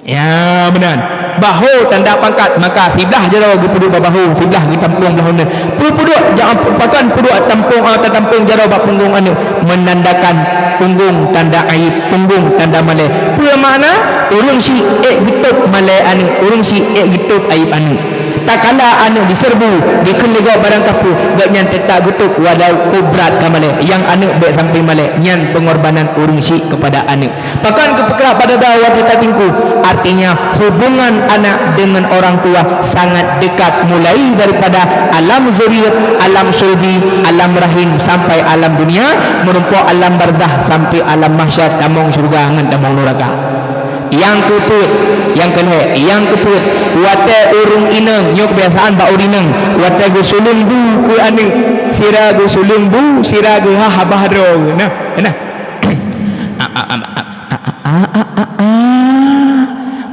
Ya, meunan. Bahô tanda pangkat, maka siblah jaroe geupeuduek bak bahô, siblah geutampông blah uneuen. Peue peuduek, ja-, pakon peuduek tampông, ah, tatampông jaroe bak punggong aneuk, meunandakan punggong tanda aib, punggong tanda malèe. Peue makna? Ureueng syiek ék geutôb malèe aneuk, ureueng syiek ék geutôb aib aneuk. Takala aneuk diseureubu, dikheun lé gob barang kapeue, gobnyan teutap geutôb walau kobrat ka malèe, nyang aneuk bèk sampai malèe, nyan peungorbanan ureueng syiek keupada aneuk. Pakon geupeukrab bak dada watèe tatingku? Artinya, hubungan anak dengan orang tua sangat dekat, mulai daripada alam zuriat, alam sulbi, alam rahim, sampai alam dunia, meurumpok alam barzah, sampai alam mahsyar, tamong syeuruga ngon tamong nuraka. Nyang keupeuet, nyang keulhèe, nyang keupeuet, watèe ureueng inong, nyoe keubiasaan bak ureueng inong, watèe geusuleueng bu keu aneuk, sira geusuleueng bu, sira geuhah babah droe. Nah, nah. A, a, a, a, a, a, a, a, a.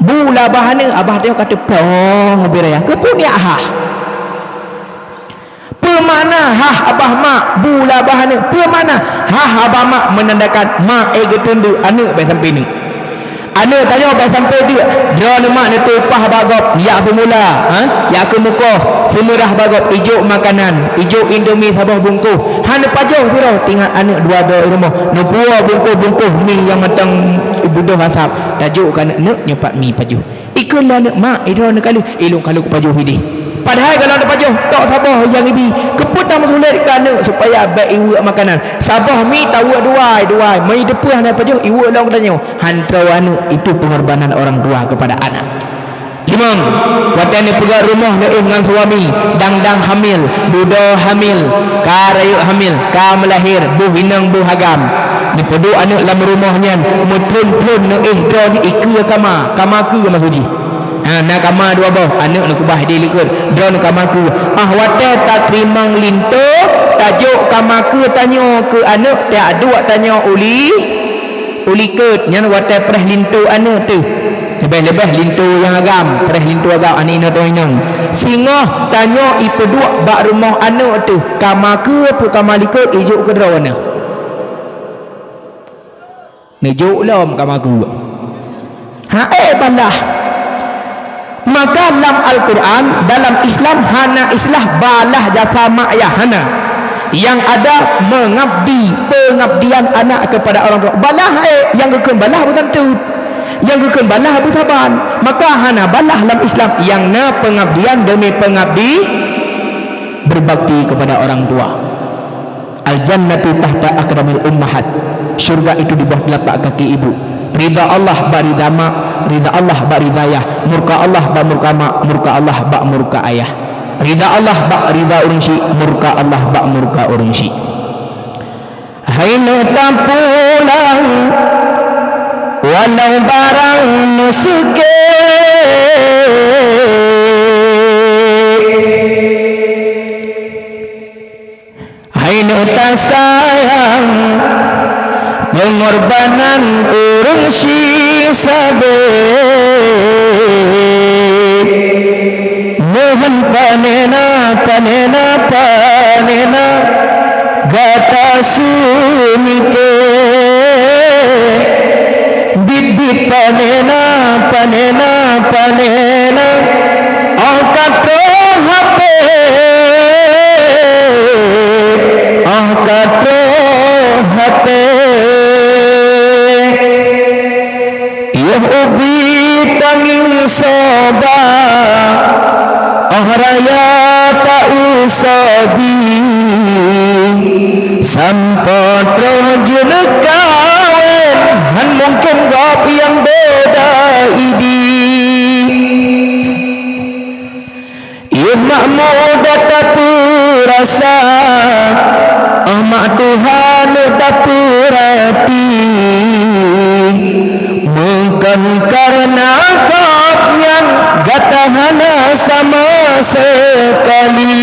Bu lam babah aneuk, babah droe ka teuplong ubé raya. Keupeue nyak hah? Peue makna hah babah mak, bu lam babah aneuk? Peue makna hah babah mak? Meunandakan mak ék geutreun deuk, aneuk bèk sampai neuk. Aneuk tanyoe bèk sampai deuk, droeneuh mak neuteupeue bak gob, jak seumula, ha? Jak keu mukoh, seumeurah bak gob, ijok makanan, ijok indomie saboh bungkôh. Han neupajoh sidroe, teuingat aneuk dua droe i rumoh, neupuwoe bungkôh-bungkôh mi nyang mantong beudôh asab, tajok keu aneuk, "Neuk, nyoe pat mi pajoh." Ikheun lé aneuk, "Mak, i droeneuh ka lheueh." "I lôn ka lheueh kupajoh idéh." Padahai goh lom tapajoh, tok saboh nyang ibi. Keupeue tameusulet keu aneuk supaya bèk iweuek makanan? Saboh mi taweuek dua, dua. Meunyo teupeue hana pajoh, iweuek lom geutanyoe. Han troe aneuk, itu pengorbanan orang tua kepada anak. Limong, watée neupeugét rumoh neuéh ngon suami, dang-dang hamil, dudoe hamil, ka rayeuk hamil, ka meulahé, boh inong boh agam. Neupeuduek aneuëk lam rumoh nyan, meuthon-thon neuéh droeneuh ikeue kama, kama keue maksud jih. Ha, na kama dua boh, aneuëk neukeubah di likot, droeneuh kama keue. Ah, watée tateurimong linto, tajok kama keue tanyoe keu aneuëk, taduek tanyoe u li-, u likot, nyan watée preh linto aneuëk teuh. Leubeh-leubeh linto nyang agam, preh linto agam, aneuëk inong, droeneuh inong. Singoh tanyoe ipeuduek bak rumoh aneuëk teuh, kama keue peue kama likot ijok keu droeneuh. Neujok lom kama keue. Ha, eh, balah. Maka lam Al-Quran, dalam Islam hana istilah balah jasa mak ayah, hana. Yang ada mengabdi, pengabdian anak kepada orang tua. Balah, eh, nyang geukheun balah beutantu. Nyang geukheun balah beusaban. Maka hana balah lam Islam. Nyang na pengabdian demi pengabdi, berbakti kepada orang tua. Al-jannatu tahta aqdamil ummahat. Syurga itu di bawah telapak kaki ibu. Ridha Allah bak ridha mak, ridha Allah bak ridha ayah, murka Allah bak murka mak, murka Allah bak murka ayah. Ridha Allah bak ridha ureuëng syik, murka Allah bak murka ureuëng syik. Hai neutampulang walau barang meuseuké. Hai neutasayang peungorbanan ureuëng syik sabe. Mohon panena, panena, panena gata seumike. Bit-bit panena, panena, panena, oh ka troh até, oh ka troh até. Yoh ubit tangieng soba, oh raya ta usobi. Sampoe troh jeuneukawén, han mungken gob nyang beda idi. Yôh mak muda tapeurasa, oh mak tuha lôn tapeurati. Mungken kareuna gobnyan gata hana sama seukali.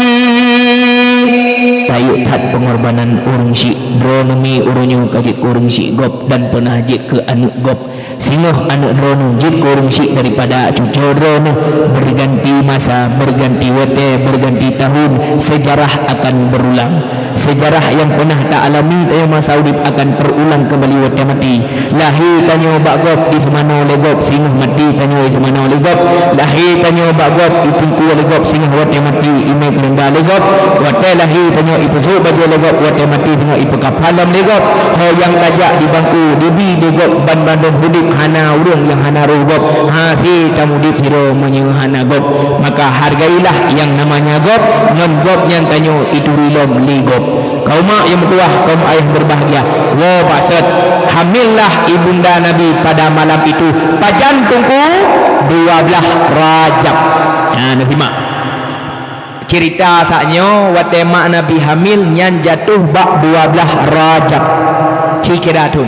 Rayeuk that peungorbanan ureuëng syik. Droeneuh mi uroe nyoe ka jeuet keu ureuëng syik gob dan peunah jeuet keu aneuëk gob. Singoh aneuëk droeneuh jeuet keu ureuëng syik daripada cucoe droeneuh. Berganti masa, berganti watée, berganti tahun, sejarah akan berulang. Sejarah nyang peunah ta alami tanyoe masa udeb akan teurulang keumbali watée maté. Lahé tanyoe bak gob diseumanoe lé gob, singoh maté tanyoe diseumanoe lé gob. Lahé tanyoe bak gob diteungku lé gob, singoh watée maté imé keureunda lé gob. Watée lahé tanyoe ipeusôk bajée lé gob, watée maté singoh ipeukaphan lom lé gob. Ho nyang tajak di bangku dibi lé gob, banmandum udeb hana ureuëng nyang hana roh gob. Hase tamudeb sidroe meunyoe hana gob. Maka hargailah nyang namanya gob, ngon gob nyan tanyoe ituri lom lé gob. Kaum mak nyang meutuwah, kaum ayah nyang berbahagia, woe bak sot, hamillah ibunda Nabi pada malam itu. Pajan teungku? Dua blaih Rajab. Nah, neusimak. Cerita saat nyoe, watée mak Nabi hamil nyan jatuh bak dua blaih Rajab. Cikira thon.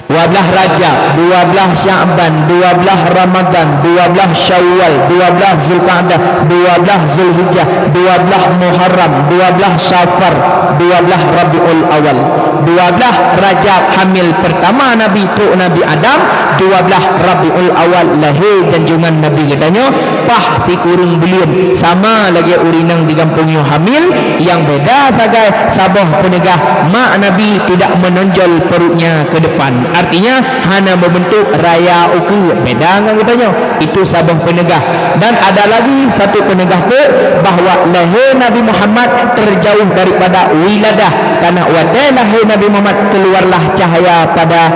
Dua blaih Rajab, dua blaih Sya'ban, dua blaih Ramadan, dua blaih Syawal, dua blaih Zulqa'dah, dua blaih Zulhijjah, dua blaih Muharram, dua blaih Safar, dua blaih Rabiul Awal. Dua blaih Rajab hamil pertama Nabi, trok Nabi Adam, dua blaih Rabiul Awal lahé janjungan Nabi geutanyoe, paih sikureueng buleuen, sama lagée ureuëng inong di gampông nyoe hamil, nyang beda sagai saboh peuneugah mak Nabi tidak menonjol perutnya ke depan. Artinya, hana membentuk raya ukeue, beda ngon geutanyoe. Itu saboh peuneugah. Dan ada lagi satu peuneugah teuk bahwa lahé Nabi Muhammad terjauh daripada wiladah, karena watée lahé Nabi Muhammad keluarlah cahaya pada,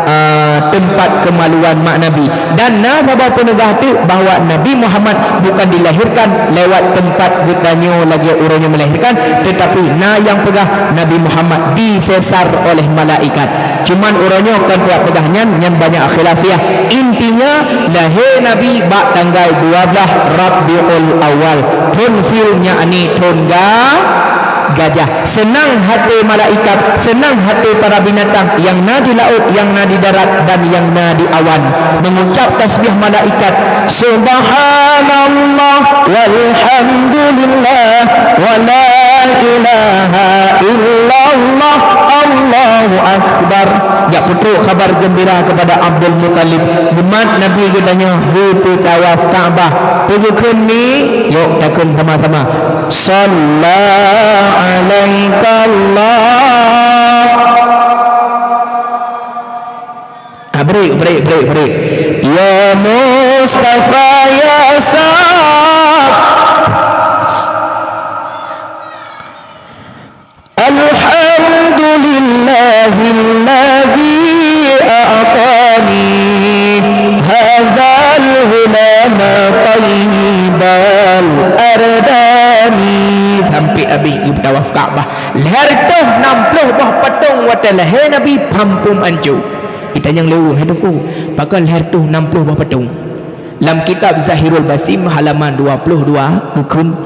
eh, tempat kemaluan mak Nabi. Dan na saboh peuneugah teuk bahwa Nabi Muhammad bukan dilahirkan lewat tempat geutanyoe lagée uroe nyoe melahirkan, tetapi na nyang peugah Nabi Muhammad disesar oleh malaikat. Cuman uroe nyoe kon tajak peugah nyan, nyan banyak khilafiah. Intinya, Lahé Nabi bak tanggai dua blaih Rabiul Awal, thon fil, yakni thon ga-, gajah. Seunang haté malaikat, seunang haté para binatang nyang na di laôt, nyang na di darat, dan nyang na di awan. Mengucap tasbih malaikat, "Subhanallah walhamdulillah wa la ilaha illallah, Allahu Akbar." Jak peutrok khabar geumbira keupada Abdul Muthalib. Umat Nabi geutanyoe geupeutawaf Ka'bah. Peue geukheun mi? Yok takheun sama-sama. Shalla alaikallah. Ah, break, break, break, break. Ya Mustafa ya Saf. Alhamdulillahilladzi a'tani hadzal ghulama thayyibal ardani. Sampai habéh tawaf Ka'bah. Lhèe reutôh nam ploh boh patong watèe lahé Nabi phampum anco. Itanyong lé ureueng, "Hai Teungku, pakon lhèe reutôh nam ploh boh patong?" Lam kitab Zahirul Basim halaman dua puluh dua geukheun,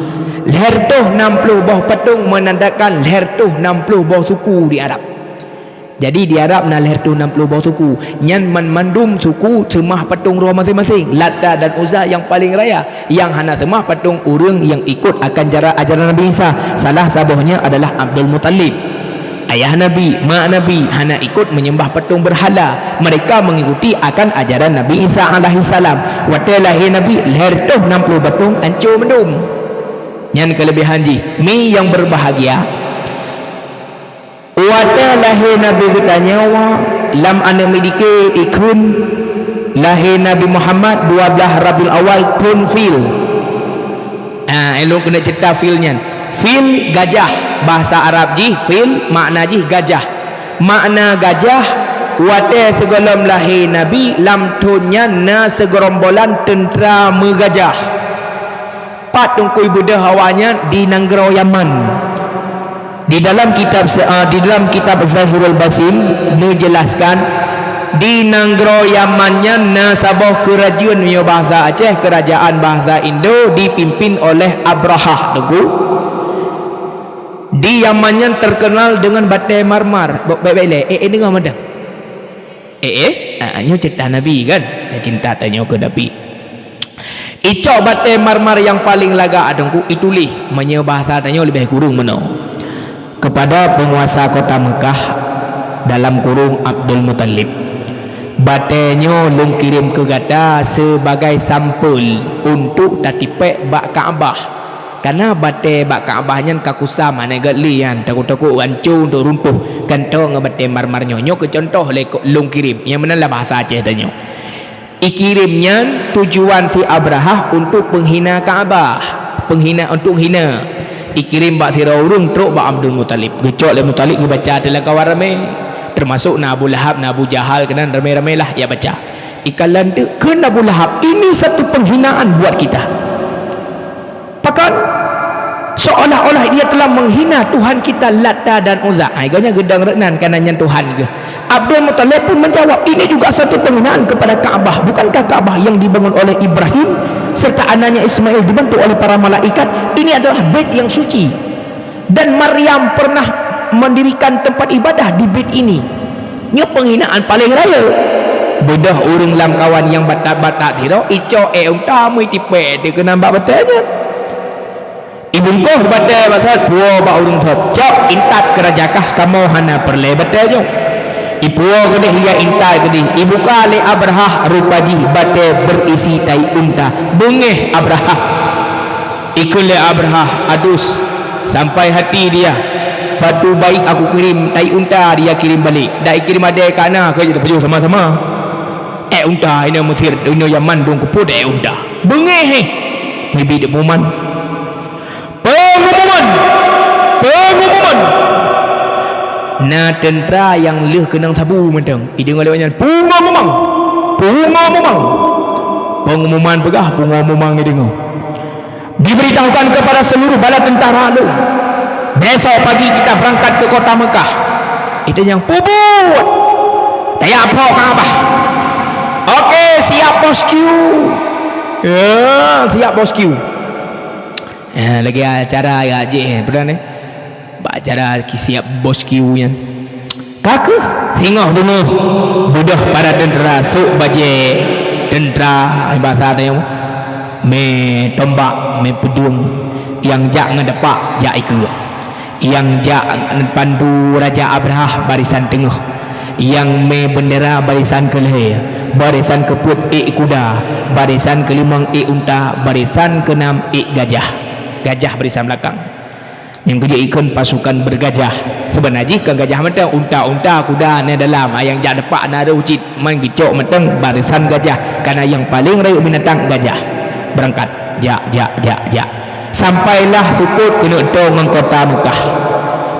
lhèe reutôh nam ploh boh patong meunandakan lhèe reutôh nam ploh boh suku di Arab. Jadi di Arab na lhèe reutôh nam ploh boh suku. Nyan man mandum suku seumah patong droe maséng-maséng. Lata dan Uzza nyang paleng raya, nyang hana seumah patong ureueng nyang ikot akan jara-, ajaran Nabi Isa. Salah saboh nyan adalah Abdul Muthalib. Ayah Nabi, mak Nabi hana ikot menyembah patong berhala. Mereka mengikuti akan ajaran Nabi Isa alaihissalam. Watèe lahé Nabi, lhèe reutôh nam ploh patong anco mandum. Nyan keuleubehan jih. Mi nyang berbahagia, watèe lahé Nabi geutanyoe, lam aneuk miet dike ikheun, lahé Nabi Muhammad dua blaih Rabiul Awal thon fil. Ah, ulôn keuneuk ceuta fil nyan. Fil gajah, bahasa Arab jih fil, makna jih gajah. Makna gajah, watèe sigohlom lahé Nabi, lam thon nyan na sigeurombolan teuntra meugajah. Pat Teungku ibeudôh awaknyan? Di nanggroe Yaman. Di dalam kitab se-, ah, di dalam kitab Zahirul Basim neujelaskan, di nanggroe Yaman nyan na saboh keurajeuen, meunyoe bahasa Aceh, kerajaan bahasa Indo, dipimpin oleh Abrahah, Teungku. Di Yaman nyan terkenal dengan batèe marmar. Bèk-bèk lé, eh, eh, deungoe mantong. Eh, eh, ah, nyoe ceuta Nabi kan? Eh, cinta tanyoe keu Nabi. Icok batèe marmar nyang paleng lagak, Teungku, ituléh, meunyoe bahasa tanyoe leubeh kureueng meunoe. Kepada penguasa kota Mekah, dalam kurung Abdul Muthalib, batèe nyoe lôn kirém keu gata sebagai sampel untuk tatipèk bak Ka'bah. Kana batèe bak Ka'bah nyan ka kusam, hana gèt lé nyan, takot-takot anco untuk runtuh, gantoe ngon batèe marmar nyoe. Nyoe keu contoh lé ko-, lôn kirém, nyang meunan lam bahasa Aceh tanyoe. Ikirém nyan tujuan si Abrahah untuk penghina Ka'bah, penghina, untuk hina. Ikirém bak sidroe ureueng trok bak Abdul Muthalib. Geucok lé Muthalib geubaca ateueh lam kawan ramé. Termasuk na Abu Lahab, na Abu Jahal, keunan ramé-ramé lah jak baca. Ikalon teuk kheun Abu Lahab, "Ini satu penghinaan buat kita." Pakon? Seolah-olah dia telah menghina Tuhan kita Lata dan Uzza. Ai, gobnyan geudong rot nan, kana nyan Tuhan geuh. Abdul Muthalib pun menjawab, "Ini juga satu penghinaan kepada Ka'bah. Bukankah Ka'bah yang dibangun oleh Ibrahim serta anaknya Ismail dibantu oleh para malaikat? Ini adalah bait yang suci. Dan Maryam pernah mendirikan tempat ibadah di bait ini." Nyoe penghinaan paleng rayeuk. Beudôh ureueng lam kawan nyang batat-batat sidroe, icok èk unta meutipèk dikeue nan bak batèe nyan. Ibungkôh batèe bak sat, puwoe bak ureueng sat, "Cok, intat keu raja kah, kamoe hana peureulèe batèe nyoe." Ipuwoe keudéh, ia intat keudéh, ibuka lé Abrahah, rupa jih batèe beurisi tai unta. Beungéh Abrahah. Ikheun lé Abrahah, "Adus, sampai hati dia. Batu baik aku kirim, tai unta dia kirim balik. Dak ikirim adèe ka na, keu jiteupeujeuh sama-sama. Èk unta inoe Mesir, inoe Yaman dong keupot èk unta." Beungéh, eh. Mibi deuk pengumuman. Pengumuman! Pengumuman! Na teuntra nyang lheueh keunong sabu mantong. Ideungoe lé awaknyan, "Pungo mumang! Pungo mumang!" Pengumuman peugah, pungo mumang ideungoe. Diberitahukan kepada seluruh bala tentara lôn, besok pagi kita berangkat ke kota Mekah. Itanyong, "Peue buet?" "Tajak phok Ka'bah." "Oke, siap, Bos Q." Ya, siap bosku. Eh, lagèe acara ya jih, eh, peureulèe. Bak acara ki siap bosku nyan. Ka kheueh singoh beungoh beudôh para teuntara sôk bajèe teuntara, eh, basa tanyoe, mé tombak, mé peudeueng, nyang jak ngon teumpat jak ikeue. Nyang jak pandu Raja Abrahah barisan teungoh, nyang mé beundera barisan keulhèe, barisan keupeuet ék kuda, barisan keulimong ék unta, barisan keunam ék gajah. Gajah barisan beulakang. Nyang keujeuet ikheun pasukan bergajah. Seubeuna jih kon gajah mantong, unta-unta, kuda na dalam, nyang jak teumpat na rôh cit. Man geucok mantong barisan gajah, karena nyang paleng rayeuk binatang gajah. Beurangkat, jak, jak, jak, jak. Sampailah seupôt keuneuk toe ngon kota Meukah.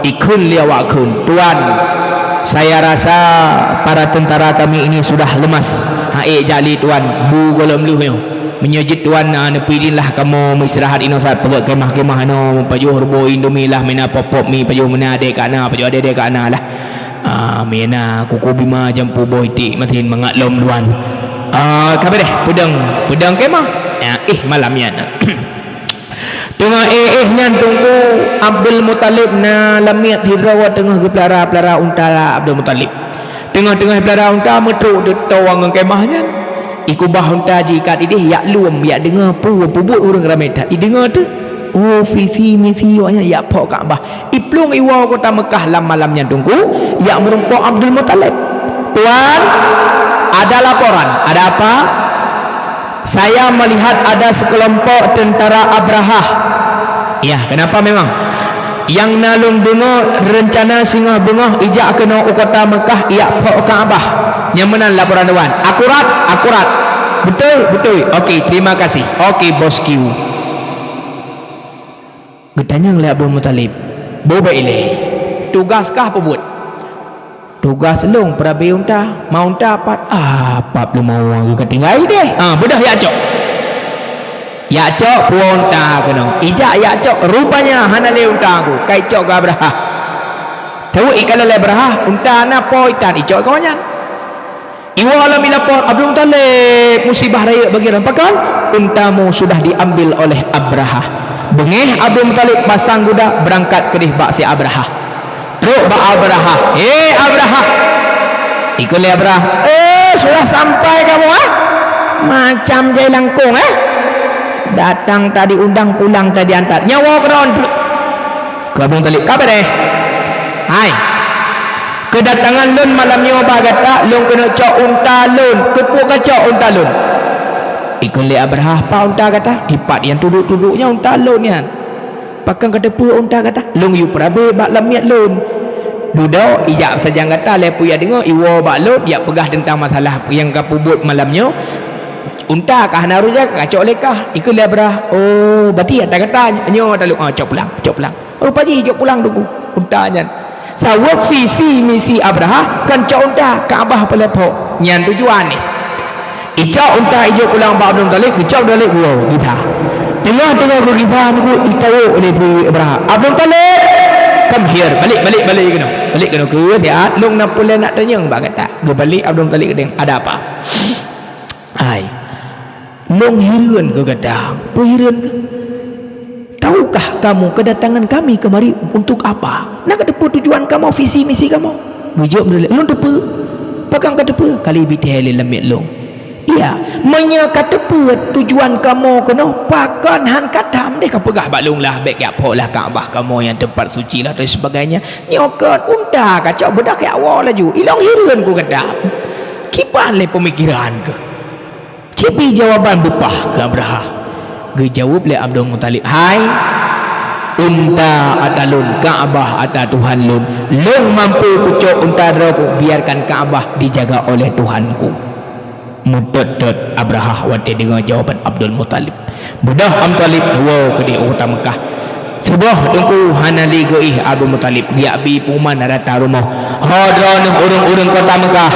Ikheun lé awak kheun, "Tuan, saya rasa para tentara kami ini sudah lemas. Han ék jak lé, Tuan, bu gohlom lheueh nyoe. Meunyoe jeuet, Tuan, na neupidin lah kamoe meuistirahat inoe saat peugöt kemah-kemah inoe, pajoh rubo indomie lah, meunan pop-pop mi, pajoh meunan adèe ka na, pajoh adèe-adèe ka na lah." Ah, meunan kuku bima jampu boh itik masin mangat lom luan. Ah, ka beureh, peudong, peudong kemah. Ah, eh, malam nyan. Teungoh éh-éh nyan Teungku Abdul Muthalib na lamiet sidroe teungoh geupeulara-peulara unta Abdul Muthalib. Teungoh-teungoh peulara unta meutrok teutô ngon kemah nyan. Ikubah unta jikat idéh yak lom, yak deungoe peue peubuet ureuëng ramé that. Ideungoe teuh, oh, visi misi awak nyan yak phok Ka'bah. Iplueng iwoe kota Meukah lam malam nyan Teungku, yak meurumpok Abdul Muthalib. "Tuan, ada laporan." "Ada apa?" "Saya melihat ada sekelompok tentara Abrahah." "Ya, kenapa memang?" "Nyang na lôn deungoe reuncana singoh beungoh ijak keunoe u kota Meukah ijak phok Ka'bah." "Nyang meunan laporan Tuan?" "Akurat, akurat." "Beutôi, beutôi." "Oke, terima kasih." "Oke, bosku." Geutanyong lé Abdul Muthalib, "Boh bèk ilée, tugaih kah peubuet?" "Tugaih lôn peurabé unta, ma unta pat." "Ah, pat leumo geuh ka tinggai deh." "Ah, beudôh yak cok." Yak cok puwoe unta keunoe. Ijak yak cok, rupanya hana lé unta ku, ka icok keu Abrahah. Tawök ikalon lé Abrahah, unta na po itan icok keu awak nyan. Iwoe lom ilapor, "Abdul Muthalib, musibah rayeuk bagi droe." "Pakon?" "Untamu sudah diambil oleh Abrahah." Beungéh Abdul Muthalib pasang guda, beurangkat keudeh bak si Abrahah. Trok bak Abrahah. "Hé Abrahah!" Ikheun lé Abrahah, "Eh, sudah sampai kamu, ah? Macam jai langkong, eh? Datang tak diundang, pulang tak diantar. Nyoe woe keudroe." Keu Abdul Muthalib, "Ka beureh. Hai, keudatangan lôn malam nyoe bak gata, lôn keuneuk cok unta lôn. Keupeue kacok unta lôn?" Ikheun lé Abrahah, "Pat unta gata?" "Ipat nyang tuduek-tuduek nyan unta lôn nyan." "Pakon kateupeue unta gata?" "Lôn yue peurabé bak lamiet lôn. Dudoe ijak sajan gata, lé peue yak deungoe, iwoe bak lôn, yak peugah teuntang masalah nyang kapeubuet malam nyoe. Unta ka hana rôh jaga, kacok lé kah." Ikheun lé Abrahah, "Oh, berarti ata gata nyoe taleueng, ah, cok pulang, cok pulang." Rupa jih ijok pulang Teungku unta nyan. Sabab visi misi Abrahah kon cok unta, Ka'bah peuleupok. Nyan tujuan nyan. Icok unta ijok pulang bak Abdul Muthalib, geucok Abdul Muthalib geuwoe gisa. Teungoh-teungoh geugisa Teungku, itawök lé si Abrahah, "Abdul Muthalib, come here, balek, balek, balek keunoe. Balek keunoe keu siat, lôn na peue lé nak tanyong bak gata." Geubalek Abdul Muthalib geutanyong, "Ada apa?" "Hai, lôn hireuen keu gata." "Peue hireuen keuh?" "Tahukah kamu kedatangan kami kemari untuk apa? Na kateupeue tujuan kamoe, visi misi kamoe?" Geujaweueb Abdul Muthalib, "Lôn teupeue." "Pakon kateupeue?" "Ka lheueh bithèe lé lamiet lôn." "Iya, meunyoe kateupeue tujuan kamoe keunoe, pakon han katam deh kapeugah bak lôn lah, bèk yak phok lah Ka'bah kamoe nyang teumpat suci lah dan sebagainya. Nyoe kon unta kacok, beudôh yak woe laju. Ilôn hireuen keu gata. Kiban lé peumikiran keuh." Cit bri jawaban beupah keu Abrahah. Geujaweueb lé Abdul Muthalib, "Hai, unta ata lôn, Ka'bah ata Tuhan lôn. Lôn mampu kucok unta droe ku, biarkan Ka'bah dijaga oleh Tuhanku." Meutot-tot Abrahah watèe deungoe jawaban Abdul Muthalib. Beudôh Abdul Muthalib woe keudeh u kota Meukah. Suboh Teungku hana lé geuéh Abdul Muthalib, geujak bi pengumuman rata rumoh. "Ho droeneuh ureueng-ureueng kota Meukah,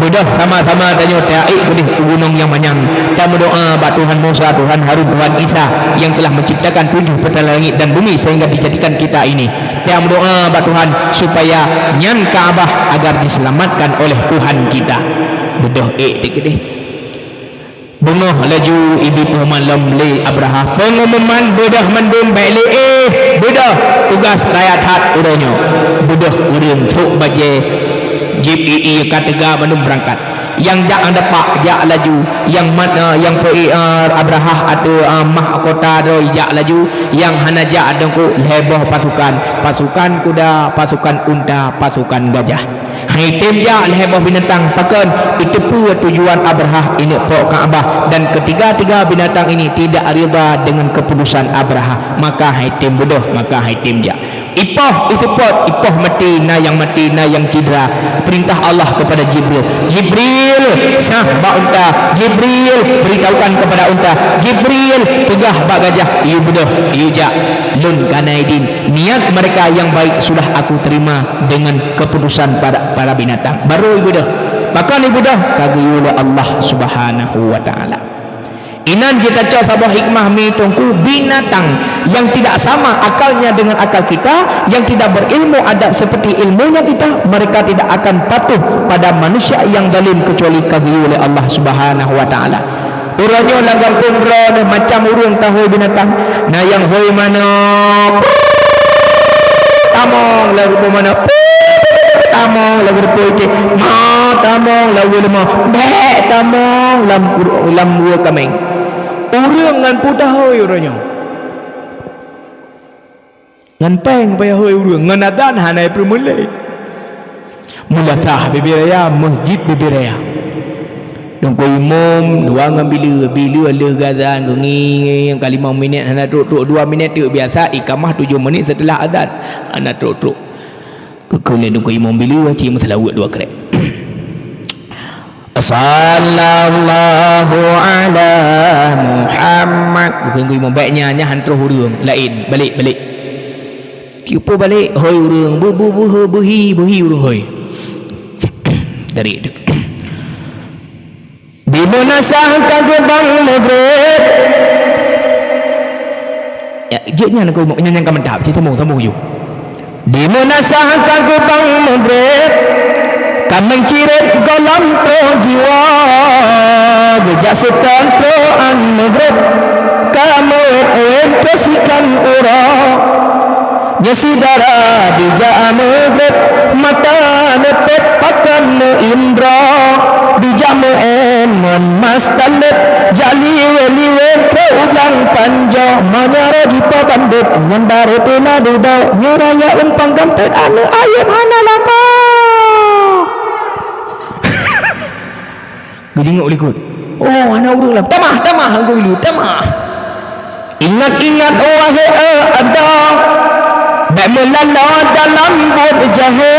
beudôh sama-sama tanyoe taék keudeh u gunong nyang manyang, tameudoá bak Tuhan Musa, Tuhan Harun, Tuhan Isa yang telah menciptakan tujuh petala langit dan bumi sehingga dijadikan kita ini. Tameudoá bak Tuhan supaya nyan Ka'bah agar diselamatkan oleh Tuhan kita." Beudôh ék dikeudeh. Teungoh laju ibi peumalom lé Abrahah. Peungumuman beudôh mandum bèk lé, eh, beudôh tugaih raya that uroe nyoe. Beudôh ureueng sôk bajèe jieb ié ka teuga bandum beurangkat. Nyang jak ngon dapak jak laju, nyang mat, eh, nyang peu, eh, Abrahah ateueh, eh, mahkota droe jak laju, nyang hana jak teungku lhèe boh pasukan, pasukan kuda, pasukan unta, pasukan gajah. Han tém jak lhèe boh binatang, pakon? Iteupeue tujuan Abrahah ineuk pok Ka'bah, dan ketiga-tiga binatang ini tidak rida dengan keputusan Abrahah, maka han tém beudôh, maka han tém jak. Ipoh, iseupôt, ipoh maté, na nyang maté, na nyang cedera. Perintah Allah kepada Jibril, "Jibril, sah bak unta. Jibril, beritahukan kepada unta. Jibril, peugah bak gajah, 'Yue beudôh, yue jak.' Lôn ka na idin. Niat mereka yang baik sudah Aku terima dengan keputusan para, para binatang." Barô ibeudôh. Pakon ibeudôh? Ka geuyue lé Allah Subhanahu wa Ta'ala. Inan jitacok saboh hikmah mi teungku, binatang yang tidak sama akalnya dengan akal kita, yang tidak berilmu adab seperti ilmunya kita, mereka tidak akan patuh pada manusia yang zalim kecuali ka geuyue lé Allah Subhanahu wa Ta'ala. Uroe nyoe lam gampông droeneuh macam ureueng tahôi binatang. Na nyang hôi manok, tamong lam rumpok manok, tamong lam rumpok iték, ma tamong lam rumpok limong, bèk tamong lam, lam rumpok kaméng. Ureueng ngon peue tahôi uroe nyoe. Ngon péng payah hôi ureueng, ngon azan hana ipeureumeulée. Meulasah bibée raya, meuseujid bibée raya. Teungku imum dua ngon bileue, bileue lheueh geuazan, geungieng ka limong minét hana trok-trok, dua minét teuk biasa, ikamah tujoh minét seuteulah azan hana trok-trok. Geukheun lé teungku imum bileue, ci meuseulaweuet dua krek. Sallallahu ala Muhammad. Geukheun imum, bèk nyan, nyan han troh ureueng laén. Balek, balek. Kipeue balek, hôi ureueng, beu, beu, beuhi, beuhi ureueng hôi. Dari itu. Di meunasah ka geubang Maghrib. Ya, jeuet nyan aku nyan nyang ka mantap. Cit sambung, sambung ju. Di meunasah ka geubang Maghrib, ka meuciret gohlom troh jiwa, geujak seutôt troh 'an Maghrib, ka meuwét-wét troh sikan uroe. Nyoe syedara dijak Maghrib, mata neupet pakon meuindroe, dijak meu'en ngon mas taleb, jak liwet-liwet troh u blang panjoe, meunyoe roh jipeuban deuek ngon barô teuma dudoe, nyoe raya umpang gampet aneuk ayam hana lakoe. Geujingok likot. Oh, hana ureueng lam. Tamah, tamah, Teungku Bileue, tamah. Ingat-ingat, wahé, eh, adoe, bèk meulaloe dalam buet jahé,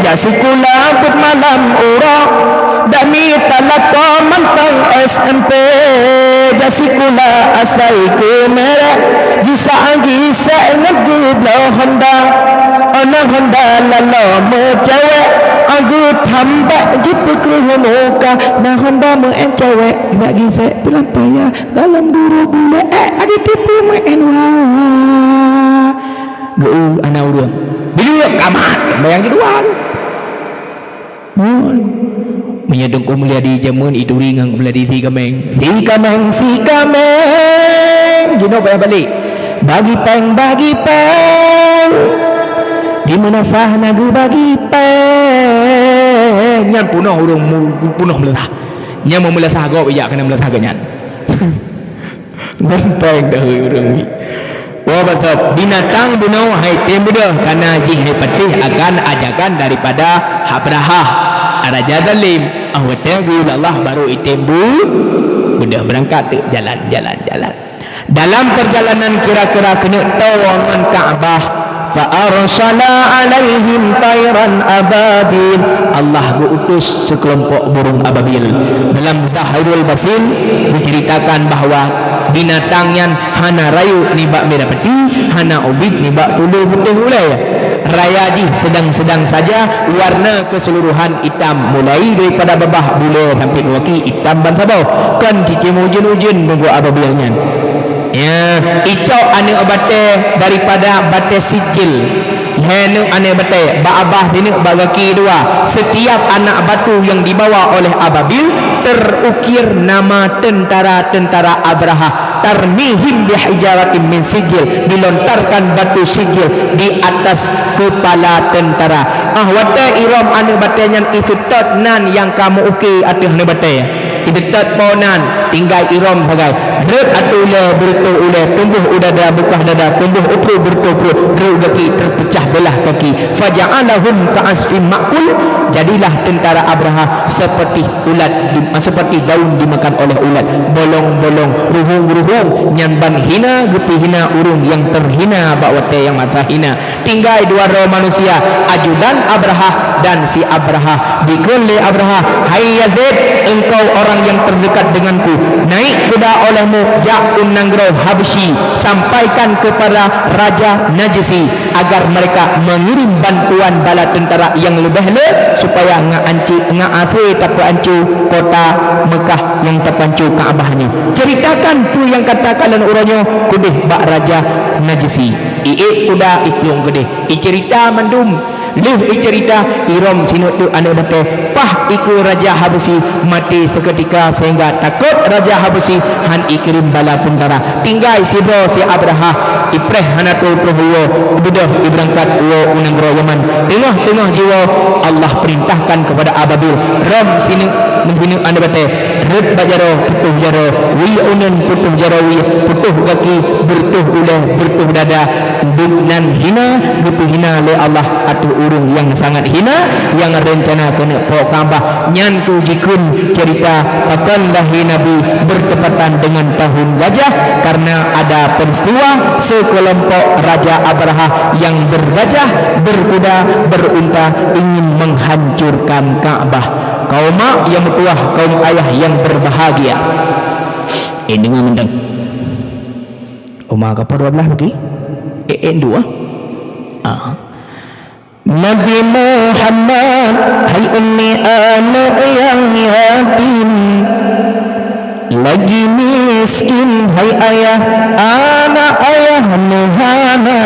jak sikula buet malam uroe, dak mita lakoe mantong S M P, jak sikula asai keu merek, gisa-gisa ngon geubloe Honda, oh na Honda laloe meucewek, oh geuthambak jipeukreuh muka, na Honda meu'en cewek, gisa-gisa peulam paya, Dalam duru buleuen, eh, adi tipu meu'en wawa. Geu-, ana ureueng. Bila kamat, bayang jidua tu. Oh, meunyoe Teungku Mulyadi jameun ituri ngon Mulyadi si kaméng. Si kaméng, si kaméng. Jinoe payah balek. Bagi péng, bagi péng. Di meunasah na geubagi péng. Nyan punoh ureueng mu-, punoh meulasah. Nyan meumeulasah gob ijak keunan meulasah gobnyan. Ngon péng dahôi ureueng mi. Wah, basop binatang bunoe hai tem beudôh, kana jih hai patéh akan ajakan daripada Abrahah, raja zalim. Ah, watèe geuyue Allah baru item bu-, beudôh beurangkat teuk jalan, jalan, jalan. Dalam perjalanan kira-kira keuneuk toe ngon Ka'bah, fa arsala alaihim tairan ababil. Allah geuutus seukelompok burung ababil. Dalam Zahrul Basin diceritakan bahwa binatang nyan hana rayeuk nibak mirah peti, hana ubit nibak tuléh putéh ulèe. Raya jih sedang-sedang saja, warna keseluruhan itam, mulai daripada babah bulèe sampai kaki itam ban saboh. Kon cicém ujeuen-ujeuen nunggu ababil nyan. Ya, icok aneuk batèe daripada batèe sijil. Lhèe neuk aneuk batèe, bak babah sineuk, bak gaki dua. Setiap anak batu yang dibawa oleh ababil, terukir nama tentara-tentara Abrahah, tarmihim bihijaratin min sijil, dilontarkan batu sijil di atas kepala tentara. Ah, watée irom aneuk batée nyan iseutôt nan nyang ka meu-uke ateueh aneuk batée. Iseutôt po nan, tinggai irom sagai. Rhot ateueh ulée, beureutoh ulée, tumboh u dada, beukah dada, tumboh u pruet, beureutoh pruet, rhot gaki, terpecah belah kaki. Faja'alahum ka'asfin ma'kul, jadilah tentara Abrahah seperti ulat di-, seperti daun dimakan oleh ulat, bolong-bolong, ruhueng-ruhueng, nyan ban hina geupeuhina ureuëng nyang teuhina bak watée nyang masa hina. Tinggai dua droe manusia, ajudan Abrahah dan si Abrahah. Dikheun lé Abrahah, "Hai Yazid, engkau orang yang terdekat denganku. Naik kuda olehmu jak u nanggroe Habsyi, sampaikan kepada Raja Najasyi agar mereka mengirim bantuan bala tentara nyang leubeh le supaya ngat anci-, ngat asé tapeuancu kota Meukah nyang tapeuancu Ka'bah nyoe. Ceritakan peue nyang ka takalon uroe nyoe keudeh bak Raja Najasyi." Iék kuda iplueng keudeh. Icerita mandum. Lheueh icerita, irom sineuk teuk aneuk batée, paih ikeue Raja Habsyi maté seketika sehingga takot Raja Habsyi han ikirém bala teuntara. Tinggai sidroe si Abrahah, ipreh hana troh-troh woe, ibeudôh ibeurangkat woe u nanggroe Yaman. Teungoh-teungoh jiwoe, Allah perintahkan kepada Ababil, rom sineuk meusineuk aneuk batée, rhot bak jaroe, putôh jaroe, wie uneun, putôh jaroe wie, putôh gaki, beureutoh ulée, beureutoh dada, Duek nan hina geupeuhina lé Allah ateueh ureuëng nyang sangat hina nyang reuncana keuneuk po Ka'bah. Nyan keuh jikheun cerita pakon lahé Nabi bertepatan dengan tahun gajah, karena ada peristiwa sekelompok Raja Abrahah yang bergajah, berkuda, berunta ingin menghancurkan Ka'bah. Kaum mak nyang meutuwah, kaum ayah yang berbahagia. Eh, deungoe mantong. Uma kapal dua belas lagi? Eh, eh, dua. Ah. Nabi Muhammad, hai ummi aneuk nyang yatim, lagi miskin, hai ayah aneuk ayah neuhana,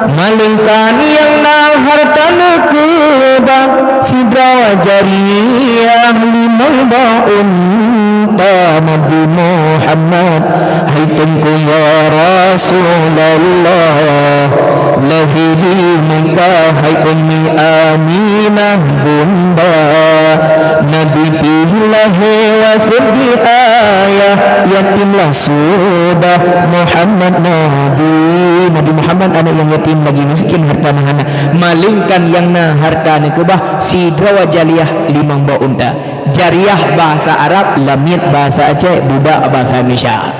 malingkan nyang na hareuta neukeubah, sidroe jariah limong boh un- ta Nabi Muhammad, hai Teungku ya Rasulullah, lahé di Mekah, hai Ummi Aminah bunda, Nabi pih lahé wafeuet di ayah, yatimlah sudah Muhammad Nabi. Nabi Muhammad aneuk nyang yatim lagi miskin hareuta neuhana, malingkan nyang na hareuta neukeubah sidroe jariah limong boh unta. Jariah bahasa Arab, lamiet bahasa Aceh, budak bahasa Indonesia.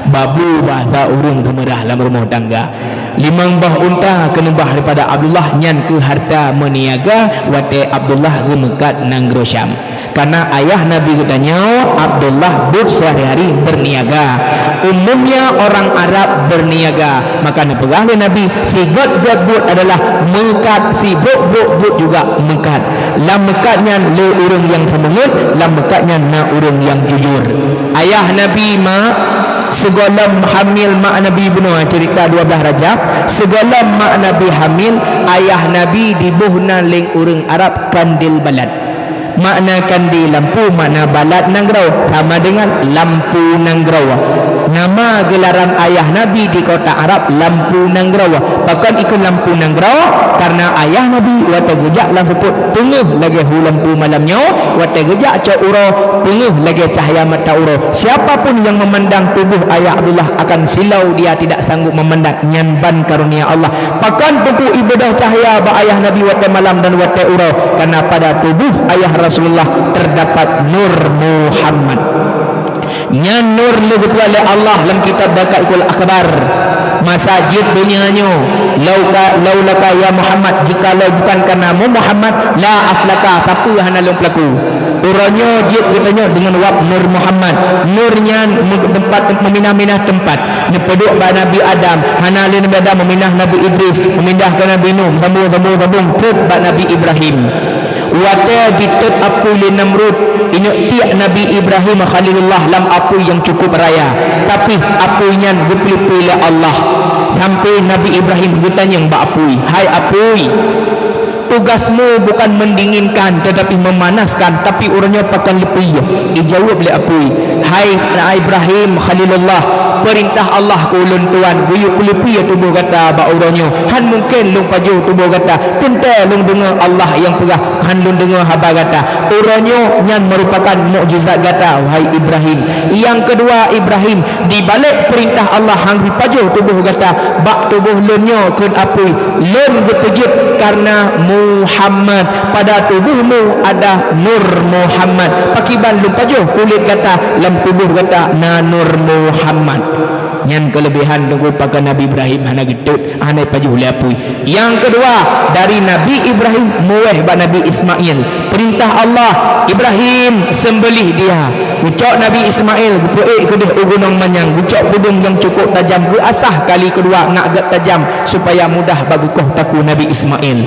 Babu bahasa ureuëng seumeurah lam rumoh tangga. Limong boh unta keuneubah daripada Abdullah nyan keu hareuta meuniaga watée Abdullah geumeukat nanggroe Syam. Karena ayah Nabi geutanyoe, Abdullah, buet sehari-hari berniaga. Umumnya orang Arab berniaga. Maka neupeugah lé Nabi, sigot buet-buet adalah meukat, sibrok-brok buet juga meukat. Lam meukat nyan le ureuëng nyang seumeungeut, lam meukat nyan na ureuëng nyang jujur. Ayah Nabi ma, sigohlom hamil mak Nabi bunoe, cerita dua belas Rajab, sigohlom mak Nabi hamil, ayah Nabi diboh na lé ureuëng Arab kandil balad. Makna kandil lampu, makna balad nanggroe, sama dengan lampu nanggroe. Nama gelaran ayah Nabi di kota Arab lampu nanggroe. Pakon ikheun lampu nanggroe? Karena ayah Nabi watée geujak lam seupôt peungeuh lagée hu lampu malam nyoe, watée geujak cok uroe peungeuh lagée cahya mata uroe. Siapa pun yang memandang tubuh ayah Abdullah akan silau, dia tidak sanggup memandang, nyan ban karunia Allah. Pakon Teungku ibeudôh cahya bak ayah Nabi watée malam dan watée uroe? Karena pada tubuh ayah Rasulullah terdapat Nur Muhammad. Nyan nur lé geupeugah lé Allah lam kitab Daqaiqul Akhbar. Masa jeuet donya nyoe, lauka, laulaka ya Muhammad, jikalau bukan karenamu Muhammad, la aflaka, sapeue hana lôn peulaku. Uroe nyoe jeuet geutanyoe deungon wab Nur Muhammad. Nur nyan meu-, teumpat, meuminah-minah teumpat. Neupeuduek bak Nabi Adam, hana lé Nabi Adam, meuminah Nabi Idris, meumindah keu Nabi Nuh, sambung, sambung, sambung, trok bak Nabi Ibrahim. Watée jitot apui lé Namrud, ineuk tiek Nabi Ibrahim Khalilullah lam apui nyang cukup raya, tapi apui nyan geupeulipui lé Allah. Sampai Nabi Ibrahim geutanyong bak apui, "Hai apui, Tugasmu bukan mendinginkan, tetapi memanaskan, tapi uroe nyoe pakon leupie. Ijaweueb lé apui, "Hai Ibrahim Khalilullah, peurintah Allah keu ulôn tuan, geuyue peuleupie tuboh gata bak uroe nyoe. Han mungken lôn pajoh tuboh gata, teuntée lôn deungoe Allah nyang peugah, han lôn deungoe haba gata." Uroe nyoe nyan meurupakan mukjizat gata, wahai Ibrahim. Nyang keudua, Ibrahim, Di balek peurintah Allah han geupajoh tuboh gata bak tuboh lôn nyoe kheun apui, lôn geupeujeuet kareuna Muhammad. Pada tubohmu ada Nur Muhammad. Pakiban lôn pajoh kulét gata, lam tuboh gata na Nur Muhammad. Nyan keuleubehan teungku pakon Nabi Ibrahim hana geutot, hana pajoh lé apui. Nyang keudua, dari Nabi Ibrahim muwéh bak Nabi Ismail. Peurintah Allah, "Ibrahim, seumbeuléh dia." Geucok Nabi Ismail, geupeuék keudeh u gunong manyang, geucok peudeueng nyang cukôp tajam, geuasah kali keudua nak gét tajam, supaya mudah bak geukoh takue Nabi Ismail.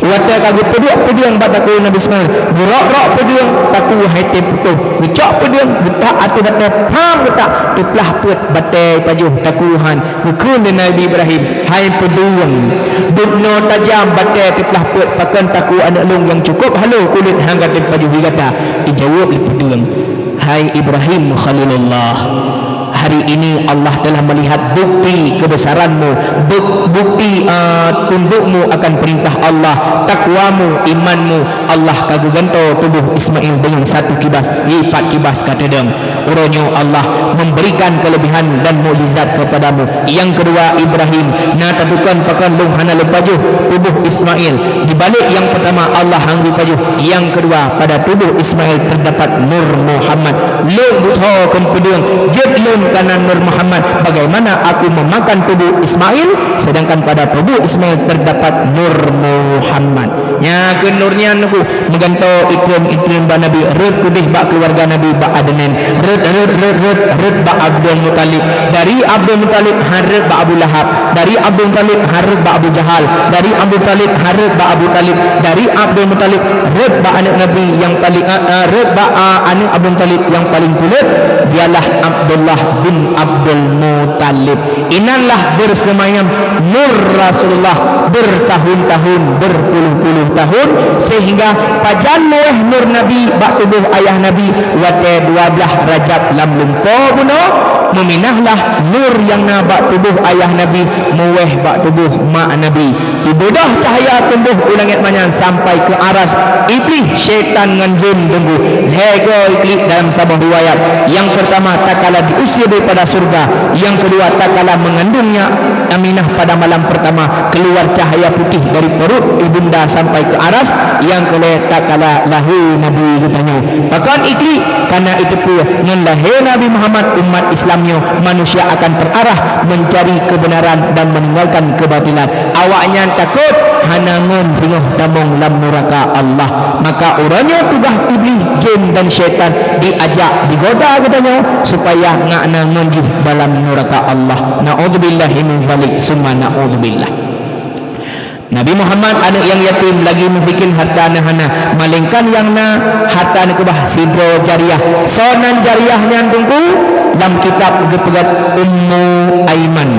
Watée ka geupeuduek peudeueng bak takue Nabi Ismail, geurok-rok peudeueng, takue hai tem putôh. Geucok peudeueng, geutak ateueh batée, pham geutak, teuplah peuet batée pajoh takue han. Geukheun lé Nabi Ibrahim, "Hai peudeueng, dubnoe tajam batée teuplah peuet, pakon takue aneuëk lôn nyang cukôp halo kulét han gata pajoh gata?" Ijaweueb lé peudeueng, "Hai Ibrahim Khalilullah, hari ini Allah telah melihat bukti kebesaranmu, buk-, bukti, eh, tundukmu akan perintah Allah, takwamu, imanmu. Allah ka geugantoe tuboh Ismail deungon satu kibas, ipat kibas ka teudong." Uroe nyoe Allah memberikan kelebihan dan mukjizat kepadamu. Nyang keudua, Ibrahim, na tatukon pakon lôn hana lôn pajoh tuboh Ismail. Di balek nyang peurtama Allah han geupajoh, nyang keudua pada tuboh Ismail terdapat Nur Muhammad. Lôn beuthô keu peudeueng, jeuet lôn kana Nur Muhammad. Bagaimana aku memakan tubuh Ismail, sedangkan pada tubuh Ismail terdapat Nur Muhammad. Nyan keuh Nur nyan, Teungku. Meugantoe item-item bak Nabi, rhot keudeh bak keuluwarga Nabi bak Adnan, rhot, rhot, rhot, rhot, rhot bak Abdul Muthalib. Dari Abdul Muthalib han rhot bak Abu Lahab, dari Abdul Muthalib han rhot bak Abu Jahal, dari Abdul Muthalib han rhot bak Abu Thalib, dari Abdul Muthalib rhot bak aneuk Nabi nyang paleng, a, a, rhot bak, a, aneuk Abdul Muthalib nyang paleng pulot, dialah Abdullah bin Abdul Muthalib. Inanlah bersemayam nur Rasulullah bertahun-tahun, berpuluh-puluh tahun, sehingga pajan muwéh nur Nabi bak tuboh ayah Nabi watée dua blaih Rajab lam lumpoe bunoe, meuminahlah nur nyang na bak tuboh ayah Nabi muwéh bak tuboh mak Nabi. Ibeudôh cahya tumboh u langét manyan sampai keu aras. Iblih, syaitan ngon jén deunggu. Lhée goe klik dalam saboh riwayat. Nyang peurtama, tatkala diusir daripada syeuruga. Nyang keudua, tatkala meungandungnya Aminah pada malam peurtama, keuluar cahya putéh dari peurut ibunda sampai keu aras. Nyang keulhée, tatkala lahé Nabi geutanyoe. Pakon iklik? Kana iteupeue ngon lahé Nabi Muhammad, umat Islam nyoe manusia akan terarah mencari kebenaran dan meninggalkan kebatilan. Awaknyan takot hana ngon singoh tamong lam nuraka Allah. Maka uroe nyoe tugaih iblih, jén dan syaitan diajak, digoda geutanyoe supaya ngak na ngon jih dalam nuraka Allah. Naudzubillahi min zalik, summa naudzubillah. Nabi Muhammad aneuk nyang yatim lagi meufikir harta na hana, melainkan nyang na harta na keubah sidroe jariah. Soe nan jariah nyan, Teungku? Lam kitab geupeugah Ummu Aiman.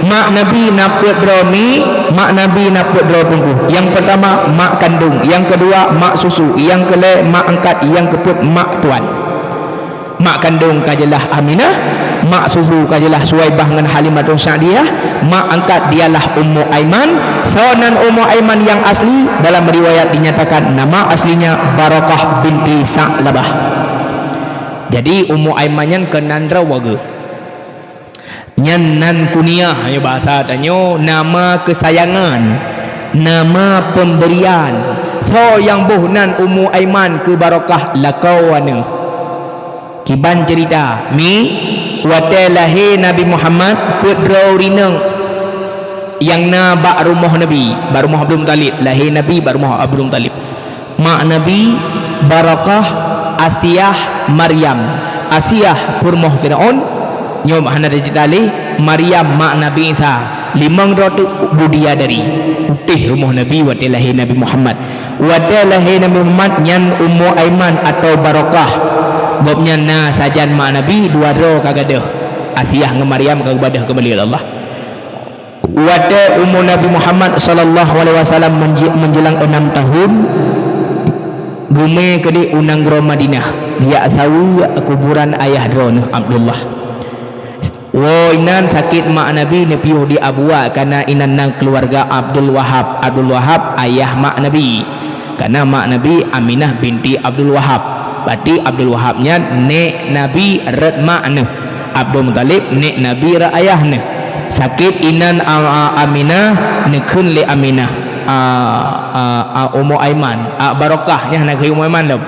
Mak Nabi na peuet droe mi, mak Nabi na peuet droe, Teungku. Nyang peurtama mak kandong, nyang keudua mak susu, nyang keulhée mak angkat, nyang keupeuet mak tuan. Mak kandong ka jeulaih Aminah, mak susu ka jeulaih Suwaibah ngon Halimatun Sa'diyah, mak angkat dialah Ummu Aiman. Soe nan Ummu Aiman nyang asli? Dalam riwayat dinyatakan nama aslinya Barakah binti Sa'labah. Jadi Ummu Aiman nyan keunan droe geuh. Nyan nan kuniah, nyoe bahasa tanyoe, nama kesayangan, nama pemberian. Soe nyang boh nan Ummu Aiman keu Barakah lakoe aneuk. Kiban ceurita, mi, watée lahé Nabi Muhammad, peuet droe ureueng inong nyang na bak rumoh Nabi, bak rumoh Abdul Muthalib, lahé Nabi bak rumoh Abdul Muthalib. Mak Nabi, Barakah, Asiah, Maryam. Asiah peurumoh Firaun, nyoe hana teuceurita lé, Maryam mak Nabi Isa. Limong droe teuk bidadari. Putéh rumoh Nabi watée lahé Nabi Muhammad. Watée lahé Nabi Muhammad nyan Ummu Aiman atau Barakah. Gobnyan na sajan mak Nabi, dua droe ka gadôh. Asiah ngon Maryam ka geubadah keumbali lé Allah. Watée umu Nabi Muhammad sallallahu alaihi wasallam menji-, menjelang enam tahun, geumé keudeh u nanggroe Madinah, geujak saweue kuburan ayah droeneuh Abdullah. Woe inan sakét mak Nabi neupiôh di Abuwa, kana inan na keuluwarga Abdul Wahab. Abdul Wahab ayah mak Nabi, kana mak Nabi Aminah binti Abdul Wahab. Berarti Abdul Wahab nyan nék Nabi rot mak neuh, Abdul Muthalib nék Nabi rot ayah neuh. Sakét inan, a, a, Aminah, neukheun lé Aminah, a, a, a, Ummu Aiman, a, Barokah, nyan hana geukheun Ummu Aiman lom.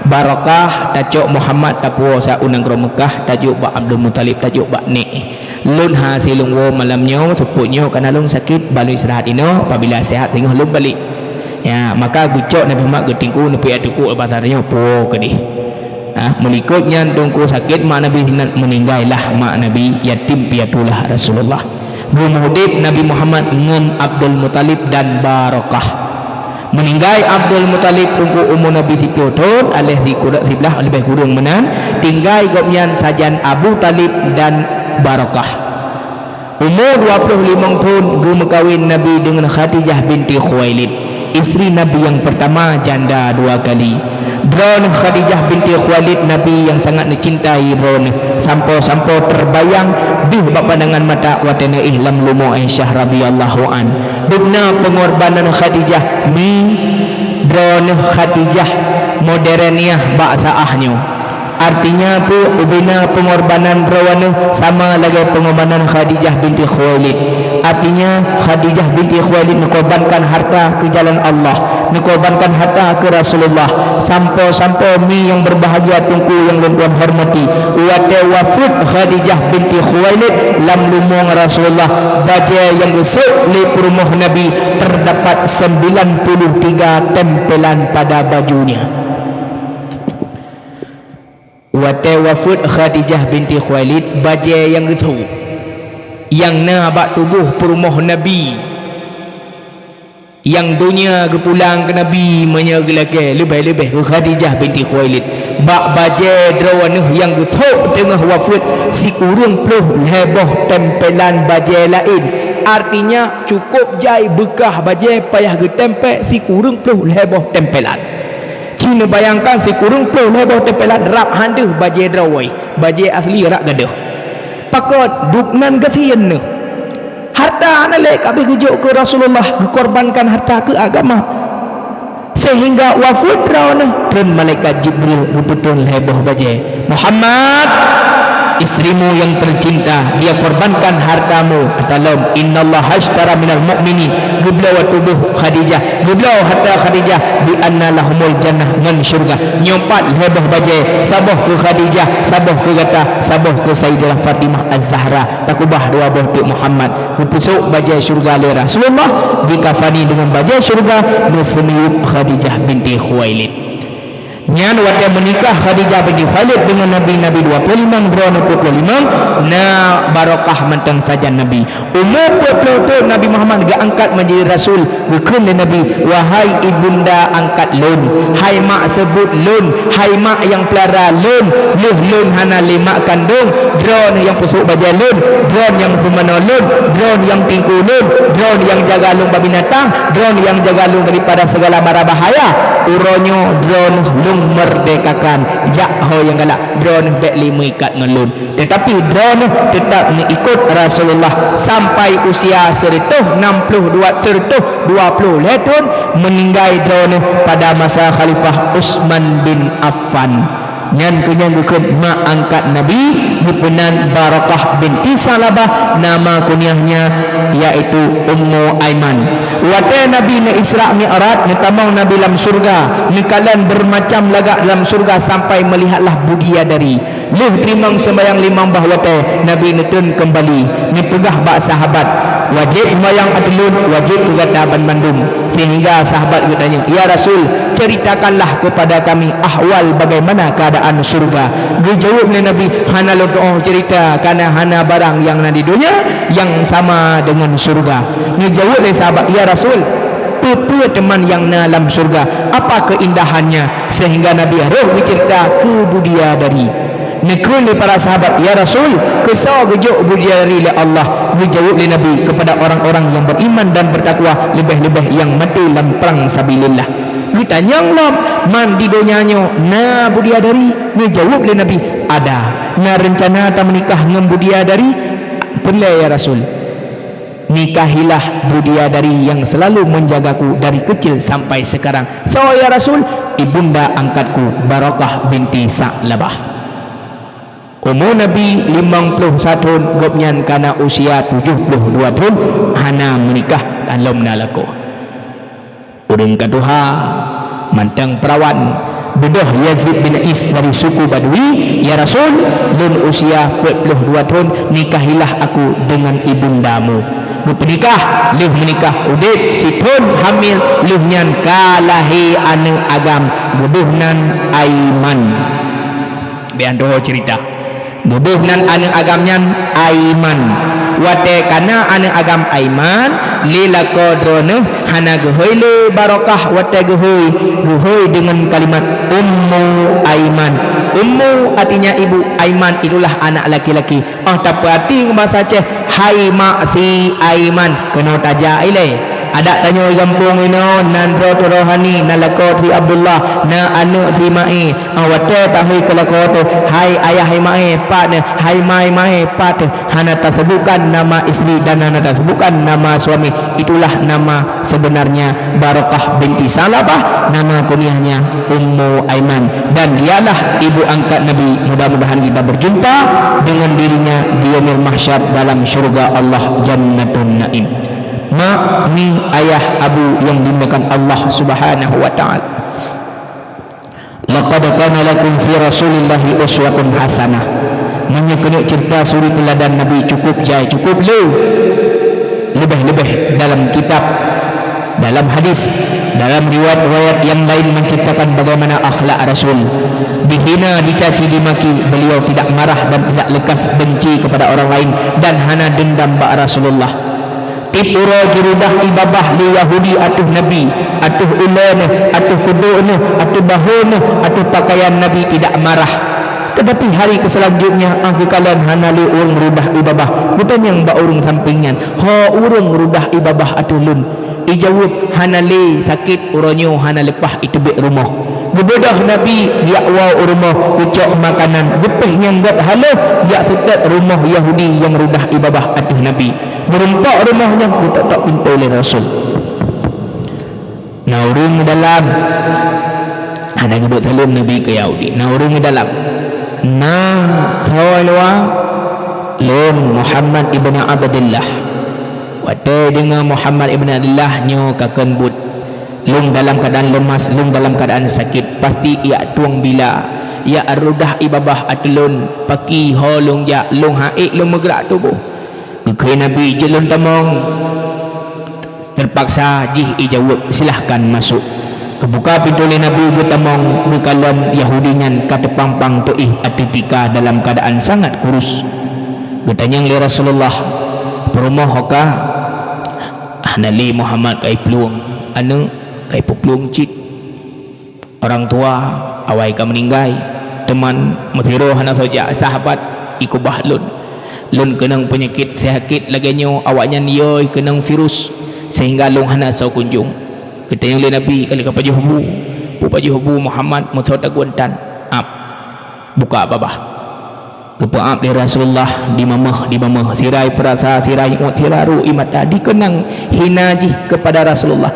Barokah tacok Muhammad tapuwoe sa u nanggroe Meukah, tajok bak Abdul Muthalib, tajok bak nék. Lôn hase lôn woe malam nyoe, seupôt nyoe, kana lôn sakét, ban lôn istirahat inoe, apabila sehat singoh lôn balek. Ya, maka geucok Nabi Muhammad geutingku neupeuyak tukuk bak nyoe, puwoe keudeh. Ha, meulikot nyan teungku sakét mak Nabi sinan, meuninggai lah mak Nabi, yatim piatu lah Rasulullah. Geumeuh udeb Nabi Muhammad ngon Abdul Muthalib dan Barokah. Meuninggai Abdul Muthalib teungku umu Nabi siplôh thon, aléh sikureueng siblaih leubeh kureueng meunan, tinggai gobnyan sajan Abu Thalib dan Barokah. Umu dua ploh limong thon geumeukawen Nabi deungon Khadijah binti Khuwailid, istri Nabi nyang peurtama, janda dua kali. Droeneuh Khadijah binti Khuwailid, Nabi nyang sangat neucintai droeneuh, sampoe-sampoe teubayang deuh bak pandangan mata watée neuéh lam leumo Aisyah radhiyallahu an. Dubna peungorbanan Khadijah mi droeneuh Khadijah moderniah bak saáh nyoe. Artinya peue? Ubena peungorbanan droeneuh sama lagée peungorbanan Khadijah binti Khuwailid. Artinya, Khadijah binti Khuwailid neukorbankan harta keu jalan Allah, neukorbankan harta keu Rasulullah. Sampoe-sampoe mi nyang beubahgia teungku nyang lôn tuan hormati, watée wafeuet Khadijah binti Khuwailid lam leumo Rasulullah, bajée nyang geusok lé peurumoh Nabi, terdapat sembilan puluh tiga tempelan pada bajunya. Watée wafeuet Khadijah binti Khuwailid, bajée nyang geutho, nyang na bak tuboh peurumoh Nabi, nyang donya geupulang keu Nabi meunyoe geulakée, leubeh-leubeh keu Khadijah binti Khuwailid. Bak bajée droeneuh nyang geutho teungoh wafeuet, sikureueng ploh lhée boh tempelan bajée laén. Artinya, cukôp jai beukah bajée payah geutempé sikureueng ploh lhée boh tempelan. Ci neubayangkan sikureueng ploh lhée boh tempelan rab han deuh bajée droe, bajée asli rab gadôh. Pakon? Dubnan gasien neuh. Harta hana lé ka abéh geujok keu Rasulullah, geukorbankan harta keu agama. Sehingga wafeuet droeneuh, treun malaikat Jibril geupeutrön lhée boh bajée. Muhammad, istrimu yang tercinta, dia korbankan hartamu. Ata lom, "Innallaha ashtara minal mu'minin." Geubloe tuboh Khadijah, geubloe harta Khadijah, "bi anna lahumul jannah," ngon syurga. Nyoe pat lhée boh bajée, saboh keu Khadijah, saboh keu gata, saboh keu Sayyidah Fatimah Az-Zahra. Takubah dua boh teuk Muhammad. Geupeusok bajée syurga lé Rasulullah, geukafani deungon bajée syurga, neuseumiyueb Khadijah binti Khuwailid. Nyan watée meunikah Khadijah binti Khuwailid deungon Nabi, Nabi dua ploh limong, droeneuh peuet ploh limong, na Barokah mantong sajan Nabi. Umu peuet ploh thon Nabi Muhammad geuangkat menjadi rasul, geukheun lé Nabi, "Wahai ibunda angkat lôn, hai mak seubut lôn, hai mak nyang peulara lôn, lheueh lôn hana lé mak kandong, droeneuh nyang peusok bajée lôn, droeneuh nyang pumanö lôn, droeneuh nyang tingku lôn, droeneuh nyang jaga lôn bak binatang, droeneuh nyang jaga lôn daripada segala mara bahaya, uroe nyoe droeneuh lôn meurdekakan, jak ho nyang galak, droeneuh bék lé meuikat ngon lôn." Teutapi droeneuh teutap meuikot Rasulullah sampai usia seureutôh nam ploh dua, seureutôh dua ploh lhée thon, meuninggai droeneuh pada masa Khalifah Utsman bin Affan. Nyan keuh nyang geukheun mak angkat Nabi, geupeunan Barakah binti Sa'labah, nama kunyahnya yaitu Ummu Aiman. Watée Nabi neu-Isra Mi'raj, neutamong Nabi lam syurga, neukalon beureumacam lagak lam syurga sampai meulihatlah bidadari. Lheueh teurimong seumayang limong boh watée, Nabi neutreun keumbali, neupeugah bak sahabat, "Wajéb seumayang ateueh lôn, wajéb keu gata banmandum." Sehingga sahabat geutanyong, "Ya Rasul, ceritakanlah kepada kami ahwal bagaimana keadaan syurga." Geujaweueb lé Nabi, "Hana lôn tu'oh cerita, kareuna hana barang nyang na di donya nyang sama deungon syurga." Geujaweueb lé sahabat, "Ya Rasul, peue-peue teuma nyang na lam syurga? Apa keuindahannya?" Sehingga Nabi roh geucerita keu bidadari. Neukheun lé para sahabat, "Ya Rasul, keusoe geujok bidadari lé Allah?" Geujaweueb lé Nabi, "Kepada orang-orang yang beriman dan bertakwa, leubeh-leubeh nyang maté lam prang sabilillah." Geutanyong lom, "Man di donya nyoe na bidadari?" Geujaweueb lé Nabi, "Ada." "Na reuncana tameunikah ngon bidadari?" "Peureulée, ya Rasul." "Nikahilah bidadari yang selalu menjagaku dari kecil sampai sekarang." "Soe, ya Rasul?" "Ibunda angkatku, Barakah binti Sa'labah." Umu Nabi limong ploh sa thon, gobnyan ka na usia tujoh ploh dua thon, hana meunikah, dan lom na lakoe. Ureuëng ka tuha, mantong peurawan, beudôh Yazid bin Ais dari suku Badui, "Ya Rasul, lôn usia peuet ploh dua thon, nikahilah aku dengan ibundamu." Geupeunikah, lheueh meunikah udeb sithon hamil, lheueh nyan ka lahé aneuëk agam, geuboh nan Aiman. Bék tuho ceurita. Geuboh nan aneuëk agam nyan Aiman. Watée ka na aneuëk agam Aiman, lé lakoe droeneueh hana geuhôi lé Barakah watée geuhôi, geuhôi deungon kalimat Ummu Aiman. Ummu artinya ibu, Aiman itulah anak laki-laki. Oh, tapeuhati ngon basa Aceh, hai mak si Aiman, keunoe tajak ilée. Adak tanyoe gampông inoe, na droe rohani, na lakoe si Abdullah, na aneuëk si Mae. Ah, watée tahôi keu lakoe teuh, "Hai ayah, hai mae, pat neuh? Hai mai, mae, pat neuh?" Hana tasebutkan nama istri dan hana tasebutkan nama suami. Itulah nama sebenarnya Barakah binti Sa'labah, nama kunyahnya Ummu Aiman. Dan dialah ibu angkat Nabi. Mudah-mudahan kita berjumpa dengan dirinya di Yaumil Mahsyar dalam syurga Allah, Jannatun Naim. Mak, mi, ayah, abu yang dimuliakan Allah Subhanahu wa Ta'ala. "Laqad kana lakum fi Rasulillahi uswatun hasanah." Meunyoe keuneuk ceurita suri teuladan Nabi, cukup jai, cukup le. Leubeh-leubeh dalam kitab, dalam hadis, dalam riwayat-riwayat yang lain menceritakan bagaimana akhlak Rasul. Dihina, dicaci, dimaki, beliau tidak marah dan tidak lekas benci kepada orang lain dan hana dendam bak Rasulullah. Tieb uroe jirudah ié babah lé Yahudi ateueh Nabi, ateueh ulée neuh, ateueh kudok neuh, ateueh bahô neuh, ateueh peukayan Nabi, tidak marah. Teutapi hari keuselanjutnya, ah, geukalon hana lé ureuëng rudah ié babah. Geutanyong bak ureuëng sampéng nyan, "Ho ureuëng rudah ié babah ateueh lôn?" Ijaweueb, "Hana lé, sakét, uroe nyoe hana leupah iteubiet rumoh." Geubeudôh Nabi, jak woe u rumoh, geucok makanan, geupéh nyang gét haloh, jak seutôt rumoh Yahudi nyang rudah ié babah ateueh Nabi. Meurumpok rumoh nyan, geutok-tok pintoe lé Rasul. "Na ureuëng dalam?" Hana geuduek saleuem Nabi keu Yahudi. "Na ureuëng dalam?" "Na, soe luwa?" "Lôn Muhammad ibn Abdullah." Watée deungoe Muhammad ibn Abdullah nyoe ka kheun buet. "Lôn dalam keuadaan leumas, lôn dalam keuadaan sakét. Pasti jak tueng bila, jak rudah ié babah ateueh lôn. Pakri ho lôn jak, lôn han ék lôn meugrak tuboh." Geukheun Nabi, "Jeuet lôn tamong." Teupaksa jih ijaweueb, "Silahkan masuk." Geubuka pintoe lé Nabi, geutamong, geukalon Yahudi nyan ka teupang-pang teuéh ateueh tika dalam keuadaan sangat kurus. Geutanyong lé Rasulullah, "Peurumoh ho ka?" "Hana lé Muhammad, ka iplueng aneuëk, ka ipeuplueng cit." Orang tua awai ka meuninggai, teuma meusidroe hana soe jak, sahabat ikeubah lôn. Lôn keunong peunyakét, sakét lagée nyoe, awaknyan yôh keunong virus, sehingga lôn hana soe kunjong. Geutanyong lé Nabi, ka lheueh ka pajoh bu, peue pajoh bu Muhammad, meusoe tagun tan. Ap, buka babah. Geupeuab lé Rasulullah, dimamah, dimamah, sira ipeurasa, sira iingat, sira ru ié mata, dikeunang hina jih keupada Rasulullah.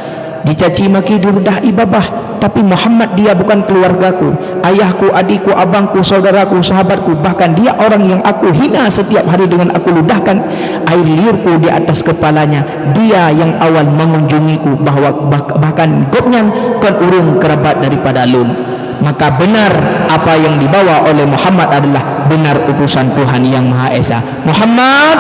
Dicaci maki, dirudah ié babah, tapi Muhammad dia bukan keluargaku, ayahku, adikku, abangku, saudaraku, sahabatku, bahkan dia orang yang aku hina setiap hari dengan aku ludahkan air liurku di atas kepalanya. Dia yang awal mengunjungiku, bahwa bah-, bahkan gobnyan kon ureuëng kerabat daripada lôn. Maka benar apa yang dibawa oleh Muhammad adalah benar utusan Tuhan Yang Maha Esa. "Muhammad,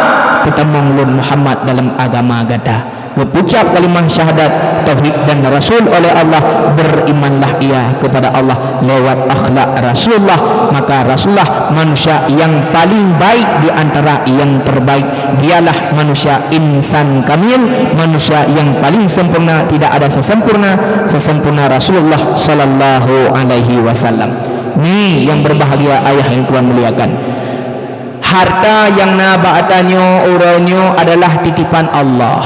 peutamong lôn Muhammad dalam agama gata." Geupucap kalimah syahadat tauhid dan rasul oleh Allah, berimanlah ia kepada Allah lewat akhlak Rasulullah. Maka Rasulullah manusia yang paling baik di antara yang terbaik. Dialah manusia insan kamil, manusia yang paling sempurna, tidak ada sesempurna, sesempurna Rasulullah sallallahu alaihi wasallam. Ni yang berbahagia ayah yang Tuhan muliakan. Harta nyang na bak tanyoe uroe nyoe adalah titipan Allah.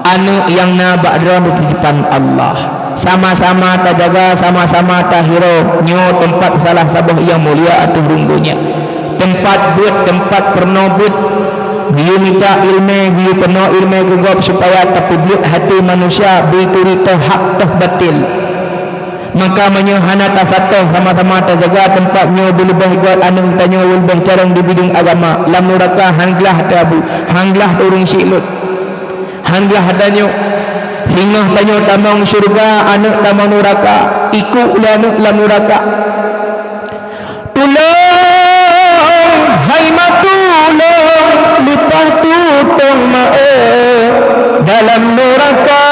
Aneuk nyang na bak droe titipan Allah. Sama-sama tajaga, sama-sama tahiro. Nyoe teumpat salah saboh nyang mulia ateueh rhueng donya. Teumpat beuet, teumpat peurunoe beuet. Geuyue mita ileumèe, geuyue peurunoe ileumèe keu gob supaya tapeubeuet hati manusia, bri turi toh hak toh batil. Maka meunyoe hana tasato sama-sama tajaga teumpat nyoe, beuleubeh göt aneuk tanyoe, beuleubeh carông di bidang agama, lam nuraka han glah teuabu, han glah ureueng siklot, han glah tanyoe. Singoh tanyoe tamong syeuruga, aneuk tamong nuraka, ikuk lé aneuk lam nuraka. Tulông, hai ma tulông, leupah tutông ma eu dalam nuraka.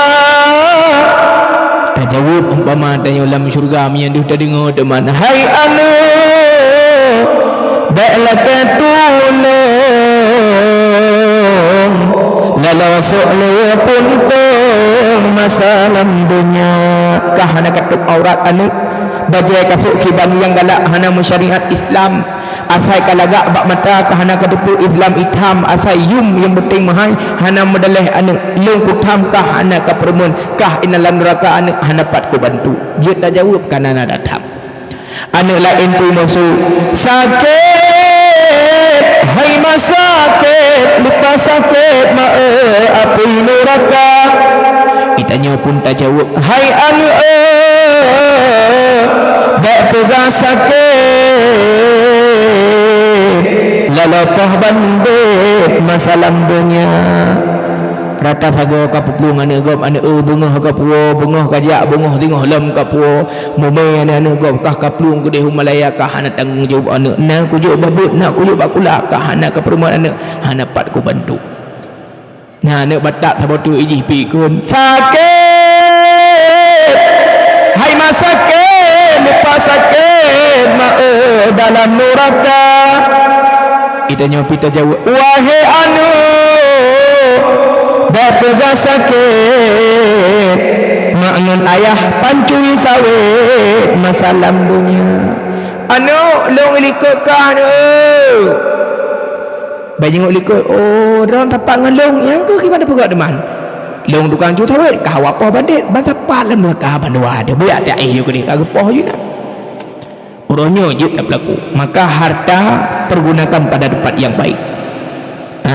Tajaweueb umpama tanyoe lam syeuruga meunyoe deuh tadeungoe teuma, "Hai aneuk, bèk lakèe tulông, laloe sôk lé peuntông masa lam donya." Kah hana katôb aurat aneuk? Bajèe kasôk kiban nyang galak hana meusyariat Islam. Asai ka lagak bak mata ka hana kateupeue Islam itam, asai yum nyang peunteng meuhai hana meudaléh aneuk. Lôn kutham kah hana kapeureumeun, kah inan lam nuraka aneuk hana pat kubantu. Jeuet tajaweueb ka na na tatham. Aneuk laén peue maksud? Sakét, hai ma sakét, leupah sakét ma eu apui nuraka. Geutanyoe pun tajaweueb, "Hai aneuk eu, bèk peugah sakét, laloe poh bandét masa lam donya." Rata sagoe ka peuplueng aneuk gob, aneuk eu beungoh ka puwoe, beungoh ka jak, beungoh singoh lom ka puwoe. Mumè aneuk-aneuk gob kah ka plueng keudeh u Malaya, kah hana tanggong jaweueb aneuk. Na kujok bak beuet, na kujok bak kula, kah hana kapeureumeun aneuk, hana pat kubantu. Na aneuk Batak saboh teuk ijih pi kheun, "Sakét! Hai ma sakét, leupah sakét ma eu dalam nuraka." Geutanyoe pih tajaweueb, "Wahé aneuk, bèk peugah sakét, mak ngon ayah pancuri sawét masa lam donya." "Aneuk, lôn ilikot kah, aneuk." Bak jingok likot, "Oh, droeneuh tapat ngon lôn, nyang keuh kiban tapeugah teuma. Lôn tukang cu sawét, kah awak poh bandét, ban tapat lam nuraka bandua teuh, buyak teuh éh yue keudeh ka geupoh jih na." Uroe nyoe jeuet tapeulaku, maka harta pergunakan pada tempat yang baik. Ha?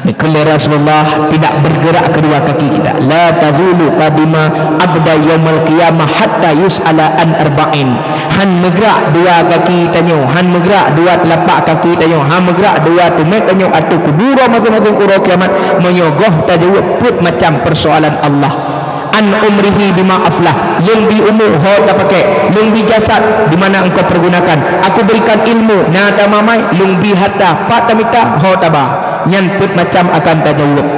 Kheun lé Rasulullah, tidak bergerak kedua kaki kita. "La tazulu qadama abda yaumal qiyamah hatta yus'ala an arba'in." Han meugrak dua kaki tanyoe, han meugrak dua teulapak kaki tanyoe, han meugrak dua teumèt tanyoe ateueh kubu droe maséng-maséng uroe kiamat, meunyoe goh tajaweueb peuet macam peusoalan Allah. "An umrihi bima aflah," lôn bi umu, ho tapakék, lôn bi jasad, di mana engkau pergunakan, aku berikan ilmu, na tamamai, lôn bi harta, pat tamita, ho taba, nyan peuet macam akan tajaweueb.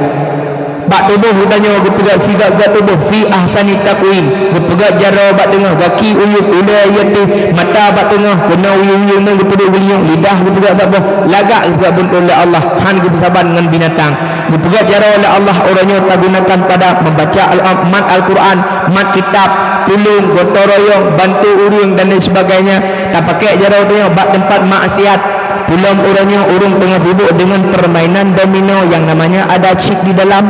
Bak tuboh geutanyoe geupeugah sigak-gak tuboh, fi ahsani taqwim, geupeugah jaroe bak teungoh, gaki uyueb, ulèe yateuh, mata bak teungoh, keunoe uyueb-uyueb nyan geupeuduek geulinyueng, lidah geupeugah saboh, lagak geupeugah beuntôn lé Allah, han geupeusaban ngon binatang. Geupeugah jaroe lé Allah uroe nyoe tagunakan pada membaca al-, mat Al-Quran, mat kitab, tulông, gotong royong, bantu ureueng dan lain sebagainya. Tapakék jaroe tanyoe bak teumpat maksiat. Peulom uroe nyoe ureueng teungoh sibuk deungon permainan domino yang namanya ada chip di dalam.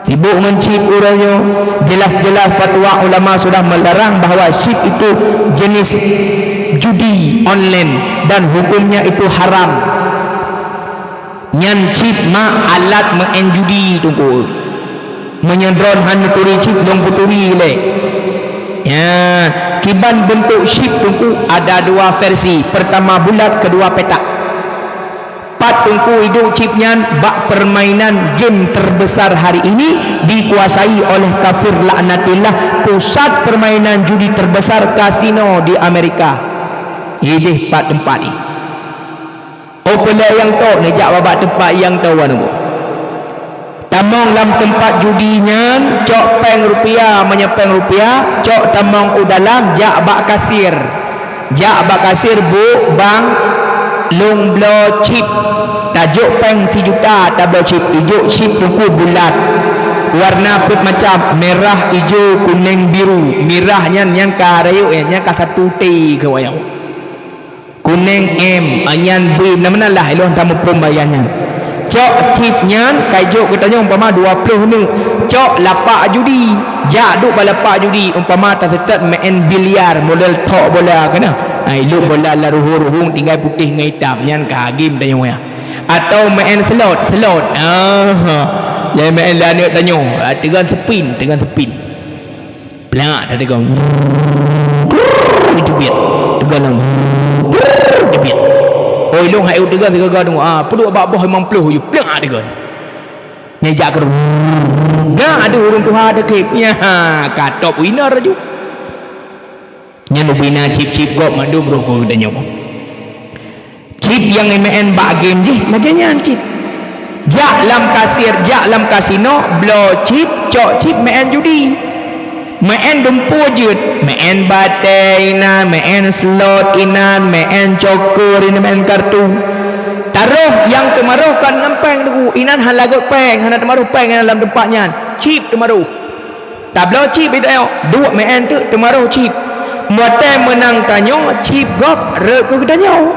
Sibuk ngon chip uroe nyoe, jelas-jelas fatwa ulama sudah melarang bahwa chip itu jenis judi online dan hukumnya itu haram. Nyan chip mak alat meu'en judi, Teungku. Meunyoe droeneuh han neuturi chip, lôn peuturi lé. Ya, kiban beuntuk chip, Teungku, ada dua versi. Pertama bulat, kedua petak. Pat Teungku iduek chip nyan? Bak permainan game terbesar hari ini dikuasai oleh kafir laknatillah, pusat permainan judi terbesar kasino di Amerika. Ideh pat teumpat nyan. Oh, peuleueh nyang tok neujak bak teumpat nyang tok wan Teungku. Tamong lam teumpat judi nyan, cok péng rupiah, meunyoe péng rupiah, cok tamong u dalam, jak bak kasir. Jak bak kasir, "Bu, bang, lôn bloe chip." Tajok péng sijuta tabloe chip, ijok chip Teungku bulat. Warna peuet macam, merah, ijo, kuneng, biru. Mirah nyan, nyan ka rayeuk, nyan ka satu T keu wayang. Kuneng M, nyan B, meunan-meunan lah, ilôn tamuphom bayan nyan. Cok chip nyan, ka ijok geutanyoe umpama dua ploh neuk. Cok lapak judi, jak duek bak lapak judi, umpama taseutôt main biliar model thok bola keunoe. Ha, ilok bola la ruhueng-ruhueng tinggai putéh ngon itam, nyan ka game tanyoe nyan. Atau main slot, slot. Aha. Jadi main lé aneuk tanyoe, ha, teugon spin, teugon spin. Plak, teugon. Itu biet. Teugon. Itu biet. Oh, ilôn hai teugon sigoe-goe tu. Ah, peuduek bak boh limong ploh ju. Plak, teugon. Nyang jak keu. Nah, ada ureueng tuha ada kek. Ya, ka top winner laju. Nyan ubina chip-chip gob mandum roh keu geutanyoe. Chip nyang imeu'en bak game jih lagèe nyan chip. Jak lam kasir, jak lam kasino, bloe chip, cok chip meu'en judi. Meu'en dumpeue jeuet, meu'en batèe inan, meu'en slot inan, meu'en coker inan, meu'en kartu. Taroh nyang teumaroh kon ngon péng teungku, inan hana lagot péng, hana teumaroh péng inan lam teumpat nyan. Chip teumaroh. Tabloe chip i tanyoe, duek meu'en teuk teumaroh chip. Watèe meunang tanyoe, chip gob rhot keu geutanyoe.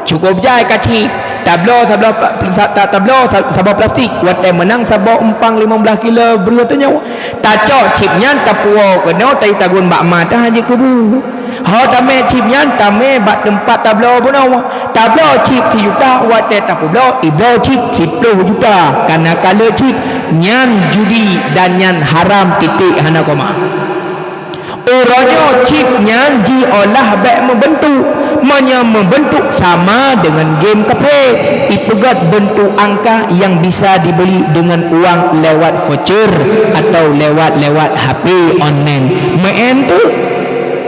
Cukôp jai ka chip. Tabloe sabloe pla-, sa-, ta-, tabloe sa-, saboh plastik, watèe meunang saboh umpang limong blaih kilo breuh tanyoe. Tacok chip nyan tapuwoe keunoe, tayue tagun bak ma, tahan jeuet keu bu. Ho tamè chip nyan, tamè bak teumpat tabloe bunoe. Tabloe chip sijuta, watèe tapeubloe, ibloe chip siploh juta. Kana ka le chip, nyan judi dan nyan haram, titik, hana koma. Uroe nyoe chip nyan jiolah bèk meubeuntuk. Meunyoe meubeuntuk sama deungon game kaphé, ipeugöt beuntuk angka nyang bisa dibeli deungon uang lewat voucher atau lewat-lewat H P online. Meu'en teuk.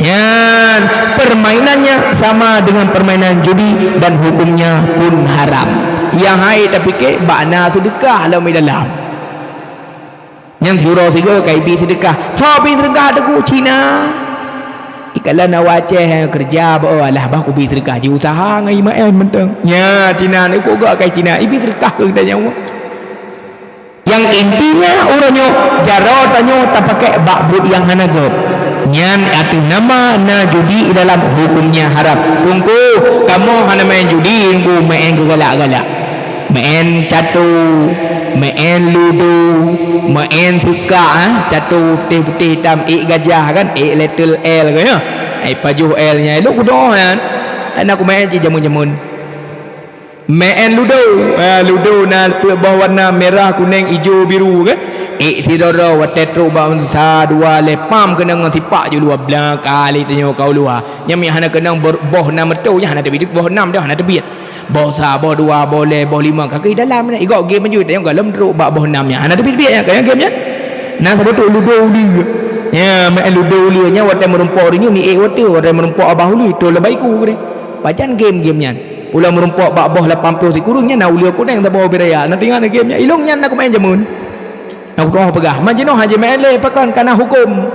Nyan, permainannya sama dengan permainan judi dan hukumnya pun haram. Nyang hai tapike bak na seudeukah lom i dalam. Nyan sidroe sigoe ka ibi seudeukah. Soe bi seudeukah teungku? Cina. Ikalon awak Aceh nyang keureuja bak, oh, alah bah kubi seudeukah, jiuseuha ngon imeu'en mantong. Nya, Cina ni kok gak kai Cina, ibi seudeukah keu geutanyoe. Nyang intinya, uroe nyoe, jaroe tanyoe tapakèk bak buet nyang hana göt. Nyan ateueh nama na judi i dalam, hukumnya haram. Teungku, kamoe hana main judi, teungku, main keu galak-galak. Main cato, main ludo, main seukak, ah, cato putéh-putéh itam, ék gajah kan, ék letter L kan, ya. Ék pajoh L nyan, lôn kudoh nyan. Hana kumain cit jameun-jameun. Main ludo. Ah, ludo na peuet boh warna, merah, kuneng, ijo, biru kan. Ék sidroe-droe watèe trok bak sa dua lhèe pam keunong ngon sipak ju luwa blang kali tanyoe kau luwa. Nyan meuhana keunong bor-, boh nam meuto nyan hana teubiet, boh nam dah hana teubiet. Boh sa, boh dua, boh lhèe, boh limong, ka keuh dalam nyan. Igok game maju tanyoe galom trok bak boh nam nyan. Hana teubiet-biet nyan, ka nyan game nyan. Na saboh trok ludo ulie. Ya, main ludo ulie nyan watèe meurumpok uroe nyoe mi ék watèe, watèe meurumpok abah ulie, trok leubeh iku deh. Pajan game-game nyan. Pulang meurumpok bak boh lapan ploh sikureueng nyan na ulie kuneng saboh ubé raya. Na teuingat na game nyan. Ilôn nyan na kumain jameun. Na kudoh peugah, man jinoe hana jimain lé pakon kana huköm.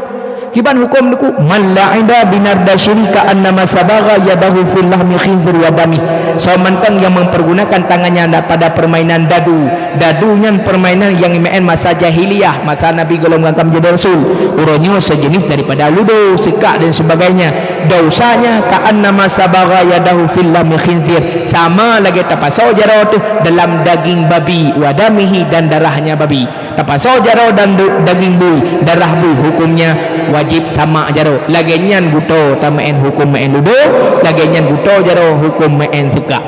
Kiban huköm teungku, man la'iba binardasyihi ka'annama sabagha yadahu fil lahmi khinzir wa damih. Soe mantong nyang mempergunakan tangannya pada permainan dadu. Dadu nyan permainan nyang jimain masa jahiliyah, masa Nabi gohlom geuangkat menjadi rasul. Uroe nyoe sejenis daripada ludo, seukak dan sebagainya. Dosanya ka'annama sabagha yadahu fil lahmi khinzir. Sama lagèe tapasoe jaroe teuh dalam daging babi, wa damihi dan darahnya babi. Tapasoe jaroe dan du-, daging bui, darah bui, hukumnya wajib samak jaroe. Lagèe nyan geutanyoe tameu'en huköm meu'en ludo, lagèe nyan geutanyoe jaroe huköm meu'en seukak.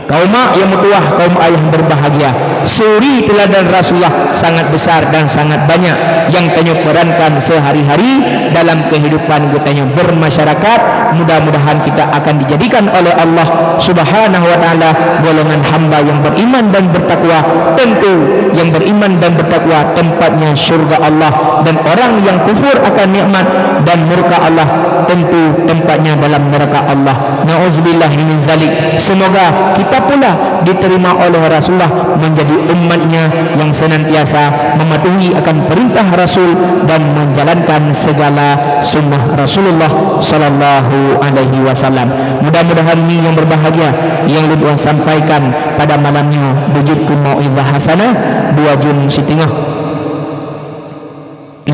Kaum mak yang meutuwah, kaum ayah yang berbahagia, suri teladan Rasulullah sangat besar dan sangat banyak yang tanyoe perankan sehari-hari dalam kehidupan geutanyoe bermasyarakat. Mudah-mudahan kita akan dijadikan oleh Allah Subhanahu wa Ta'ala golongan hamba yang beriman dan bertakwa. Tentu, yang beriman dan bertakwa tempatnya syurga Allah, dan orang yang kufur akan nikmat dan murka Allah, tentu tempatnya dalam neraka Allah. Na'udzubillahi min zalik. Semoga kita pula diterima oleh Rasulullah menjadi umatnya yang senantiasa mematuhi akan perintah Rasul dan menjalankan segala sunnah Rasulullah sallallahu alaihi wasallam. Mudah-mudahan ni yang berbahagia yang lôn tuan sampaikan pada malam nyoe beujeuet keu mau'izah hasanah dua jeuem siteungoh.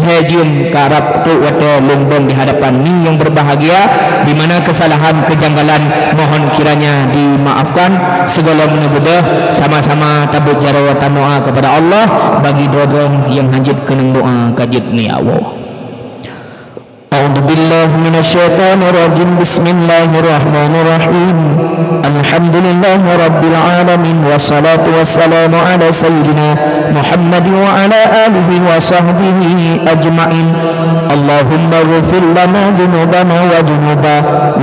Hai jeuem karab trok watée lôn dong di hadapan ni nyang berbahagia, di mana kesalahan kejanggalan mohon kiranya dimaafkan. Sigohlom neubeudôh, sama-sama tabeuet jaroe tanoa kepada Allah bagi droe-droe nyang hanjeuet keunong doa ka jeuet neuwoe. أعوذ بالله من الشيطان الرجيم. بسم الله الرحمن الرحيم. الحمد لله رب العالمين، والصلاة والسلام على سيدنا محمد وعلى آله وصحبه أجمعين. اللهم اغفر لنا ذنوبنا وذنوب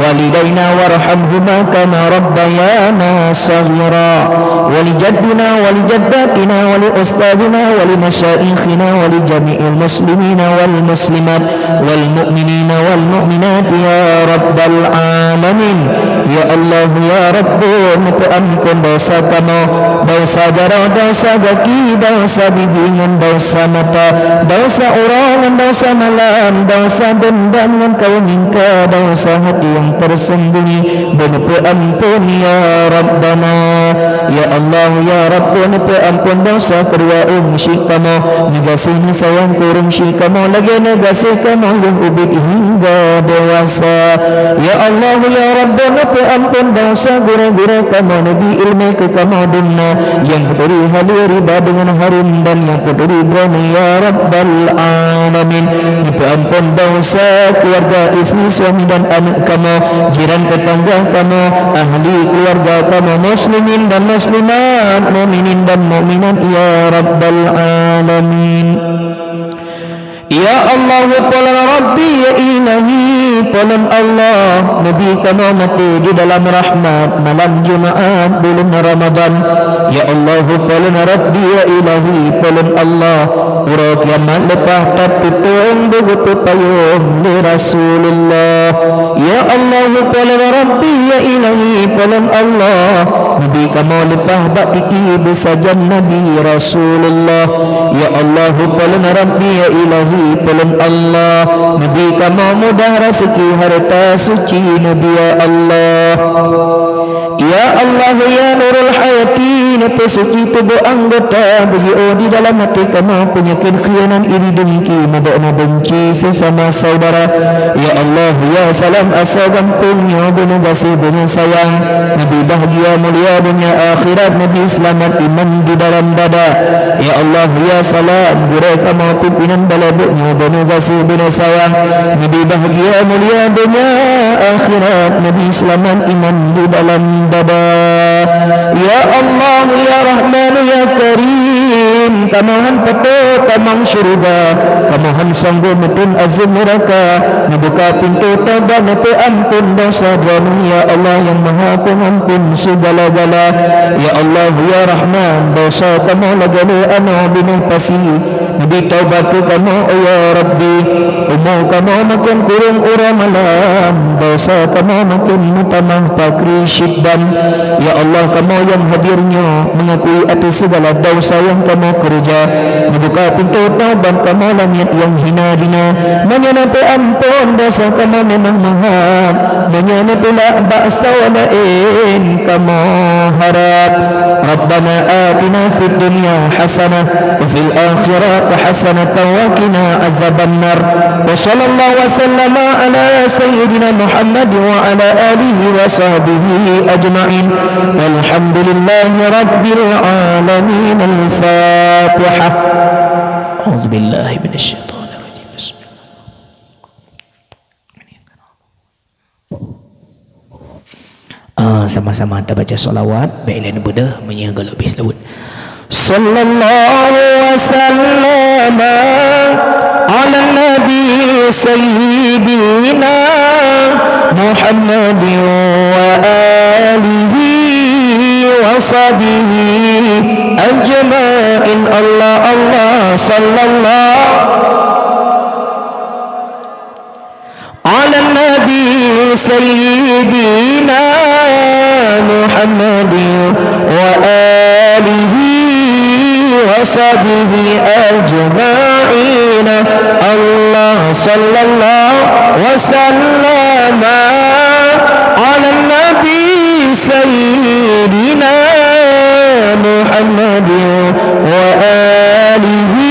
والدينا وارحمهما كما ربيانا صغيرا، ولجدنا ولجداتنا ولأستاذنا ولمشايخنا ولجميع المسلمين والمسلمات والمؤمنين والمؤمنات يا رب العالمين. Ya Allah, ya Rabb, neupeuamphon desya kamoe, desya jaroe, desya gaki, desya bibi ngon desya mata, desya uroe ngon desya malam, desya deundam ngon kaum ingka, desya hati nyang tersembunyi, beuneupeuamphon ya Rabbana. Ya Allah, ya Rabb, neupeuamphon desya keudua ureueng syik kamoe, neugaséh neusayang keu ureueng syik kamoe lagée neugaséh kamoe yôh ubit hingga dewasa. Ya Allah, ya Rabb, neupeuamphon desya gurée-gurée kamoe, neubi iéleumé keu kamoe dumna nyang peuturi halal riba deungon hareuem dan nyang peuturi droeneuh ya Rabbal Alamin. Neupeuamphon desya keuluwarga, istri, suami dan aneuëk kamoe, jiran teutangga kamoe, ahli keuluwarga kamoe, muslimin dan muslimat, mukminin dan mukminat, ya Rabbal Alamin. Ya Allah, ya Rabbi, ya Ilahi, Po lôn Allah, neubi kamoe maté di dalam rahmat malam Jumaat buleuen Ramadhan. Ya Allah, Po lôn Rabbi, ya Ilahi, Po lôn Allah, uroe kiamat leupah that tutong beugeupeu payong lé Rasulullah. Ya Allah, Po lôn Rabbi, ya Ilahi, Po lôn Allah, neubi kamoe leupah bak titi beusajan Nabi Rasulullah. Ya Allah, Po lôn Rabbi, ya Ilahi, Po lôn Allah, neubi kamoe mudah raseuki hareuta suci Nabi, ya Allah. Ya Allah, ya Nurul Hayati, neupeusuci tuboh anggota beujiôh di dalam até kamoe peunyakét khianat, iri, dengki, meubeuet na beunci sesama saudara. Ya Allah, ya Salam asoe gampông nyoe beuneugaséh beuneuh sayang, neubi bahgia mulia donya akhirat, neubi seulamat iman di dalam dada. Ya Allah, ya Salam gurée kamoe pimpinan balai buet nyoe beuneugaséh beuneuh sayang, neubi bahgia mulia donya akhirat, neubi seulamat iman di dalam dada. Ya Allah, ya Rahman, ya Karim, kamoe han patot tamong syeuruga, kamoe han sanggob meuteun azeueb neuraka, neubuka pintoe tobat neupeuamphon desya droeneuh, ya Allah nyang Maha Peungamphon seugala-gala. Ya Allah, ya Rahman, desya kamoe lagée lé anoe binéh pasi, neubi taubat keu kamoe, ya Rabbi. Umu kamoe maken kurong uroe malam, desya kamoe maken meutamah pakri syidban. Ya Allah, kamoe nyang hadir nyoe meungakui atas seugala desya nyang kamoe keureuja, neubuka pintoe taubat kamoe lam niet nyang hina dina. Meunyoe neupeuamphon desya kamoe memang meuhat, meunyoe neutulak bak sawa laén kamoe harab. Rabbana atina fid dunya hasanah wa fil akhirati hasanatan wa qina azabannar. Wa sallallahu wa sallama ala sayyidina Muhammad wa ala alihi wa sahbihi ajma'in. Walhamdulillahi rabbil alamin. Al-Fatihah. A'udzu billahi minasy syaithanir rajim. Bismillah. Ah, sama-sama tabaca shalawat, bèk lé neubeudôh meunyoe gohlom bèh seulaweuet. Sallallahu wa sallama ala nabi sayyidina Muhammadin wa alihi wa sahbihi ajma'in. Allah, Allah, sallallahu ala nabi sayyidina Muhammad wa alihi wa sahbihi ajma'in. Allah sallallahu wa sallama ala nabi sayyidina Muhammad wa alihi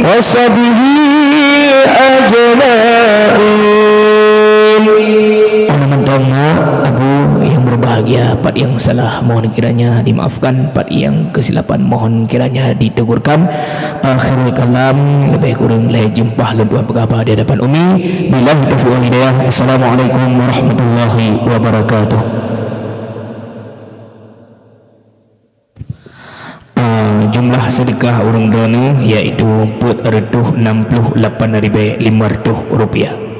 wa sahbihi Nyang salah mohon kiranya dimaafkan, pat nyang keusilapan mohon kiranya ditegurkan. Akhirul kalam, leubeh kureueng lhèe jeumpa lôn tuan peugah di hadapan Umi. Billahi taufiq wal hidayah. Assalamualaikum warahmatullahi wabarakatuh. Ah, jumlah seudeukah ureueng droeneuh yaitu peuet reutôh nam ploh lapan ribèe limong reutôh rupiah.